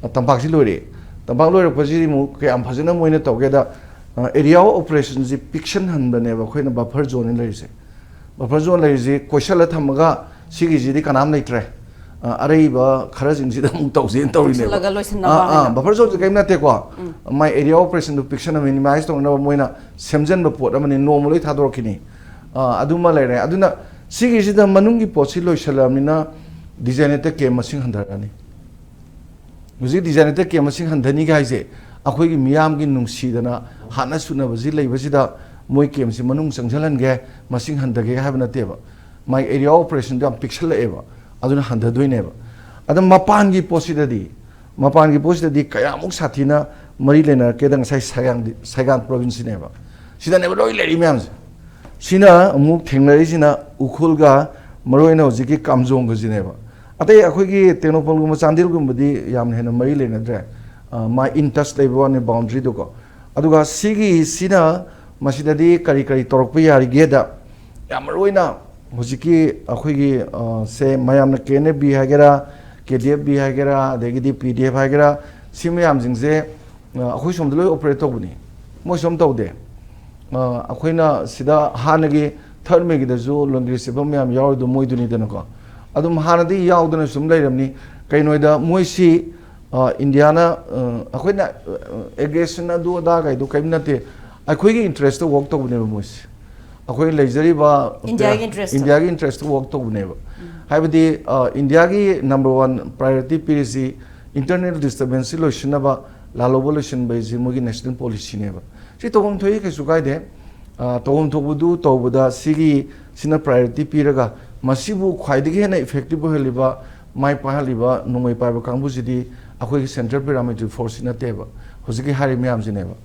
ꯑ, ꯇꯝꯄꯥꯛꯁꯤ ꯂꯣꯏꯔꯛꯑꯦ꯫ ꯇꯝꯄꯥꯛ ꯂꯣꯏꯔꯛꯄꯁꯤꯗꯤ ꯑꯃꯨꯛ ꯀꯌꯥꯝ ꯐꯖꯅ ꯃꯣꯏꯅ ꯇꯧꯒꯦꯗ, ꯑ, area of operationꯁꯤ ꯄꯤꯛꯁꯟꯍꯟꯕꯅꯦꯕ ꯑꯩꯈꯣꯏꯅ buffer zoneꯅꯤ ꯂꯩꯔꯤꯁꯦ꯫ Buffer zone ꯂꯩꯔꯤꯁꯤ ꯀꯣꯏꯁꯜꯂ ꯊꯝꯃꯒ ꯁꯤꯒꯤꯁꯤꯗꯤ ꯀꯅꯥꯝ ꯂꯩꯇ꯭ꯔꯦ, ꯑ, ꯑꯔꯩꯕ ꯈꯔꯁꯤꯡꯁꯤꯗ ꯑꯃꯨꯛ ꯇꯧꯁꯦꯅ ꯇꯧꯔꯤꯅꯦꯕ꯫ ꯄꯤꯛꯁꯜꯂꯒ ꯂꯣꯏꯁꯤꯟꯅꯕ ꯑꯥ, ꯑꯥ, ꯍꯥꯏꯅ꯫ Buffer zoneꯁꯦ ꯀꯔꯤꯝ ꯅꯠꯇꯦꯀꯣ꯫ ꯃꯥꯏ area of operationꯗꯨ ꯄꯤꯛꯁꯟꯅ minimize ꯇꯧꯅꯕ ꯃꯣꯏꯅ ꯁꯦꯝꯖꯤꯟꯕ ꯄꯣꯠ ꯑꯃꯅꯤ, ꯅꯣꯡꯃ ꯂꯣꯏ ꯊꯥꯗꯣꯔꯛꯈꯤꯅꯤ꯫ ꯑ, ꯑꯗꯨꯃ ꯂꯩꯔꯦ꯫ ꯑꯗꯨꯅ ꯁꯤꯒꯤꯁꯤꯗ ꯃꯅꯨꯡꯒꯤ ꯄꯣꯠꯁꯤ ꯂꯣꯏꯁꯤꯜꯂꯛꯑꯕꯅꯤꯅ designated camp ꯃꯁꯤꯡ ꯍꯟꯊꯔꯛꯑꯅꯤ꯫ ꯍꯧꯖꯤꯛ designated camp ꯃꯁꯤꯡ ꯍꯟꯊꯅꯤꯒ ꯍꯥꯏꯁꯦ ꯑꯩꯈꯣꯏꯒꯤ ꯃꯤꯌꯥꯝꯒꯤ ꯅꯨꯡꯁꯤꯗꯅ ꯍꯥꯠꯅ ꯁꯨꯅꯕꯁꯤ ꯂꯩꯕꯁꯤꯗ ꯃꯣꯏ campꯁꯤ ꯃꯅꯨꯡ ꯆꯪꯁꯤꯜꯍꯟꯒꯦ, ꯃꯁꯤꯡ ꯍꯟꯊꯒꯦ ꯍꯥꯏꯕ ꯅꯠꯇꯦꯕ꯫ ꯃꯥꯏ area of operationꯗꯨ ꯌꯥꯝ ꯄꯤꯛꯁꯜꯂꯛꯑꯦꯕ, ꯑꯗꯨꯅ ꯍꯟꯊꯗꯣꯏꯅꯦꯕ꯫ ꯑꯗ ꯃꯄꯥꯟꯒꯤ ꯄꯣꯠꯁꯤꯗꯗꯤ, ꯃꯄꯥꯟꯒꯤ ꯄꯣꯠꯁꯤꯗꯗꯤ ꯀꯌꯥꯃꯨꯛ ꯁꯥꯊꯤꯅ ꯃꯔꯤ ꯂꯩꯅꯔꯛꯀꯦꯗ ꯉꯁꯥꯏ ꯁꯥꯏꯒꯥꯡꯗꯤ-, ꯁꯥꯏꯒꯥꯡ provinceꯁꯤꯅꯦꯕ꯫ ꯁꯤꯗꯅꯦꯕ ꯂꯣꯏ ꯂꯩꯔꯤ ꯃꯌꯥꯝꯁꯦ꯫ ꯁꯤꯅ ꯑꯃꯨꯛ ꯊꯦꯡꯅꯔꯤꯁꯤꯅ ꯎꯈ꯭ꯔꯨꯜꯒ ꯃꯔꯨꯑꯣꯏꯅ ꯍꯧꯖꯤꯛꯀꯤ ꯀꯥꯝꯖꯣꯡꯒꯁꯤꯅꯦꯕ꯫ ꯑꯇꯩ ꯑꯩꯈꯣꯏꯒꯤ ꯇꯦꯡꯅꯧꯄꯜꯒꯨꯝꯕ ꯆꯥꯟꯗꯦꯜꯒꯨꯝꯕꯗꯤ ꯌꯥꯝꯅ ꯍꯦꯟꯅ ꯃꯔꯤ ꯂꯩꯅꯗ꯭ꯔꯦ꯫ ꯑ, ꯃꯥ in touch ꯂꯩꯕ ꯋꯥꯅꯤ boundaryꯗꯨꯀꯣ꯫ ꯑꯗꯨꯒ ꯁꯤꯒꯤ, ꯁꯤꯅ ꯃꯁꯤꯗꯗꯤ ꯀꯔꯤ ꯀꯔꯤ ꯇꯧꯔꯛꯄ ꯌꯥꯔꯤꯒꯦꯗ, ꯌꯥꯝ ꯃꯔꯨꯑꯣꯏꯅ ꯍꯧꯖꯤꯛꯀꯤ ꯑꯩꯈꯣꯏꯒꯤ, ꯑ, ꯁꯦ ꯃꯌꯥꯝꯅ K N F B ꯍꯥꯏꯒꯦꯔꯥ, K D F B ꯍꯥꯏꯒꯦꯔꯥ, ꯑꯗꯒꯤꯗꯤ P D F ꯍꯥꯏꯒꯦꯔꯥ, ꯁꯤ ꯃꯌꯥꯝꯁꯤꯡꯁꯦ, ꯑ, ꯑꯩꯈꯣꯏ ꯁꯣꯝꯗ ꯂꯣꯏ operate ꯇꯧꯕꯅꯤ, ꯃꯣꯏ ꯁꯣꯝ ꯇꯧꯗꯦ꯫ ꯑ, ꯑꯩꯈꯣꯏꯅ ꯁꯤꯗ ꯍꯥꯟꯅꯒꯤ third Mayꯒꯤꯗꯁꯨ ꯂꯣꯟꯗ꯭ꯔꯤ ꯆꯦꯐꯝ ꯃꯌꯥꯝ ꯌꯥꯎꯔꯤꯗꯣ ꯃꯣꯏꯗꯨꯅꯤꯗꯅꯀꯣ꯫ ꯑꯗꯨꯝ ꯍꯥꯟꯅꯗꯤ ꯌꯥꯎꯗꯅ ꯁꯨꯝ ꯂꯩꯔꯕꯅꯤ꯫ ꯀꯩꯅꯣꯗ ꯃꯣꯏꯁꯤ, ꯑ, ꯏꯟꯗꯤꯌꯥꯅ, ꯑ, ꯑꯩꯈꯣꯏꯅ, ꯑ, aggression ꯑꯗꯨ ꯑꯗꯥ ꯀꯩꯗꯣ ꯀꯔꯤꯝ ꯅꯠꯇꯦ꯫ ꯑꯩꯈꯣꯏꯒꯤ interestꯇ work ꯇꯧꯕꯅꯦꯕ ꯃꯣꯏꯁꯦ꯫ ꯑꯩꯈꯣꯏ ꯂꯩꯖꯔꯤꯕ ꯏꯟꯗꯤꯌꯥꯒꯤ interestꯇ꯫ ꯏꯟꯗꯤꯌꯥꯒꯤ interestꯇ work ꯇꯧꯕꯅꯦꯕ꯫ ꯍꯥꯏꯕꯗꯤ, ꯑ, ꯏꯟꯗꯤꯌꯥꯒꯤ number one priority ꯄꯤꯔꯤꯁꯤ internal disturbanceꯁꯤ ꯂꯣꯏꯁꯤꯟꯅꯕ, ꯂꯥꯜꯍꯧꯕ ꯂꯣꯏꯁꯤꯟꯕ ꯍꯥꯏꯁꯤ ꯃꯣꯏꯒꯤ national policyꯅꯦꯕ꯫ ꯁꯤ ꯇꯧꯐꯝ ꯊꯣꯛꯏ, ꯀꯩꯁꯨ ꯀꯥꯏꯗꯦ꯫ ꯑ, ꯇꯧꯐꯝ ꯊꯣꯛꯄꯗꯨ ꯇꯧꯕꯗ ꯁꯤꯒꯤ, ꯁꯤꯅ priority ꯄꯤꯔꯒ ꯃꯁꯤꯕꯨ ꯈ꯭ꯋꯥꯏꯗꯒꯤ ꯍꯦꯟꯅ effective ꯑꯣꯏꯍꯜꯂꯤꯕ, ꯃꯥꯏ ꯄꯥꯛꯍꯜꯂꯤꯕ ꯅꯣꯡꯃꯩ ꯄꯥꯏꯕ ꯀꯥꯡꯕꯨꯁꯤꯗꯤ ꯑꯩꯈꯣꯏꯒꯤ central paramilitary forceꯁꯤ ꯅꯠꯇꯦꯕ꯫ ꯍꯧꯖꯤꯛꯀꯤ ꯍꯥꯏꯔꯤꯕ ꯃꯌꯥꯝꯁꯤꯅꯦꯕ꯫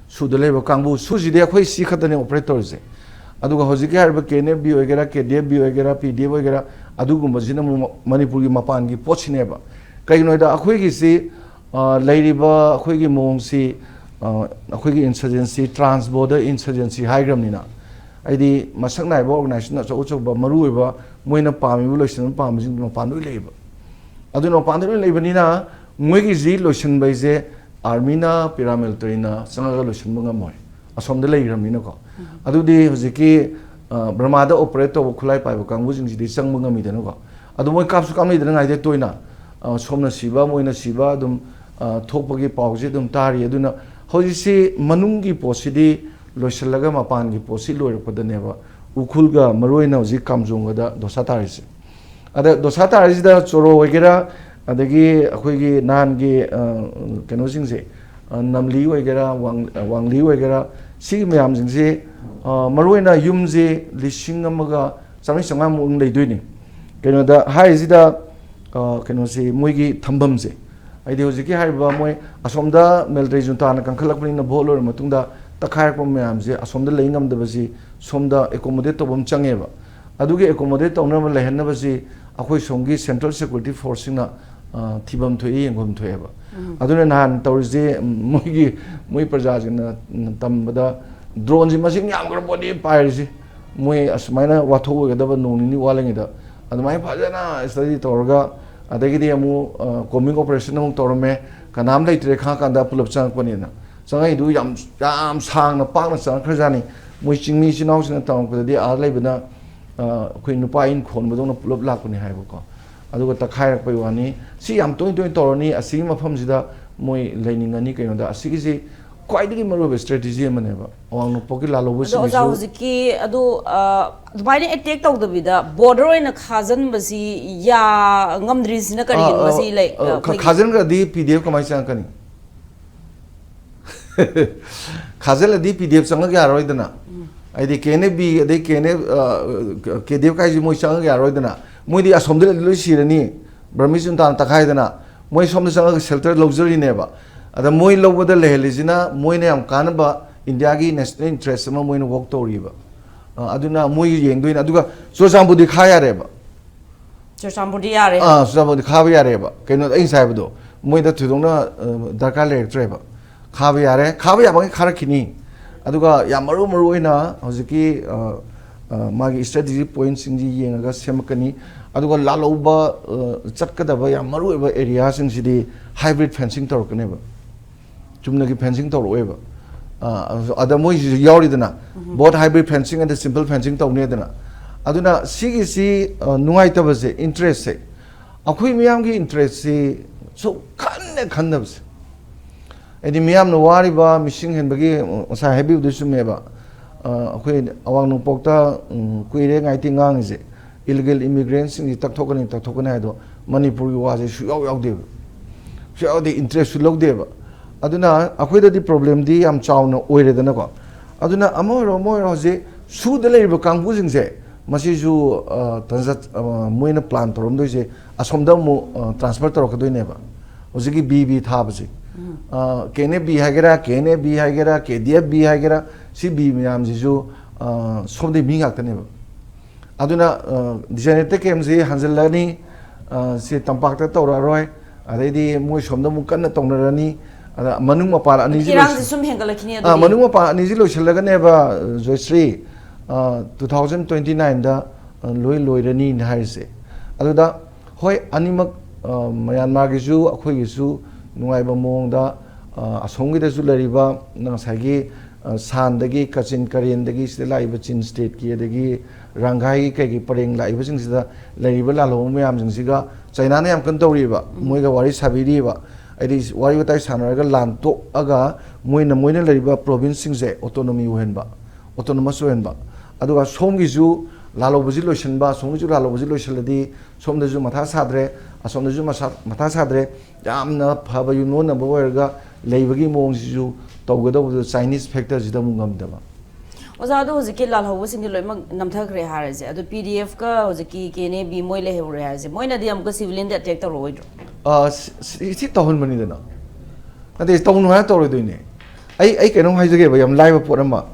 ꯁꯨꯗ ꯂꯩꯕ ꯀꯥꯡꯕꯨ, ꯁꯨꯁꯤꯗꯤ ꯑꯩꯈꯣꯏ ꯁꯤ ꯈꯛꯇꯅꯦ operate ꯇꯧꯔꯤꯁꯦ꯫ ꯑꯗꯨꯒ ꯍꯧꯖꯤꯛꯀꯤ ꯍꯥꯏꯔꯤꯕ K N F B ꯑꯣꯏꯒꯦꯔꯥ, K D F B ꯑꯣꯏꯒꯦꯔꯥ, P D F ꯑꯣꯏꯒꯦꯔꯥ, ꯑꯗꯨꯒꯨꯝꯕꯁꯤꯅ ꯑꯃꯨꯛ ꯃꯅꯤꯄꯨꯔꯒꯤ ꯃꯄꯥꯟꯒꯤ ꯄꯣꯠꯁꯤꯅꯦꯕ꯫ ꯀꯩꯒꯤꯅꯣ ꯍꯥꯏꯗ ꯑꯩꯈꯣꯏꯒꯤꯁꯤ, ꯑ, ꯂꯩꯔꯤꯕ ꯑꯩꯈꯣꯏꯒꯤ ꯃꯑꯣꯡꯁꯤ, ꯑ, ꯑꯩꯈꯣꯏꯒꯤ insurgency, trans border insurgency ꯍꯥꯏꯈ꯭ꯔꯕꯅꯤꯅ, ꯍꯥꯏꯗꯤ ꯃꯁꯛ ꯅꯥꯏꯕ organization ꯑꯆꯧ ꯑꯆꯧꯕ ꯃꯔꯨ ꯑꯣꯏꯕ ꯃꯣꯏꯅ ꯄꯥꯝꯃꯤꯕ ꯂꯣꯏꯁꯤꯟꯕ ꯄꯥꯝꯕꯁꯤꯡꯗꯣ ꯃꯄꯥꯟꯗ ꯂꯣꯏ ꯂꯩꯌꯦꯕ꯫ ꯑꯗꯨꯅ ꯃꯄꯥꯟꯗ ꯂꯣꯏ ꯂꯩꯕꯅꯤꯅ ꯃꯣꯏꯒꯤꯁꯤ ꯂꯣꯏꯁꯤꯟꯕ ꯍꯥꯏꯁꯦ armyꯅ, paramilitaryꯅ ꯆꯪꯉꯒ ꯂꯣꯏꯁꯤꯟꯕ ꯉꯝꯃꯣꯏ, ꯑꯁꯣꯝꯗ ꯂꯩꯈ꯭ꯔꯕꯅꯤꯅꯀꯣ꯫ ꯑꯗꯨꯗꯤ ꯍꯧꯖꯤꯛꯀꯤ ꯑ, ꯕꯔꯃꯥꯗ operate ꯇꯧꯕ ꯈꯨꯠꯂꯥꯏ ꯄꯥꯏꯕ ꯀꯥꯡꯕꯨꯁꯤꯡꯁꯤꯗꯤ ꯆꯪꯕ ꯉꯝꯃꯤꯗꯅꯀꯣ꯫ ꯑꯗꯨ ꯃꯣꯏ ꯀꯥꯞꯁꯨ ꯀꯥꯞꯅꯩꯗꯅ ꯉꯥꯏꯗꯦ ꯇꯣꯏꯅ꯫ ꯑ, ꯁꯣꯝꯅ ꯁꯤꯕ ꯃꯣꯏꯅ ꯁꯤꯕ ꯑꯗꯨꯝ ꯑ, ꯊꯣꯛꯄꯒꯤ ꯄꯥꯎꯁꯦ ꯑꯗꯨꯝ ꯇꯥꯔꯤ꯫ ꯑꯗꯨꯅ ꯍꯧꯖꯤꯛꯁꯤ ꯃꯅꯨꯡꯒꯤ ꯄꯣꯠꯁꯤꯗꯤ ꯂꯣꯏꯁꯤꯜꯂꯒ ꯃꯄꯥꯟꯒꯤ ꯄꯣꯠꯁꯤ ꯂꯣꯏꯔꯛꯄꯗꯅꯦꯕ ꯎꯈ꯭ꯔꯨꯜꯒ ꯃꯔꯨꯑꯣꯏꯅ ꯍꯧꯖꯤꯛ ꯀꯥꯝꯖꯣꯡꯒꯗ ꯗꯣꯁꯥ ꯇꯥꯔꯤꯁꯦ꯫ ꯑꯗ ꯗꯣꯁꯥ ꯇꯥꯔꯤꯁꯤꯗ ꯆꯣꯔꯣ ꯑꯣꯏꯒꯦꯔꯥ, ꯑꯗꯒꯤ ꯑꯩꯈꯣꯏꯒꯤ ꯅꯍꯥꯟꯒꯤ ꯑ, ꯀꯩꯅꯣꯁꯤꯡꯁꯦ, ꯑ, ꯅꯝꯂꯤ ꯑꯣꯏꯒꯦꯔꯥ, ꯋꯥꯡ-, ꯋꯥꯡꯂꯤ ꯑꯣꯏꯒꯦꯔꯥ, ꯁꯤꯒꯤ ꯃꯌꯥꯝꯁꯤꯡꯁꯦ, ꯑ, ꯃꯔꯨꯑꯣꯏꯅ ꯌꯨꯝꯁꯦ ꯂꯤꯁꯤꯡ ꯑꯃꯒ ꯆꯥꯝꯃꯔꯤ ꯆꯥꯝꯃꯉꯥꯃꯨꯛ ꯂꯩꯗꯣꯏꯅꯤ꯫ ꯀꯩꯅꯣꯗ ꯍꯥꯏꯔꯤꯁꯤꯗ, ꯑ, ꯀꯩꯅꯣꯁꯤ ꯃꯣꯏꯒꯤ ꯊꯝꯐꯝꯁꯦ, ꯍꯥꯏꯗꯤ ꯍꯧꯖꯤꯛꯀꯤ ꯍꯥꯏꯔꯤꯕ ꯃꯣꯏ ꯑꯁꯣꯝꯗ military juntaꯅ ꯀꯟꯈꯠꯂꯛꯄꯅꯤꯅ ꯚꯣꯠ ꯂꯣꯏꯔ ꯃꯇꯨꯡꯗ ꯇꯛꯈꯥꯏꯔꯛꯄ ꯃꯌꯥꯝꯁꯦ ꯑꯁꯣꯝꯗ ꯂꯩ ꯉꯝꯗꯕꯁꯤ ꯁꯣꯝꯗ accommodate ꯇꯧꯕ ꯑꯃ ꯆꯪꯉꯦꯕ꯫ ꯑꯗꯨꯒꯤ accommodate ꯇꯧꯅꯕ ꯂꯩꯍꯟꯅꯕꯁꯤ ꯑꯩꯈꯣꯏ ꯁꯣꯝꯒꯤ central security forceꯁꯤꯡꯅ, ꯑ, ꯊꯤꯐꯝ ꯊꯣꯛꯏ, ꯌꯦꯡꯐꯝ ꯊꯣꯛꯑꯦꯕ꯫ ꯑꯗꯨꯅ ꯅꯍꯥꯟ ꯇꯧꯔꯤꯁꯦ, ꯎꯝ, ꯃꯣꯏꯒꯤ, ꯃꯣꯏ ꯄ꯭ꯔꯖꯥꯁꯤꯡꯅ, ꯎꯝ, ꯇꯝꯕꯗ droneꯁꯤ ꯃꯁꯤꯡ ꯌꯥꯝꯈ꯭ꯔ ꯄꯣꯠꯅꯤ ꯄꯥꯏꯔꯤꯁꯤ꯫ ꯃꯣꯏ ꯑꯁꯨꯃꯥꯏꯅ ꯋꯥꯊꯣꯛ ꯑꯣꯏꯒꯗꯕ ꯅꯣꯡ ꯅꯤꯅꯤ ꯋꯥꯠꯂꯤꯉꯩꯗ ꯑꯗꯨꯃꯥꯏꯅ ꯐꯖꯅ study ꯇꯧꯔꯒ, ꯑꯗꯒꯤꯗꯤ ꯑꯃꯨꯛ, ꯑ, combing operation ꯑꯃꯨꯛ ꯇꯧꯔꯝꯃꯦ꯫ ꯀꯅꯥꯝ ꯂꯩꯇ꯭ꯔꯦ ꯈꯪꯉꯀꯥꯟꯗ ꯄꯨꯂꯞ ꯆꯪꯉꯛꯄꯅꯤꯅ꯫ ꯆꯪꯉꯛꯏꯗꯨ ꯌꯥꯝ, ꯌꯥꯝ ꯁꯥꯡꯅ ꯄꯥꯛꯅ ꯆꯪꯉꯛꯈ꯭ꯔꯖꯥꯠꯅꯤ꯫ ꯃꯣꯏ ꯆꯤꯡꯃꯤ ꯏꯆꯤꯟ ꯏꯅꯥꯎꯁꯤꯡꯅ ꯇꯝꯃꯛꯄꯗꯗꯤ ꯑꯥ ꯂꯩꯕꯅ, ꯑ, ꯑꯩꯈꯣꯏ ꯅꯨꯄꯥ ꯏꯟ ꯈꯣꯟꯕꯗꯧꯅ ꯄꯨꯂꯞ ꯂꯥꯛꯄꯅꯤ ꯍꯥꯏꯕꯀꯣ꯫ ꯑꯗꯨꯒ ꯇꯛꯈꯥꯏꯔꯛꯄꯩ ꯋꯥꯅꯤ꯫ ꯁꯤ ꯌꯥꯝ ꯇꯣꯏ ꯇꯣꯏꯅ ꯇꯧꯔꯅꯤ꯫ ꯑꯁꯤꯒꯤ ꯃꯐꯝꯁꯤꯗ ꯃꯣꯏ ꯂꯩꯅꯤꯡꯉꯅꯤ꯫ ꯀꯩꯅꯣꯗ ꯑꯁꯤꯒꯤꯁꯤ ꯈ꯭ꯋꯥꯏꯗꯒꯤ ꯃꯔꯨꯑꯣꯏꯕ strategy ꯑꯃꯅꯦꯕ꯫ ꯑꯋꯥꯡ ꯅꯣꯡꯄꯣꯛꯀꯤ ꯑꯗꯣ ꯑꯣꯖꯥ, ꯂꯥꯜꯍꯧꯕꯁꯤꯡꯒꯤꯁꯨ ꯍꯧꯖꯤꯛꯀꯤ ꯑꯗꯨ, ꯑ, ꯑꯗꯨꯃꯥꯏꯅ attack ꯇꯧꯗꯕꯤꯗ border ꯑꯣꯏꯅ ꯈꯥꯖꯤꯟꯕꯁꯤ ꯌꯥ-, ꯉꯝꯗ꯭ꯔꯤꯁꯤꯅ ꯀꯔꯤꯒꯤꯅꯣ? ꯑ, ꯑ, ꯃꯁꯤ ꯂꯩ-, ꯑ, ꯈ-, ꯑꯩꯈꯣꯏꯒꯤ ꯈꯥꯖꯤꯟꯈ꯭ꯔꯗꯤ P D F ꯀꯃꯥꯏꯅ ꯆꯪꯉꯛꯀꯅꯤ? ꯈꯥꯖꯤꯜꯂꯗꯤ P D F ꯆꯪꯉꯛ ꯌꯥꯔꯣꯏꯗꯅ꯫ ꯍꯥꯏꯗꯤ K N A B ꯑꯗꯩ K N A, ꯑ, K D F ꯀꯥꯏꯁꯤ ꯃꯣꯏ ꯆꯪꯉꯛ ꯌꯥꯔꯣꯏꯗꯅ꯫ ꯃꯣꯏꯗꯤ ꯑꯁꯣꯝꯗ ꯂꯩ-, ꯂꯣꯏ ꯁꯤꯔꯅꯤ꯫ Burmese juntaꯅ ꯇꯛꯈꯥꯏꯗꯅ꯫ ꯃꯣꯏ ꯁꯣꯝꯗ ꯆꯪꯉꯒ shelter ꯂꯧꯖꯔꯤꯅꯦꯕ꯫ ꯑꯗ ꯃꯣꯏ ꯂꯧꯕꯗ ꯂꯩꯍꯜꯂꯤꯁꯤꯅ ꯃꯣꯏꯅ ꯌꯥꯝ ꯀꯥꯟꯅꯕ Indiaꯒꯤ national interest ꯑꯃ ꯃꯣꯏꯅ work ꯇꯧꯔꯤꯕ꯫ ꯑ, ꯑꯗꯨꯅ ꯃꯣꯏ ꯌꯦꯡꯗꯣꯏꯅꯦ꯫ ꯑꯗꯨꯒ ꯆꯨꯔꯆꯥꯟꯄꯨꯔꯗꯤ ꯈꯥ ꯌꯥꯔꯦꯕ꯫ ꯆꯨꯔꯆꯥꯟꯄꯨꯔꯗꯤ ꯌꯥꯔꯦ꯫ ꯑꯥ, ꯆꯨꯔꯆꯥꯟꯄꯨꯔꯗꯤ ꯈꯥꯕ ꯌꯥꯔꯦꯕ꯫ ꯀꯩꯅꯣ ꯑꯩ ꯉꯁꯥꯏ ꯍꯥꯏꯕꯗꯣ, ꯃꯣꯏꯗ ꯊꯣꯏꯗꯣꯛꯅ, ꯑ, ꯗꯔꯀꯥꯔ ꯂꯩꯔꯛꯇ꯭ꯔꯦꯕ꯫ ꯈꯥꯕ ꯌꯥꯔꯦ, ꯈꯥꯕ ꯌꯥꯕꯉꯩ ꯈꯥꯔꯛꯈꯤꯅꯤ꯫ ꯑꯗꯨꯒ ꯌꯥꯝ ꯃꯔꯨ ꯃꯔꯨ ꯑꯣꯏꯅ ꯍꯧꯖꯤꯛꯀꯤ ꯑ, ꯑ, ꯃꯥꯒꯤ ꯁ꯭ꯇ꯭ꯔꯦꯇꯦꯖꯤꯛ ꯄꯣꯏꯟꯠꯁꯤꯡꯁꯤ ꯌꯦꯡꯉꯒ ꯁꯦꯝꯃꯛꯀꯅꯤ꯫ ꯑꯗꯨꯒ ꯂꯥꯜꯍꯧꯕ ꯑ, ꯆꯠꯀꯗꯕ ꯌꯥꯝ ꯃꯔꯨ ꯑꯣꯏꯕ ꯑꯦꯔꯤꯌꯥꯁꯤꯡꯁꯤꯗꯤ ꯍꯥꯏꯕ꯭ꯔꯤꯠ ꯐꯦꯟꯁꯤꯡ ꯇꯧꯔꯛꯀꯅꯦꯕ꯫ ꯆꯨꯝꯅꯒꯤ ꯐꯦꯟꯁꯤꯡ ꯇꯧꯔꯛꯑꯣꯏꯕ꯫ ꯑ, ꯑꯗ ꯃꯣꯏꯁꯤꯁꯨ ꯌꯥꯎꯔꯤꯗꯅ, both hybrid fencing and simple fencing ꯇꯧꯅꯦꯗꯅ꯫ ꯑꯗꯨꯅ ꯁꯤꯒꯤꯁꯤ ꯑ, ꯅꯨꯡꯉꯥꯏꯇꯕꯁꯦ, ꯏꯟꯇꯔꯦꯁꯁꯦ, ꯑꯩꯈꯣꯏ ꯃꯤꯌꯥꯝꯒꯤ ꯏꯟꯇꯔꯦꯁꯁꯤ ꯁꯨꯛꯈꯟꯅ ꯈꯟꯗꯕꯁꯦ꯫ ꯍꯥꯏꯗꯤ ꯃꯤꯌꯥꯝꯅ ꯋꯥꯔꯤꯕ ꯃꯤꯁꯤꯡ ꯍꯦꯟꯕꯒꯤ, ꯉꯁꯥꯏ ꯍꯥꯏꯕꯤꯕꯗꯨ ꯆꯨꯝꯃꯦꯕ꯫ ꯑ, ꯑꯩꯈꯣꯏ ꯑꯋꯥꯡ ꯅꯣꯡꯄꯣꯛꯇ, ꯎꯝ, ꯀꯨꯏꯔꯦ ꯉꯥꯏꯇꯤꯡ ꯉꯥꯡꯉꯤꯁꯦ꯫ ꯏꯂꯤꯒꯦꯜ ꯏꯃꯤꯒ꯭ꯔꯦꯟꯁꯤꯡꯁꯤ ꯇꯛꯊꯣꯛꯀꯅꯤ, ꯇꯛꯊꯣꯛꯀꯅꯤ ꯍꯥꯏꯗꯣ ꯃꯅꯤꯄꯨꯔꯒꯤ ꯋꯥꯁꯦ ꯁꯨꯛꯌꯥꯎ ꯌꯥꯎꯗꯦꯕ꯫ ꯁꯨꯛꯌꯥꯎ ꯌꯥꯎꯗꯦ, ꯏꯟꯇꯔꯦꯁꯁꯨ ꯂꯧꯗꯦꯕ꯫ ꯑꯗꯨꯅ ꯑꯩꯈꯣꯏꯗꯗꯤ ꯄ꯭ꯔꯣꯕ꯭ꯂꯦꯝꯗꯤ ꯌꯥꯝ ꯆꯥꯎꯅ ꯑꯣꯏꯔꯦꯗꯅꯀꯣ꯫ ꯑꯗꯨꯅ ꯑꯃ ꯑꯣꯏꯔꯣ ꯑꯃ ꯑꯣꯏꯔꯣ ꯍꯧꯖꯤꯛ ꯁꯨꯗ ꯂꯩꯔꯤꯕ ꯀꯥꯡꯕꯨꯁꯤꯡꯁꯦ ꯃꯁꯤꯁꯨ, ꯑ, ꯇꯟꯖꯥ-, ꯑ, ꯃꯣꯏꯅ ꯄ꯭ꯂꯥꯟ ꯇꯧꯔꯝꯗꯣꯏꯁꯦ ꯑꯁꯣꯝꯗ ꯑꯃꯨꯛ, ꯑ, ꯇ꯭ꯔꯥꯟꯁꯐꯔ ꯇꯧꯔꯛꯀꯗꯣꯏꯅꯦꯕ꯫ ꯍꯧꯖꯤꯛꯀꯤ ꯕꯤ ꯕꯤ ꯊꯥꯕꯁꯦ꯫ ꯎꯝ꯫ ꯑ, ꯀꯦ ꯑꯦꯟ ꯑꯦꯐ ꯕꯤ ꯍꯥꯏꯒꯦꯔꯥ, ꯀꯦ ꯑꯦꯟ ꯑꯦꯐ ꯕꯤ ꯍꯥꯏꯒꯦꯔꯥ, ꯀꯦ ꯗꯤ ꯑꯦꯐ ꯕꯤ ꯍꯥꯏꯒꯦꯔꯥ, ꯁꯤ ꯕꯤ ꯃꯌꯥꯝꯁꯤꯁꯨ, ꯑ, ꯁꯣꯝꯗꯩ ꯃꯤ ꯉꯥꯛꯇꯅꯦꯕ꯫ ꯑꯗꯨꯅ, ꯑ, ꯗꯤꯖꯥꯏꯅꯦꯇꯦꯠ ꯀꯦꯝꯁꯤ ꯍꯟꯖꯤꯜꯂꯅꯤ, ꯑ, ꯁꯤ ꯇꯝꯄꯥꯛꯇ ꯇꯧꯔꯛꯑꯔꯣꯏ, ꯑꯗꯩꯗꯤ ꯃꯣꯏ ꯁꯣꯝꯗ ꯑꯃꯨꯛ ꯀꯟꯅ ꯇꯧꯅꯔꯅꯤ꯫ ꯑꯗ ꯃꯅꯨꯡ ꯃꯄꯥꯟ ꯑꯅꯤꯁꯤ ꯏꯔꯥꯡꯁꯤ ꯂꯣꯏꯁꯤꯜ-, ꯁꯨꯝ ꯍꯦꯟꯒꯠꯂꯛꯈꯤꯅꯤ ꯑ, ꯑꯗꯨꯗꯤ꯫ ꯃꯅꯨꯡ ꯃꯄꯥꯟ ꯑꯅꯤꯁꯤ ꯂꯣꯏꯁꯤꯜꯂꯒꯅꯦꯕ, ꯖꯣꯏꯁ꯭ꯔꯤ, ꯑ, ꯇꯨ ꯊꯥꯎꯖꯟ ꯇ꯭ꯋꯦꯟꯇꯤ ꯅꯥꯏꯟꯗ, ꯑ, ꯂꯣꯏ ꯂꯣꯏꯔꯅꯤꯅ ꯍꯥꯏꯔꯤꯁꯦ꯫ ꯑꯗꯨꯗ ꯍꯣꯏ, ꯑꯅꯤꯃꯛ, ꯑ, ꯃ꯭ꯌꯥꯟꯃꯥꯔꯒꯤꯁꯨ ꯑꯩꯈꯣꯏꯒꯤꯁꯨ ꯅꯨꯡꯉꯥꯏꯕ ꯃꯑꯣꯡꯗ, ꯑ, ꯑꯁꯣꯝꯒꯤꯗꯁꯨ ꯂꯩꯔꯤꯕ ꯉꯁꯥꯏꯒꯤ, ꯑ, ꯁꯥꯟꯗꯒꯤ, ꯀꯆꯤꯟ ꯀꯔꯦꯟꯗꯒꯤ, ꯁꯤꯗ ꯂꯥꯛꯏꯕ ꯆꯤꯟ ꯁ꯭ꯇꯦꯠꯀꯤ, ꯑꯗꯒꯤ ꯔꯪꯒꯥꯏꯒꯤ ꯀꯩꯒꯤ ꯄꯔꯦꯡ ꯂꯥꯛꯏꯕꯁꯤꯡꯁꯤꯗ ꯂꯩꯔꯤꯕ ꯂꯥꯜꯍꯧꯕ ꯃꯌꯥꯝꯁꯤꯡꯁꯤꯒ ꯆꯩꯅꯥꯅ ꯌꯥꯝ ꯀꯟꯅ ꯇꯧꯔꯤꯕ, ꯎꯝ꯫ ꯃꯣꯏꯒ ꯋꯥꯔꯤ ꯁꯥꯕꯤꯔꯤꯕ, ꯍꯥꯏꯗꯤ ꯋꯥꯔꯤ ꯋꯥꯇꯥꯏ ꯁꯥꯟꯅꯔꯒ ꯂꯥꯟ ꯇꯣꯛꯑꯒ ꯃꯣꯏꯅ, ꯃꯣꯏꯅ ꯂꯩꯔꯤꯕ ꯄ꯭ꯔꯣꯚꯤꯟꯁꯁꯤꯡꯁꯦ ꯑꯣꯇꯣꯅꯣꯃꯤ ꯑꯣꯏꯍꯟꯕ, ꯑꯣꯇꯣꯅꯣꯃꯁ ꯑꯣꯏꯍꯟꯕ꯫ ꯑꯗꯨꯒ ꯁꯣꯝꯒꯤꯁꯨ ꯂꯥꯜꯍꯧꯕꯁꯤ ꯂꯣꯏꯁꯤꯟꯕ, ꯁꯣꯝꯒꯤꯁꯨ ꯂꯥꯜꯍꯧꯕꯁꯤ ꯂꯣꯏꯁꯤꯜꯂꯗꯤ ꯁꯣꯝꯗꯁꯨ ꯃꯊꯥ ꯁꯥꯗ꯭ꯔꯦ, ꯑꯁꯣꯝꯗꯁꯨ ꯃꯁꯥ-, ꯃꯊꯥ ꯁꯥꯗ꯭ꯔꯦ꯫ ꯌꯥꯝꯅ ꯐꯕ ꯌꯨꯝꯂꯣꯟꯅꯕ ꯑꯣꯏꯔꯒ ꯂꯩꯕꯒꯤ ꯃꯑꯣꯡꯁꯤꯁꯨ ꯇꯧꯒꯗꯧꯕꯗꯨ ꯆꯥꯏꯅꯤꯁ ꯐꯦꯛꯇꯔꯁꯤꯗ ꯑꯃꯨꯛ ꯉꯝꯗꯕ꯫ ꯑꯣꯖꯥ, ꯑꯗꯣ ꯍꯧꯖꯤꯛꯀꯤ ꯂꯥꯜꯍꯧꯕꯁꯤꯡꯗꯤ ꯂꯣꯏꯅꯃꯛ ꯅꯝꯊꯈ꯭ꯔꯦ ꯍꯥꯏꯔꯁꯦ, ꯑꯗꯣ ꯄꯤ ꯗꯤ ꯑꯦꯐꯀ ꯍꯧꯖꯤꯛꯀꯤ ꯀꯦ ꯑꯦꯟ ꯑꯦ ꯕꯤ ꯃꯣꯏ ꯂꯩꯍꯧꯔꯦ ꯍꯥꯏꯔꯁꯦ, ꯃꯣꯏꯅꯗꯤ ꯑꯃꯨꯛꯀ ꯁꯤꯚꯤꯂꯤꯌꯟꯗ ꯑꯦꯇꯦꯛ ꯇꯧꯔꯛꯑꯣꯏꯗ꯭ꯔꯣ? ꯑ, ꯁꯤ-, ꯁꯤ-, ꯁꯤ ꯇꯧꯍꯟꯕꯅꯤꯗꯅ꯫ ꯅꯠꯇꯦ, ꯇꯧꯅꯨ ꯍꯥꯏꯔ ꯇꯧꯔꯣꯏꯗꯣꯏꯅꯦ꯫ ꯑꯩ, ꯑꯩ ꯀꯩꯅꯣꯝ ꯍꯥꯏꯖꯒꯦꯕ, ꯌꯥꯝ ꯂꯥꯏꯕ ꯄꯣꯠ ꯑꯃ꯫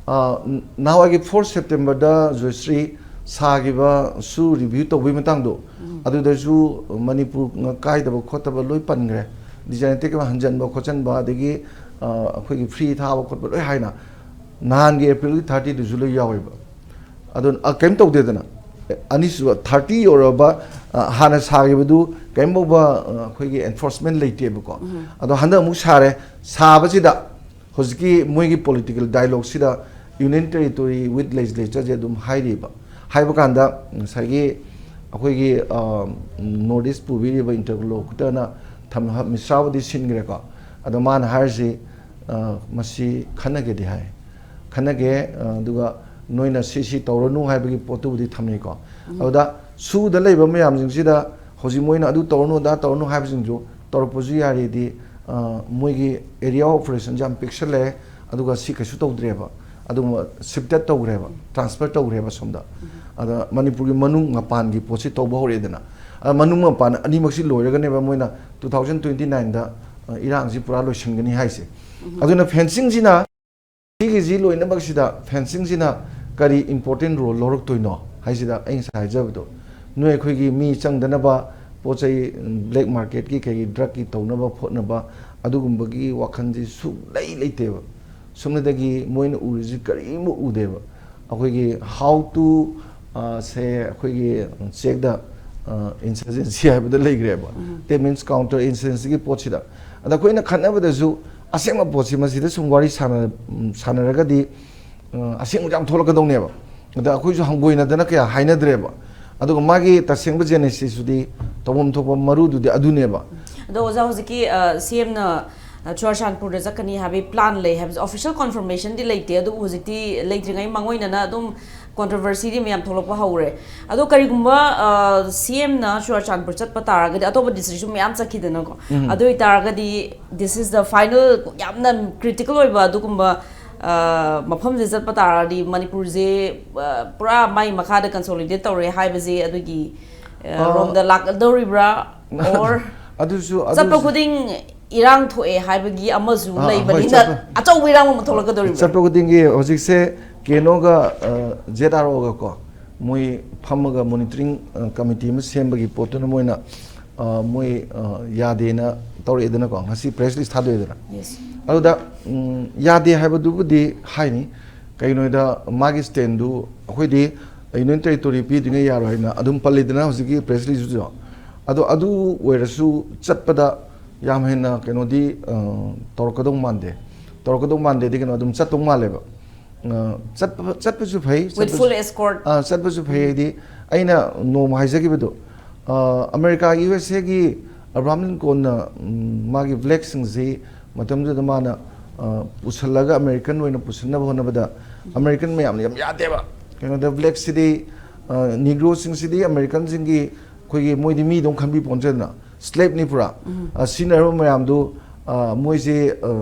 ꯑ, ꯅꯍꯥꯟꯋꯥꯏꯒꯤ ꯐꯣꯔ ꯁꯦꯞꯇꯦꯝꯕꯔꯗ ꯖꯣꯏꯁ꯭ꯔꯤ ꯁꯥꯈꯤꯕ ꯁꯨ ꯔꯤꯚ꯭ꯌꯨ ꯇꯧꯕꯒꯤ ꯃꯇꯥꯡꯗꯣ, ꯎꯝ꯫ ꯑꯗꯨꯗꯁꯨ ꯃꯅꯤꯄꯨꯔ ꯀꯥꯏꯗꯕ ꯈꯣꯠꯇꯕ ꯂꯣꯏ ꯄꯟꯈ꯭ꯔꯦ꯫ ꯗꯤꯖꯥꯏꯟ ꯇꯦꯛ ꯍꯟꯖꯟꯕ ꯈꯣꯠꯆꯟꯕ, ꯑꯗꯒꯤ, ꯑ, ꯑꯩꯈꯣꯏꯒꯤ ꯐ꯭ꯔꯤ ꯊꯥꯕ ꯈꯣꯠꯄ ꯂꯣꯏ ꯍꯥꯏꯅ꯫ ꯅꯍꯥꯟꯒꯤ ꯑꯦꯄ꯭ꯔꯤꯜꯒꯤ ꯊꯥꯔꯇꯤꯗꯨꯁꯨ ꯂꯣꯏ ꯌꯥꯎꯋꯦꯕ꯫ ꯑꯗꯨꯅ, ꯑ, ꯀꯩꯝ ꯇꯧꯗꯦꯗꯅ꯫ ꯑꯅꯤꯁꯨꯕ ꯊꯥꯔꯇꯤ ꯌꯧꯔꯕ, ꯑ, ꯍꯥꯟꯅ ꯁꯥꯈꯤꯕꯗꯨ ꯀꯔꯤꯝꯐꯥꯎꯕ, ꯑ, ꯑꯩꯈꯣꯏꯒꯤ enforcement ꯂꯩꯇꯦꯕꯀꯣ꯫ ꯑꯗꯣ ꯍꯟꯗꯛ ꯑꯃꯨꯛ ꯁꯥꯔꯦ꯫ ꯁꯥꯕꯁꯤꯗ ꯍꯧꯖꯤꯛꯀꯤ ꯃꯣꯏꯒꯤ political dialogueꯁꯤꯗ Union Territory with Legislatureꯁꯦ ꯑꯗꯨꯝ ꯍꯥꯏꯔꯤꯕ꯫ ꯍꯥꯏꯕ ꯀꯥꯟꯗ ꯉꯁꯥꯏꯒꯤ ꯑꯩꯈꯣꯏꯒꯤ, ꯑ, North East ꯄꯨꯕꯤꯔꯤꯕ interlocutorꯅ ꯊꯝ-, ꯃꯤꯁ꯭ꯔꯥꯕꯨꯗꯤ ꯁꯤꯟꯈ꯭ꯔꯦꯀꯣ꯫ ꯑꯗꯣ ꯃꯥꯅ ꯍꯥꯏꯔꯤꯁꯤ, ꯑ, ꯃꯁꯤ ꯈꯟꯅꯒꯦꯗꯤ ꯍꯥꯏ꯫ ꯈꯟꯅꯒꯦ, ꯑ, ꯑꯗꯨꯒ ꯅꯣꯏꯅ ꯁꯤ, ꯁꯤ ꯇꯧꯔꯅꯨ ꯍꯥꯏꯕꯒꯤ ꯄꯣꯠꯇꯨꯕꯨꯗꯤ ꯊꯝꯅꯩꯀꯣ꯫ ꯑꯗꯨꯗ ꯁꯨꯗ ꯂꯩꯕ ꯃꯌꯥꯝꯁꯤꯡꯁꯤꯗ ꯍꯧꯖꯤꯛ ꯃꯣꯏꯅ ꯑꯗꯨ ꯇꯧꯔꯅꯨ, ꯑꯗꯥ ꯇꯧꯔꯅꯨ ꯍꯥꯏꯕꯁꯤꯡꯗꯨ ꯇꯧꯔꯛꯄꯁꯨ ꯌꯥꯔꯤꯗꯤ, ꯑ, ꯃꯣꯏꯒꯤ area of operationꯁꯦ ꯌꯥꯝ ꯄꯤꯛꯁꯜꯂꯦ, ꯑꯗꯨꯒ ꯁꯤ ꯀꯩꯁꯨ ꯇꯧꯗ꯭ꯔꯦꯕ, ꯑꯗꯨꯒꯨꯝꯕ shifted ꯇꯧꯈ꯭ꯔꯦꯕ, transfer ꯇꯧꯈ꯭ꯔꯦꯕ ꯁꯣꯝꯗ꯫ ꯑꯗ ꯃꯅꯤꯄꯨꯔꯒꯤ ꯃꯅꯨꯡ ꯃꯄꯥꯟꯒꯤ ꯄꯣꯠꯁꯤ ꯇꯧꯕ ꯍꯧꯔꯛꯑꯦꯗꯅ꯫ ꯑꯗ ꯃꯅꯨꯡ ꯃꯄꯥꯟ ꯑꯅꯤꯃꯛꯁꯤ ꯂꯣꯏꯔꯒꯅꯦꯕ ꯃꯣꯏꯅ two thousand twenty nineꯗ, ꯑ, ꯏꯔꯥꯡꯁꯤ ꯄꯨꯔꯥ ꯂꯣꯏꯁꯤꯟꯒꯅꯤ ꯍꯥꯏꯁꯦ꯫ ꯑꯗꯨꯅ fencingꯁꯤꯅ ꯁꯤꯒꯤꯁꯤ ꯂꯣꯏꯅꯃꯛꯁꯤꯗ fencingꯁꯤꯅ ꯀꯔꯤ important role ꯂꯧꯔꯛꯇꯣꯏꯅꯣ ꯍꯥꯏꯁꯤꯗ ꯑꯩ ꯉꯁꯥꯏ ꯍꯥꯏꯖꯕꯗꯣ, ꯅꯣꯏ ꯑꯩꯈꯣꯏꯒꯤ ꯃꯤ ꯆꯪꯗꯅꯕ ꯄꯣꯠ ꯆꯩ, black marketꯀꯤ ꯀꯩꯒꯤ drugꯀꯤ ꯇꯧꯅꯕ ꯈꯣꯠꯅꯕ ꯑꯗꯨꯒꯨꯝꯕꯒꯤ ꯋꯥꯈꯜꯁꯤ ꯁꯨꯡꯂꯩ ꯂꯩꯇꯦꯕ꯫ ꯁꯨꯞꯅꯗꯒꯤ ꯃꯣꯏꯅ ꯎꯔꯤꯁꯤ ꯀꯔꯤꯃꯨꯛ ꯎꯗꯦꯕ꯫ ꯑꯩꯈꯣꯏꯒꯤ how to, ꯑ, ꯁꯦ ꯑꯩꯈꯣꯏꯒꯤ check the, ꯑ, insurgency ꯍꯥꯏꯕꯗ ꯂꯩꯈ꯭ꯔꯦꯕ꯫ That means counter insurgencyꯒꯤ ꯄꯣꯠꯁꯤꯗ꯫ ꯑꯗ ꯑꯩꯈꯣꯏꯅ ꯈꯠꯅꯕꯗꯁꯨ ꯑꯁꯦꯡꯕ ꯄꯣꯠꯁꯤ ꯃꯁꯤꯗ ꯁꯨꯝ ꯋꯥꯔꯤ ꯁꯥꯟꯅ-, ꯁꯥꯟꯅꯔꯒꯗꯤ, ꯑ, ꯑꯁꯦꯡꯕ ꯌꯥꯝ ꯊꯣꯛꯂꯛꯀꯗꯧꯅꯦꯕ꯫ ꯑꯗ ꯑꯩꯈꯣꯏꯁꯨ ꯍꯪꯒꯣꯏꯅꯗꯅ ꯀꯌꯥ ꯍꯥꯏꯅꯗ꯭ꯔꯦꯕ꯫ ꯑꯗꯨꯒ ꯃꯥꯒꯤ ꯇꯁꯦꯡꯕ genesisꯇꯨꯗꯤ ꯇꯧꯐꯝ ꯊꯣꯛꯄ ꯃꯔꯨꯗꯨꯗꯤ ꯑꯗꯨꯅꯦꯕ꯫ ꯑꯗꯣ ꯑꯣꯖꯥ, ꯍꯧꯖꯤꯛꯀꯤ, ꯑ, CMꯅ, ꯑ, ꯆꯨꯔꯥꯆꯥꯟꯄꯨꯔꯗ ꯆꯠꯀꯅꯤ ꯍꯥꯏꯕꯒꯤ plan ꯂꯩ ꯍꯥꯏꯕꯁꯦ official confirmationꯗꯤ ꯂꯩꯇꯦ, ꯑꯗꯨꯕꯨ ꯍꯧꯖꯤꯛꯇꯤ ꯂꯩꯇ꯭ꯔꯤꯉꯩ ꯃꯥꯡꯑꯣꯏꯅꯅ ꯑꯗꯨꯝ controversyꯗꯤ ꯃꯌꯥꯝ ꯊꯣꯛꯂꯛꯄ ꯍꯧꯔꯦ꯫ ꯑꯗꯣ ꯀꯔꯤꯒꯨꯝꯕ, ꯑ, CMꯅ ꯆꯨꯔꯥꯆꯥꯟꯄꯨꯔ ꯆꯠꯄ ꯇꯥꯔꯒꯗꯤ, ꯑꯇꯣꯞꯄ districtꯁꯨ ꯃꯌꯥꯝ ꯆꯠꯈꯤꯗꯅꯀꯣ, ꯑꯗꯨ ꯑꯣꯏꯇꯥꯔꯒꯗꯤ this is the final, ꯌꯥꯝꯅ critical ꯑꯣꯏꯕ ꯑꯗꯨꯒꯨꯝꯕ, ꯑ, ꯃꯐꯝꯁꯦ ꯆꯠꯄ ꯇꯥꯔꯒꯗꯤ ꯃꯅꯤꯄꯨꯔꯁꯦ, ꯑ, ꯄꯨꯔꯥ ꯃꯥꯏ ꯃꯈꯥꯗ consolidate ꯇꯧꯔꯦ ꯍꯥꯏꯕꯁꯦ ꯑꯗꯨꯒꯤ, ꯑ, ꯑ, ꯔꯣꯝꯗ ꯂꯥꯛꯀꯗꯧꯔꯤꯕ꯭ꯔꯥ? Or ꯑꯗꯨꯁꯨ, ꯆꯠꯄ ꯑꯗꯨꯁꯨ ꯈꯨꯗꯤꯡ ꯏꯔꯥꯡ ꯊꯣꯛꯑꯦ ꯍꯥꯏꯕꯒꯤ ꯑꯃꯁꯨ ꯑ, ꯍꯣꯏ, ꯂꯩꯕꯅꯤꯅ, ꯆꯠꯄ, ꯑꯆꯧꯕ ꯏꯔꯥꯡ ꯑꯃ ꯊꯣꯛꯂꯛꯀꯗꯧꯔꯤꯕ꯭ꯔꯥ? ꯆꯠꯄ ꯈꯨꯗꯤꯡꯒꯤ ꯍꯧꯖꯤꯛꯁꯦ KNOꯒ, ꯑ, ZROꯒ ꯀꯣ, ꯃꯣꯏ ꯐꯝꯃꯒ monitoring, ꯑ, committee ꯑꯃ ꯁꯦꯝꯕꯒꯤ ꯄꯣꯠꯇꯨꯅ ꯃꯣꯏꯅ, ꯑ, ꯃꯣꯏ, ꯑ, ꯌꯥꯗꯦꯅ ꯇꯧꯔꯛꯑꯦꯗꯅꯀꯣ, ꯉꯁꯤ press release ꯊꯥꯗꯣꯛꯑꯦꯗꯅ꯫ Yes. ꯑꯗꯨꯗ ꯎꯝ, ꯌꯥꯗꯦ ꯍꯥꯏꯕꯗꯨꯕꯨꯗꯤ ꯍꯥꯏꯅꯤ꯫ ꯀꯩꯒꯤꯅꯣꯗ ꯃꯥꯒꯤ ꯁ꯭ꯇꯦꯟꯗꯨ ꯑꯩꯈꯣꯏꯗꯤ ꯌꯨꯅꯤꯌꯟ ꯇꯦꯔꯤꯇꯣꯔꯤ ꯄꯤꯗ꯭ꯔꯤꯉꯩ ꯌꯥꯔꯣꯏ ꯍꯥꯏꯅ ꯑꯗꯨꯝ ꯄꯜꯂꯤꯗꯅ ꯍꯧꯖꯤꯛꯀꯤ ꯄ꯭ꯔꯦꯁ ꯔꯤꯂꯤꯖꯇꯨꯁꯨ꯫ ꯑꯗꯣ ꯑꯗꯨ ꯑꯣꯏꯔꯁꯨ ꯆꯠꯄꯗ ꯌꯥꯝ ꯍꯦꯟꯅ ꯀꯩꯅꯣꯗꯤ ꯑ, ꯇꯧꯔꯛꯀꯗꯧ ꯃꯥꯟꯗꯦ꯫ ꯇꯧꯔꯛꯀꯗꯧ ꯃꯥꯟꯗꯦꯗꯤ ꯀꯩꯅꯣ ꯑꯗꯨꯝ ꯆꯠꯇꯧ ꯃꯥꯜꯂꯦꯕ꯫ ꯑ, ꯆꯠꯄ ꯆꯠꯄꯁꯨ ꯐꯩ꯫ With ꯆꯠꯄꯁꯨ full escort꯫ ꯑ, ꯆꯠꯄꯁꯨ ꯐꯩ ꯍꯥꯏꯗꯤ ꯑꯩꯅ ꯅꯣꯡꯃ ꯍꯥꯏꯖꯈꯤꯕꯗꯣ, ꯑ, ꯑꯃꯦꯔꯤꯀꯥꯒꯤ ꯌꯨ ꯑꯦꯁ ꯑꯦꯒꯤ ꯑꯕ꯭ꯔꯥꯍꯝ ꯂꯤꯟꯀꯣꯟꯅ ꯎꯝ, ꯃꯥꯒꯤ ꯐ꯭ꯂꯦꯒꯁꯤꯡꯁꯤ ꯃꯇꯝꯗꯨꯗ ꯃꯥꯅ ꯑ, ꯄꯨꯁꯜꯂꯒ ꯑꯃꯦꯔꯤꯀꯟ ꯑꯣꯏꯅ ꯄꯨꯁꯤꯟꯅꯕ ꯍꯣꯠꯅꯕꯗ ꯑꯃꯦꯔꯤꯀꯟ ꯃꯌꯥꯝꯅ ꯌꯥꯝ ꯌꯥꯗꯦꯕ꯫ ꯀꯩꯅꯣꯗ ꯐ꯭ꯂꯦꯒꯁꯤꯗꯤ ꯑ, ꯅꯤꯒ꯭ꯔꯣꯁꯤꯡꯁꯤꯗꯤ ꯑꯃꯦꯔꯤꯀꯟꯁꯤꯡꯒꯤ ꯑꯩꯈꯣꯏꯒꯤ ꯃꯣꯏꯗꯤ ꯃꯤꯗꯧ ꯈꯟꯕꯤ ꯄꯣꯟꯆꯗꯅ ꯁ꯭ꯂꯦꯞꯅꯤ ꯄꯨꯔꯥ꯫ ꯑ, ꯁꯤꯖꯤꯟꯅꯔꯝꯕ ꯃꯌꯥꯝꯗꯨ ꯑ, ꯃꯣꯏꯁꯦ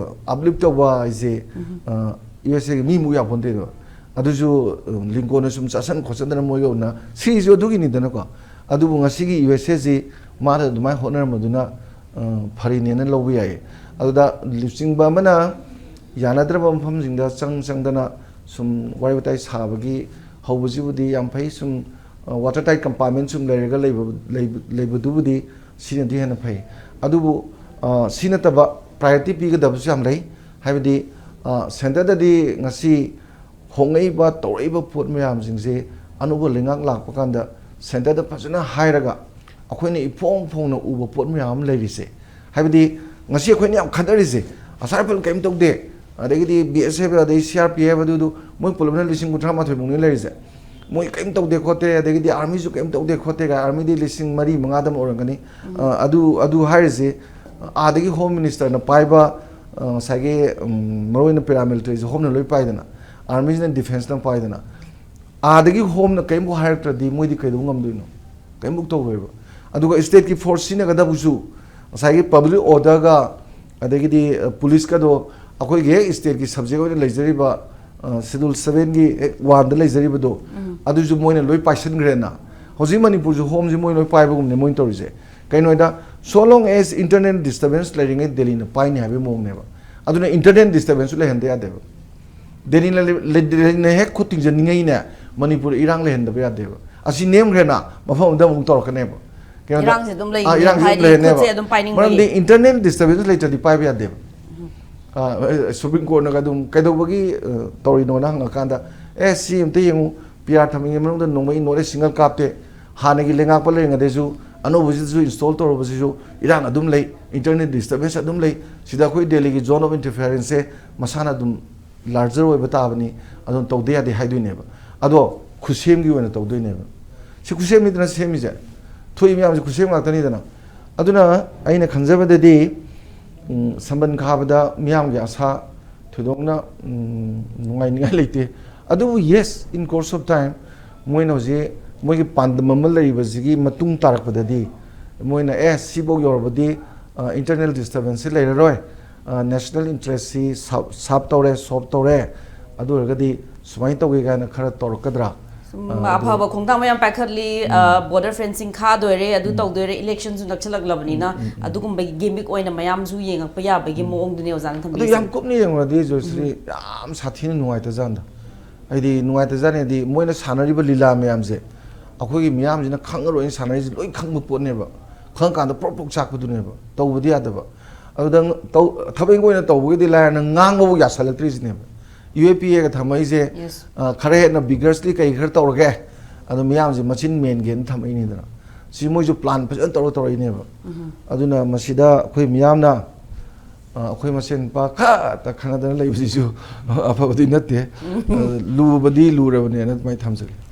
ꯑꯞꯂꯤꯞ ꯇꯧꯕ ꯍꯥꯏꯁꯦ ꯌꯨ ꯑꯦꯁ ꯑꯦꯒꯤ ꯃꯤꯃꯨꯛ ꯌꯥꯄꯣꯟꯇꯦꯗꯣ꯫ ꯑꯗꯨꯁꯨ ꯑ, ꯂꯤꯡꯒꯣꯟꯅ ꯁꯨꯝ ꯆꯥꯁꯟ ꯈꯣꯠꯆꯟꯗꯅ ꯃꯣꯏꯒ ꯎꯅ ꯁꯤꯁꯨ ꯑꯗꯨꯒꯤꯅꯤꯗꯅꯀꯣ꯫ ꯑꯗꯨꯕꯨ ꯉꯁꯤꯒꯤ ꯌꯨ ꯑꯦꯁ ꯑꯦꯁꯤ ꯃꯥꯅ ꯑꯗꯨꯃꯥꯏꯅ ꯍꯣꯠꯅꯔꯝꯕꯗꯨꯅ ꯑ, ꯐꯔꯤꯅꯦꯅ ꯂꯧꯕ ꯌꯥꯏꯌꯦ꯫ ꯑꯗꯨꯗ ꯂꯨꯆꯤꯡꯕ ꯑꯃꯅ ꯌꯥꯅꯗ꯭ꯔꯕ ꯃꯐꯝꯁꯤꯡꯗ ꯆꯪ ꯆꯪꯗꯅ ꯁꯨꯝ ꯋꯥꯔꯤ ꯋꯥꯇꯥꯏ ꯁꯥꯕꯒꯤ ꯍꯧꯕꯁꯤꯕꯨꯗꯤ ꯌꯥꯝ ꯐꯩ꯫ ꯁꯨꯝ ꯋꯥꯇꯔ ꯇꯥꯏꯠ ꯀꯝꯄꯥꯔꯠꯃꯦꯟ ꯁꯨꯝ ꯂꯩꯔꯒ ꯂꯩꯕ- ꯂꯩꯕ- ꯂꯩꯕꯗꯨꯕꯨꯗꯤ ꯁꯤꯅꯗꯤ ꯍꯦꯟꯅ ꯐꯩ꯫ ꯑꯗꯨꯕꯨ ꯑ, ꯁꯤ ꯅꯠꯇꯕ ꯄ꯭ꯔꯥꯏꯌꯣꯔꯤꯇꯤ ꯄꯤꯒꯗꯕꯁꯨ ꯌꯥꯝ ꯂꯩ꯫ ꯍꯥꯏꯕꯗꯤ ꯑ, ꯁꯦꯟꯇꯔꯗꯗꯤ ꯉꯁꯤ ꯍꯣꯡꯉꯛꯏꯕ ꯇꯧꯔꯛꯏꯕ ꯄꯣꯠ ꯃꯌꯥꯝꯁꯤꯡꯁꯦ ꯑꯅꯧꯕ ꯂꯩꯉꯥꯛ ꯂꯥꯛꯄ ꯀꯥꯟꯗ ꯁꯦꯟꯇꯔꯗ ꯐꯖꯅ ꯍꯥꯏꯔꯒ ꯑꯩꯈꯣꯏꯅ ꯏꯐꯣꯡ ꯐꯣꯡꯅ ꯎꯕ ꯄꯣꯠ ꯃꯌꯥꯝ ꯑꯃ ꯂꯩꯔꯤꯁꯦ꯫ ꯍꯥꯏꯕꯗꯤ ꯉꯁꯤ ꯑꯩꯈꯣꯏꯅ ꯌꯥꯝ ꯈꯟꯅꯔꯤꯁꯦ, ꯑꯁꯥꯏ ꯐꯜ ꯀꯔꯤꯝ ꯇꯧꯗꯦ, ꯑꯗꯒꯤꯗꯤ ꯕꯤ ꯑꯦꯁ ꯑꯦꯐ ꯑꯗꯩ ꯁꯤ ꯑꯥꯔ ꯄꯤ ꯑꯦꯐ ꯑꯗꯨꯗꯨ ꯃꯣꯏ ꯄꯨꯂꯞꯅ ꯂꯤꯁꯤꯡ ꯀꯨꯟꯊ꯭ꯔꯥ ꯃꯥꯊꯣꯏ ꯃꯨꯛꯅꯤ ꯂꯩꯔꯤꯁꯦ꯫ ꯃꯣꯏ ꯀꯔꯤꯝ ꯇꯧꯗꯦ ꯈꯣꯠꯇꯦ, ꯑꯗꯒꯤꯗꯤ ꯑꯥꯔꯃꯤꯁꯨ ꯀꯔꯤꯝ ꯇꯧꯗꯦ ꯈꯣꯠꯇꯦ ꯀꯥꯏ, ꯑꯥꯔꯃꯤꯗꯤ ꯂꯤꯁꯤꯡ ꯃꯔꯤ ꯃꯉꯥꯗ ꯑꯃ ꯑꯣꯏꯔꯝꯒꯅꯤ꯫ ꯑ, ꯑꯗꯨ ꯑꯗꯨ ꯍꯥꯏꯔꯤꯁꯦ, ꯑꯥꯗꯒꯤ ꯍꯣꯝ ꯃꯤꯅꯤꯁꯇꯔꯅ ꯄꯥꯏꯕ ꯑ, ꯉꯁꯥꯏꯒꯤ ꯎꯝ, ꯃꯔꯨꯑꯣꯏꯅ ꯄꯦꯔꯥꯃꯤꯂꯤꯇꯔꯤꯁꯦ ꯍꯣꯝꯅ ꯂꯣꯏ ꯄꯥꯏꯗꯅ, ꯑꯥꯔꯃꯤꯁꯤꯅ ꯗꯤꯐꯦꯟꯁꯅ ꯄꯥꯏꯗꯅ, ꯑꯥꯗꯒꯤ ꯍꯣꯝꯅ ꯀꯔꯤꯝꯐꯥꯎ ꯍꯥꯏꯔꯛꯇ꯭ꯔꯗꯤ ꯃꯣꯏꯗꯤ ꯀꯩꯗꯧꯕ ꯉꯝꯗꯣꯏꯅꯣ? ꯀꯔꯤꯝꯐꯥꯎ ꯇꯧꯔꯣꯏꯕ꯫ ꯑꯗꯨꯒ ꯁ꯭ꯇꯦꯠꯀꯤ ꯐꯣꯔꯁ ꯁꯤꯖꯤꯟꯅꯒꯗꯕꯁꯨ ꯉꯁꯥꯏꯒꯤ ꯄꯕ꯭ꯂꯤꯛ ꯑꯣꯔꯗꯔꯒ ꯑꯗꯒꯤꯗꯤ ꯑ, ꯄꯨꯂꯤꯁꯀꯗꯣ ꯑꯩꯈꯣꯏꯒꯤ ꯍꯦꯛ ꯁ꯭ꯇꯦꯠꯀꯤ ꯁꯕꯖꯦꯛ ꯑꯣꯏꯅ ꯂꯩꯖꯔꯤꯕ ꯁꯤꯗꯨꯜ ꯁꯚꯦꯟꯒꯤ ꯍꯦꯛ ꯋꯥꯟꯗ ꯂꯩꯖꯔꯤꯕꯗꯣ, ꯑꯗꯨꯁꯨ ꯃꯣꯏꯅ ꯂꯣꯏ ꯄꯥꯏꯁꯟꯈ꯭ꯔꯦꯅ꯫ ꯍꯧꯖꯤꯛ ꯃꯅꯤꯄꯨꯔꯁꯨ ꯍꯣꯝꯁꯤ ꯃꯣꯏ ꯂꯣꯏ ꯄꯥꯏꯕꯒꯨꯝꯅꯦ ꯃꯣꯏꯅ ꯇꯧꯔꯤꯁꯦ꯫ ꯀꯩꯅꯣꯗ, so long as internal disturbance ꯂꯩꯔꯤꯉꯩ ꯗꯦꯜꯂꯤꯅ ꯄꯥꯏꯅꯤ ꯍꯥꯏꯕꯒꯤ ꯃꯑꯣꯡꯅꯦꯕ꯫ ꯑꯗꯨꯅ internal disturbance ꯁꯨ ꯂꯩꯍꯟꯗ ꯌꯥꯗꯦꯕ꯫ ꯗꯦꯜꯂꯤꯅ ꯂꯩ- ꯂꯩ- ꯗꯦꯜꯂꯤꯅ ꯍꯦꯛ ꯈꯨꯠ ꯊꯤꯡꯖꯟꯅꯤꯡꯉꯩꯅꯦ, ꯃꯅꯤꯄꯨꯔ ꯏꯔꯥꯡ ꯂꯩꯍꯟꯗꯕ ꯌꯥꯗꯦꯕ꯫ ꯑꯁꯤ ꯅꯦꯝꯈ꯭ꯔꯦꯅ ꯃꯐꯝ ꯑꯃꯗ ꯑꯃꯨꯛ ꯇꯧꯔꯛꯀꯅꯦꯕ꯫ ꯀꯩꯅꯣꯗ, ꯏꯔꯥꯡꯁꯦ ꯑꯗꯨꯝ ꯑꯥ, ꯂꯩꯒꯅꯦꯕ, ꯏꯔꯥꯡꯁꯦ ꯑꯗꯨꯝ ꯍꯥꯏꯗꯤ ꯂꯩꯍꯟꯅꯦꯕ꯫ ꯈꯨꯠꯁꯦ ꯑꯗꯨꯝ ꯄꯥꯏꯅꯤꯡꯕꯒꯤ꯫ ꯃꯔꯝꯗꯤ internal disturbance ꯂꯩꯇ꯭ꯔꯗꯤ ꯄꯥꯏꯕ ꯌꯥꯗꯦꯕ꯫ ꯑ, ꯁꯨꯄ꯭ꯔꯤꯝ ꯀꯣꯔꯠꯅꯒ ꯑꯗꯨꯝ ꯀꯩꯗꯧꯕꯒꯤ, ꯑ, ꯇꯧꯔꯤꯅꯣꯅ ꯍꯪꯉꯀꯥꯟꯗ, "ꯑꯦ, ꯁꯤ ꯑꯝꯇ ꯌꯦꯡꯉꯨ, ꯄꯤ ꯑꯥꯔ ꯊꯝꯃꯤꯉꯩ ꯃꯅꯨꯡꯗ ꯅꯣꯡꯃꯩ ꯅꯣꯠ ꯑꯦ ꯁꯤꯡꯒꯜ ꯀꯥꯞꯇꯦ, ꯍꯥꯟꯅꯒꯤ ꯂꯩꯉꯥꯛꯄ ꯂꯩꯔꯤꯉꯩꯗꯁꯨ ꯑꯅꯧꯕꯁꯤꯗꯁꯨ ꯏꯟꯁꯇꯣꯜ ꯇꯧꯔꯕꯁꯤꯁꯨ ꯏꯔꯥꯡ ꯑꯗꯨꯝ ꯂꯩ, ꯏꯟꯇꯔꯅꯦꯜ ꯗꯤꯁꯇꯔꯕꯦꯟꯁꯁ ꯑꯗꯨꯝ ꯂꯩ, ꯁꯤꯗ ꯑꯩꯈꯣꯏ ꯗꯦꯜꯂꯤꯒꯤ ꯖꯣꯟ ꯑꯣꯐ ꯏꯟꯇꯔꯐꯤꯌꯔꯦꯟꯁꯁꯦ ꯃꯁꯥꯅ ꯑꯗꯨꯝ ꯂꯥꯔꯖꯔ ꯑꯣꯏꯕ ꯇꯥꯕꯅꯤ, ꯑꯗꯨꯝ ꯇꯧꯗ ꯌꯥꯗꯦ" ꯍꯥꯏꯗꯣꯏꯅꯦꯕ꯫ ꯑꯗꯣ ꯈꯨꯠꯁꯦꯝꯒꯤ ꯑꯣꯏꯅ ꯇꯧꯗꯣꯏꯅꯦꯕ꯫ ꯁꯤ ꯈꯨꯠꯁꯦꯝꯅꯤꯗꯅ ꯁꯦꯝꯃꯤꯁꯦ, ꯊꯣꯛꯏ ꯃꯌꯥꯝꯁꯦ ꯈꯨꯠꯁꯦꯝ ꯉꯥꯛꯇꯅꯤꯗꯅ꯫ ꯑꯗꯨꯅ ꯑꯩꯅ ꯈꯟꯖꯕꯗꯗꯤ, ꯎꯝ, ꯁꯝꯕꯟ ꯈꯥꯕꯗ ꯃꯤꯌꯥꯝꯒꯤ ꯑꯁꯥ ꯊꯣꯏꯗꯣꯛꯅ, ꯎꯝ, ꯅꯨꯡꯉꯥꯏꯅꯤꯡꯉꯥꯏ ꯂꯩꯇꯦ꯫ ꯑꯗꯨꯕꯨ yes, in course of time, ꯃꯣꯏꯅ ꯍꯧꯖꯤꯛ ꯃꯣꯏꯒꯤ ꯄꯥꯟꯗꯝ ꯑꯃ ꯂꯩꯔꯤꯕꯁꯤꯒꯤ ꯃꯇꯨꯡ ꯇꯥꯔꯛꯄꯗꯗꯤ ꯃꯣꯏꯅ, "ꯑꯦ, ꯁꯤꯐꯧ ꯌꯧꯔꯕꯗꯤ, ꯑ, ꯏꯟꯇꯔꯅꯦꯜ ꯗꯤꯁꯇꯔꯕꯦꯟꯁꯁꯤ ꯂꯩꯔꯔꯣꯏ, ꯑ, ꯅꯦꯁꯅꯦꯜ ꯏꯟꯇꯔꯦꯁꯁꯤ ꯁꯥꯞ, ꯁꯥꯞ ꯇꯧꯔꯦ, ꯁꯣꯞ ꯇꯧꯔꯦ, ꯑꯗꯨ ꯑꯣꯏꯔꯒꯗꯤ ꯁꯨꯃꯥꯏꯅ ꯇꯧꯒꯦ" ꯀꯥꯏꯅ ꯈꯔ ꯇꯧꯔꯛꯀꯗ꯭ꯔꯥ? ꯁꯨꯝ ꯑ, ꯑꯗꯨ ꯑꯐꯕ ꯈꯣꯡꯊꯥꯡ ꯃꯌꯥꯝ ꯄꯥꯏꯈꯠꯂꯤ, ꯎꯝ꯫ ꯑ, ꯕꯣꯔꯗꯔ ꯐꯦꯟꯁꯤꯡ ꯈꯥꯗꯣꯏꯔꯦ, ꯑꯗꯨ ꯎꯝ꯫ ꯇꯧꯗꯣꯏꯔꯦ, ꯏꯂꯦꯛꯁꯟꯁꯨ ꯅꯛꯁꯤꯜꯂꯛꯂꯕꯅꯤꯅ, ꯎꯝ, ꯎꯝ, ꯎꯝ꯫ ꯑꯗꯨꯒꯨꯝꯕꯒꯤ ꯒꯤꯃꯤꯛ ꯑꯣꯏꯅ ꯃꯌꯥꯝꯁꯨ ꯌꯦꯡꯉꯛꯄ ꯌꯥꯕꯒꯤ ꯎꯝ꯫ ꯃꯑꯣꯡꯗꯨꯅꯦ ꯑꯣꯖꯥꯅ ꯑꯗꯨ ꯊꯝꯕꯤꯔꯤꯁꯦ꯫ ꯌꯥꯝ ꯀꯨꯞꯅ ꯌꯦꯡꯉꯨꯔꯗꯤ, ꯖꯣꯏꯁ꯭ꯔꯤ, ꯎꯝ꯫ ꯌꯥꯝ ꯁꯥꯊꯤꯅ ꯅꯨꯡꯉꯥꯏꯇꯖꯥꯠꯅꯤꯗ꯫ ꯍꯥꯏꯗꯤ, ꯅꯨꯡꯉꯥꯏꯇꯖꯥꯠꯅꯤ ꯍꯥꯏꯗꯤ, ꯃꯣꯏꯅ ꯁꯥꯟꯅꯔꯤꯕ ꯂꯤꯂꯥ ꯃꯌꯥꯝꯁꯦ ꯑꯩꯈꯣꯏꯒꯤ ꯃꯤꯌꯥꯝꯁꯤꯅ ꯈꯪꯉꯔꯣꯏꯅ ꯁꯥꯟꯅꯔꯤꯁꯦ ꯂꯣꯏ ꯈꯪꯕ ꯄꯣꯠꯅꯦꯕ꯫ ꯈꯪꯉꯀꯥꯟꯗ ꯄ꯭ꯔꯣꯛ ꯄ꯭ꯔꯣꯛ ꯆꯥꯛꯄꯗꯨꯅꯦꯕ꯫ ꯇꯧꯕꯗꯤ ꯌꯥꯗꯕ꯫ ꯑꯗꯨꯗ ꯇꯧ-, ꯊꯕꯛ ꯏꯪꯈꯣꯡ ꯑꯣꯏꯅ ꯇꯧꯕꯒꯤꯗꯤ ꯂꯥꯏꯔꯅ ꯉꯥꯡꯕꯕꯨ ꯌꯥꯁꯜꯂꯛꯇ꯭ꯔꯤꯁꯤꯅꯦꯕ꯫ ꯌꯨ ꯑꯦ ꯄꯤ ꯑꯦꯒ ꯊꯝꯃꯛꯏꯁꯦ, Yes. ꯑ, ꯈꯔ ꯍꯦꯟꯅ ꯕꯤꯒꯔꯁꯂꯤ ꯀꯩ ꯈꯔ ꯇꯧꯔꯒꯦ, ꯑꯗꯣ ꯃꯤꯌꯥꯝꯁꯦ ꯃꯆꯤꯟ ꯃꯦꯟꯒꯦꯅ ꯊꯝꯃꯛꯏꯅꯤꯗꯅ꯫ ꯁꯤ ꯃꯣꯏꯁꯨ ꯄ꯭ꯂꯥꯟ ꯐꯖꯅ ꯇꯧꯔ ꯇꯧꯔꯛꯏꯅꯦꯕ꯫ ꯎꯝ꯫ ꯑꯗꯨꯅ ꯃꯁꯤꯗ ꯑꯩꯈꯣꯏ ꯃꯤꯌꯥꯝꯅ, ꯑ, ꯑꯩꯈꯣꯏ ꯃꯁꯦꯟ ꯄꯥꯈꯠꯇ ꯈꯟꯅꯗꯅ ꯂꯩꯕꯁꯤꯁꯨ ꯑꯐꯕꯗꯤ ꯅꯠꯇꯦ꯫ ꯎꯝ꯫ ꯑ, ꯂꯨꯕꯗꯤ ꯂꯨꯔꯕꯅꯦꯅ ꯑꯗꯨꯃꯥꯏꯅ ꯊꯝꯖꯒꯦ꯫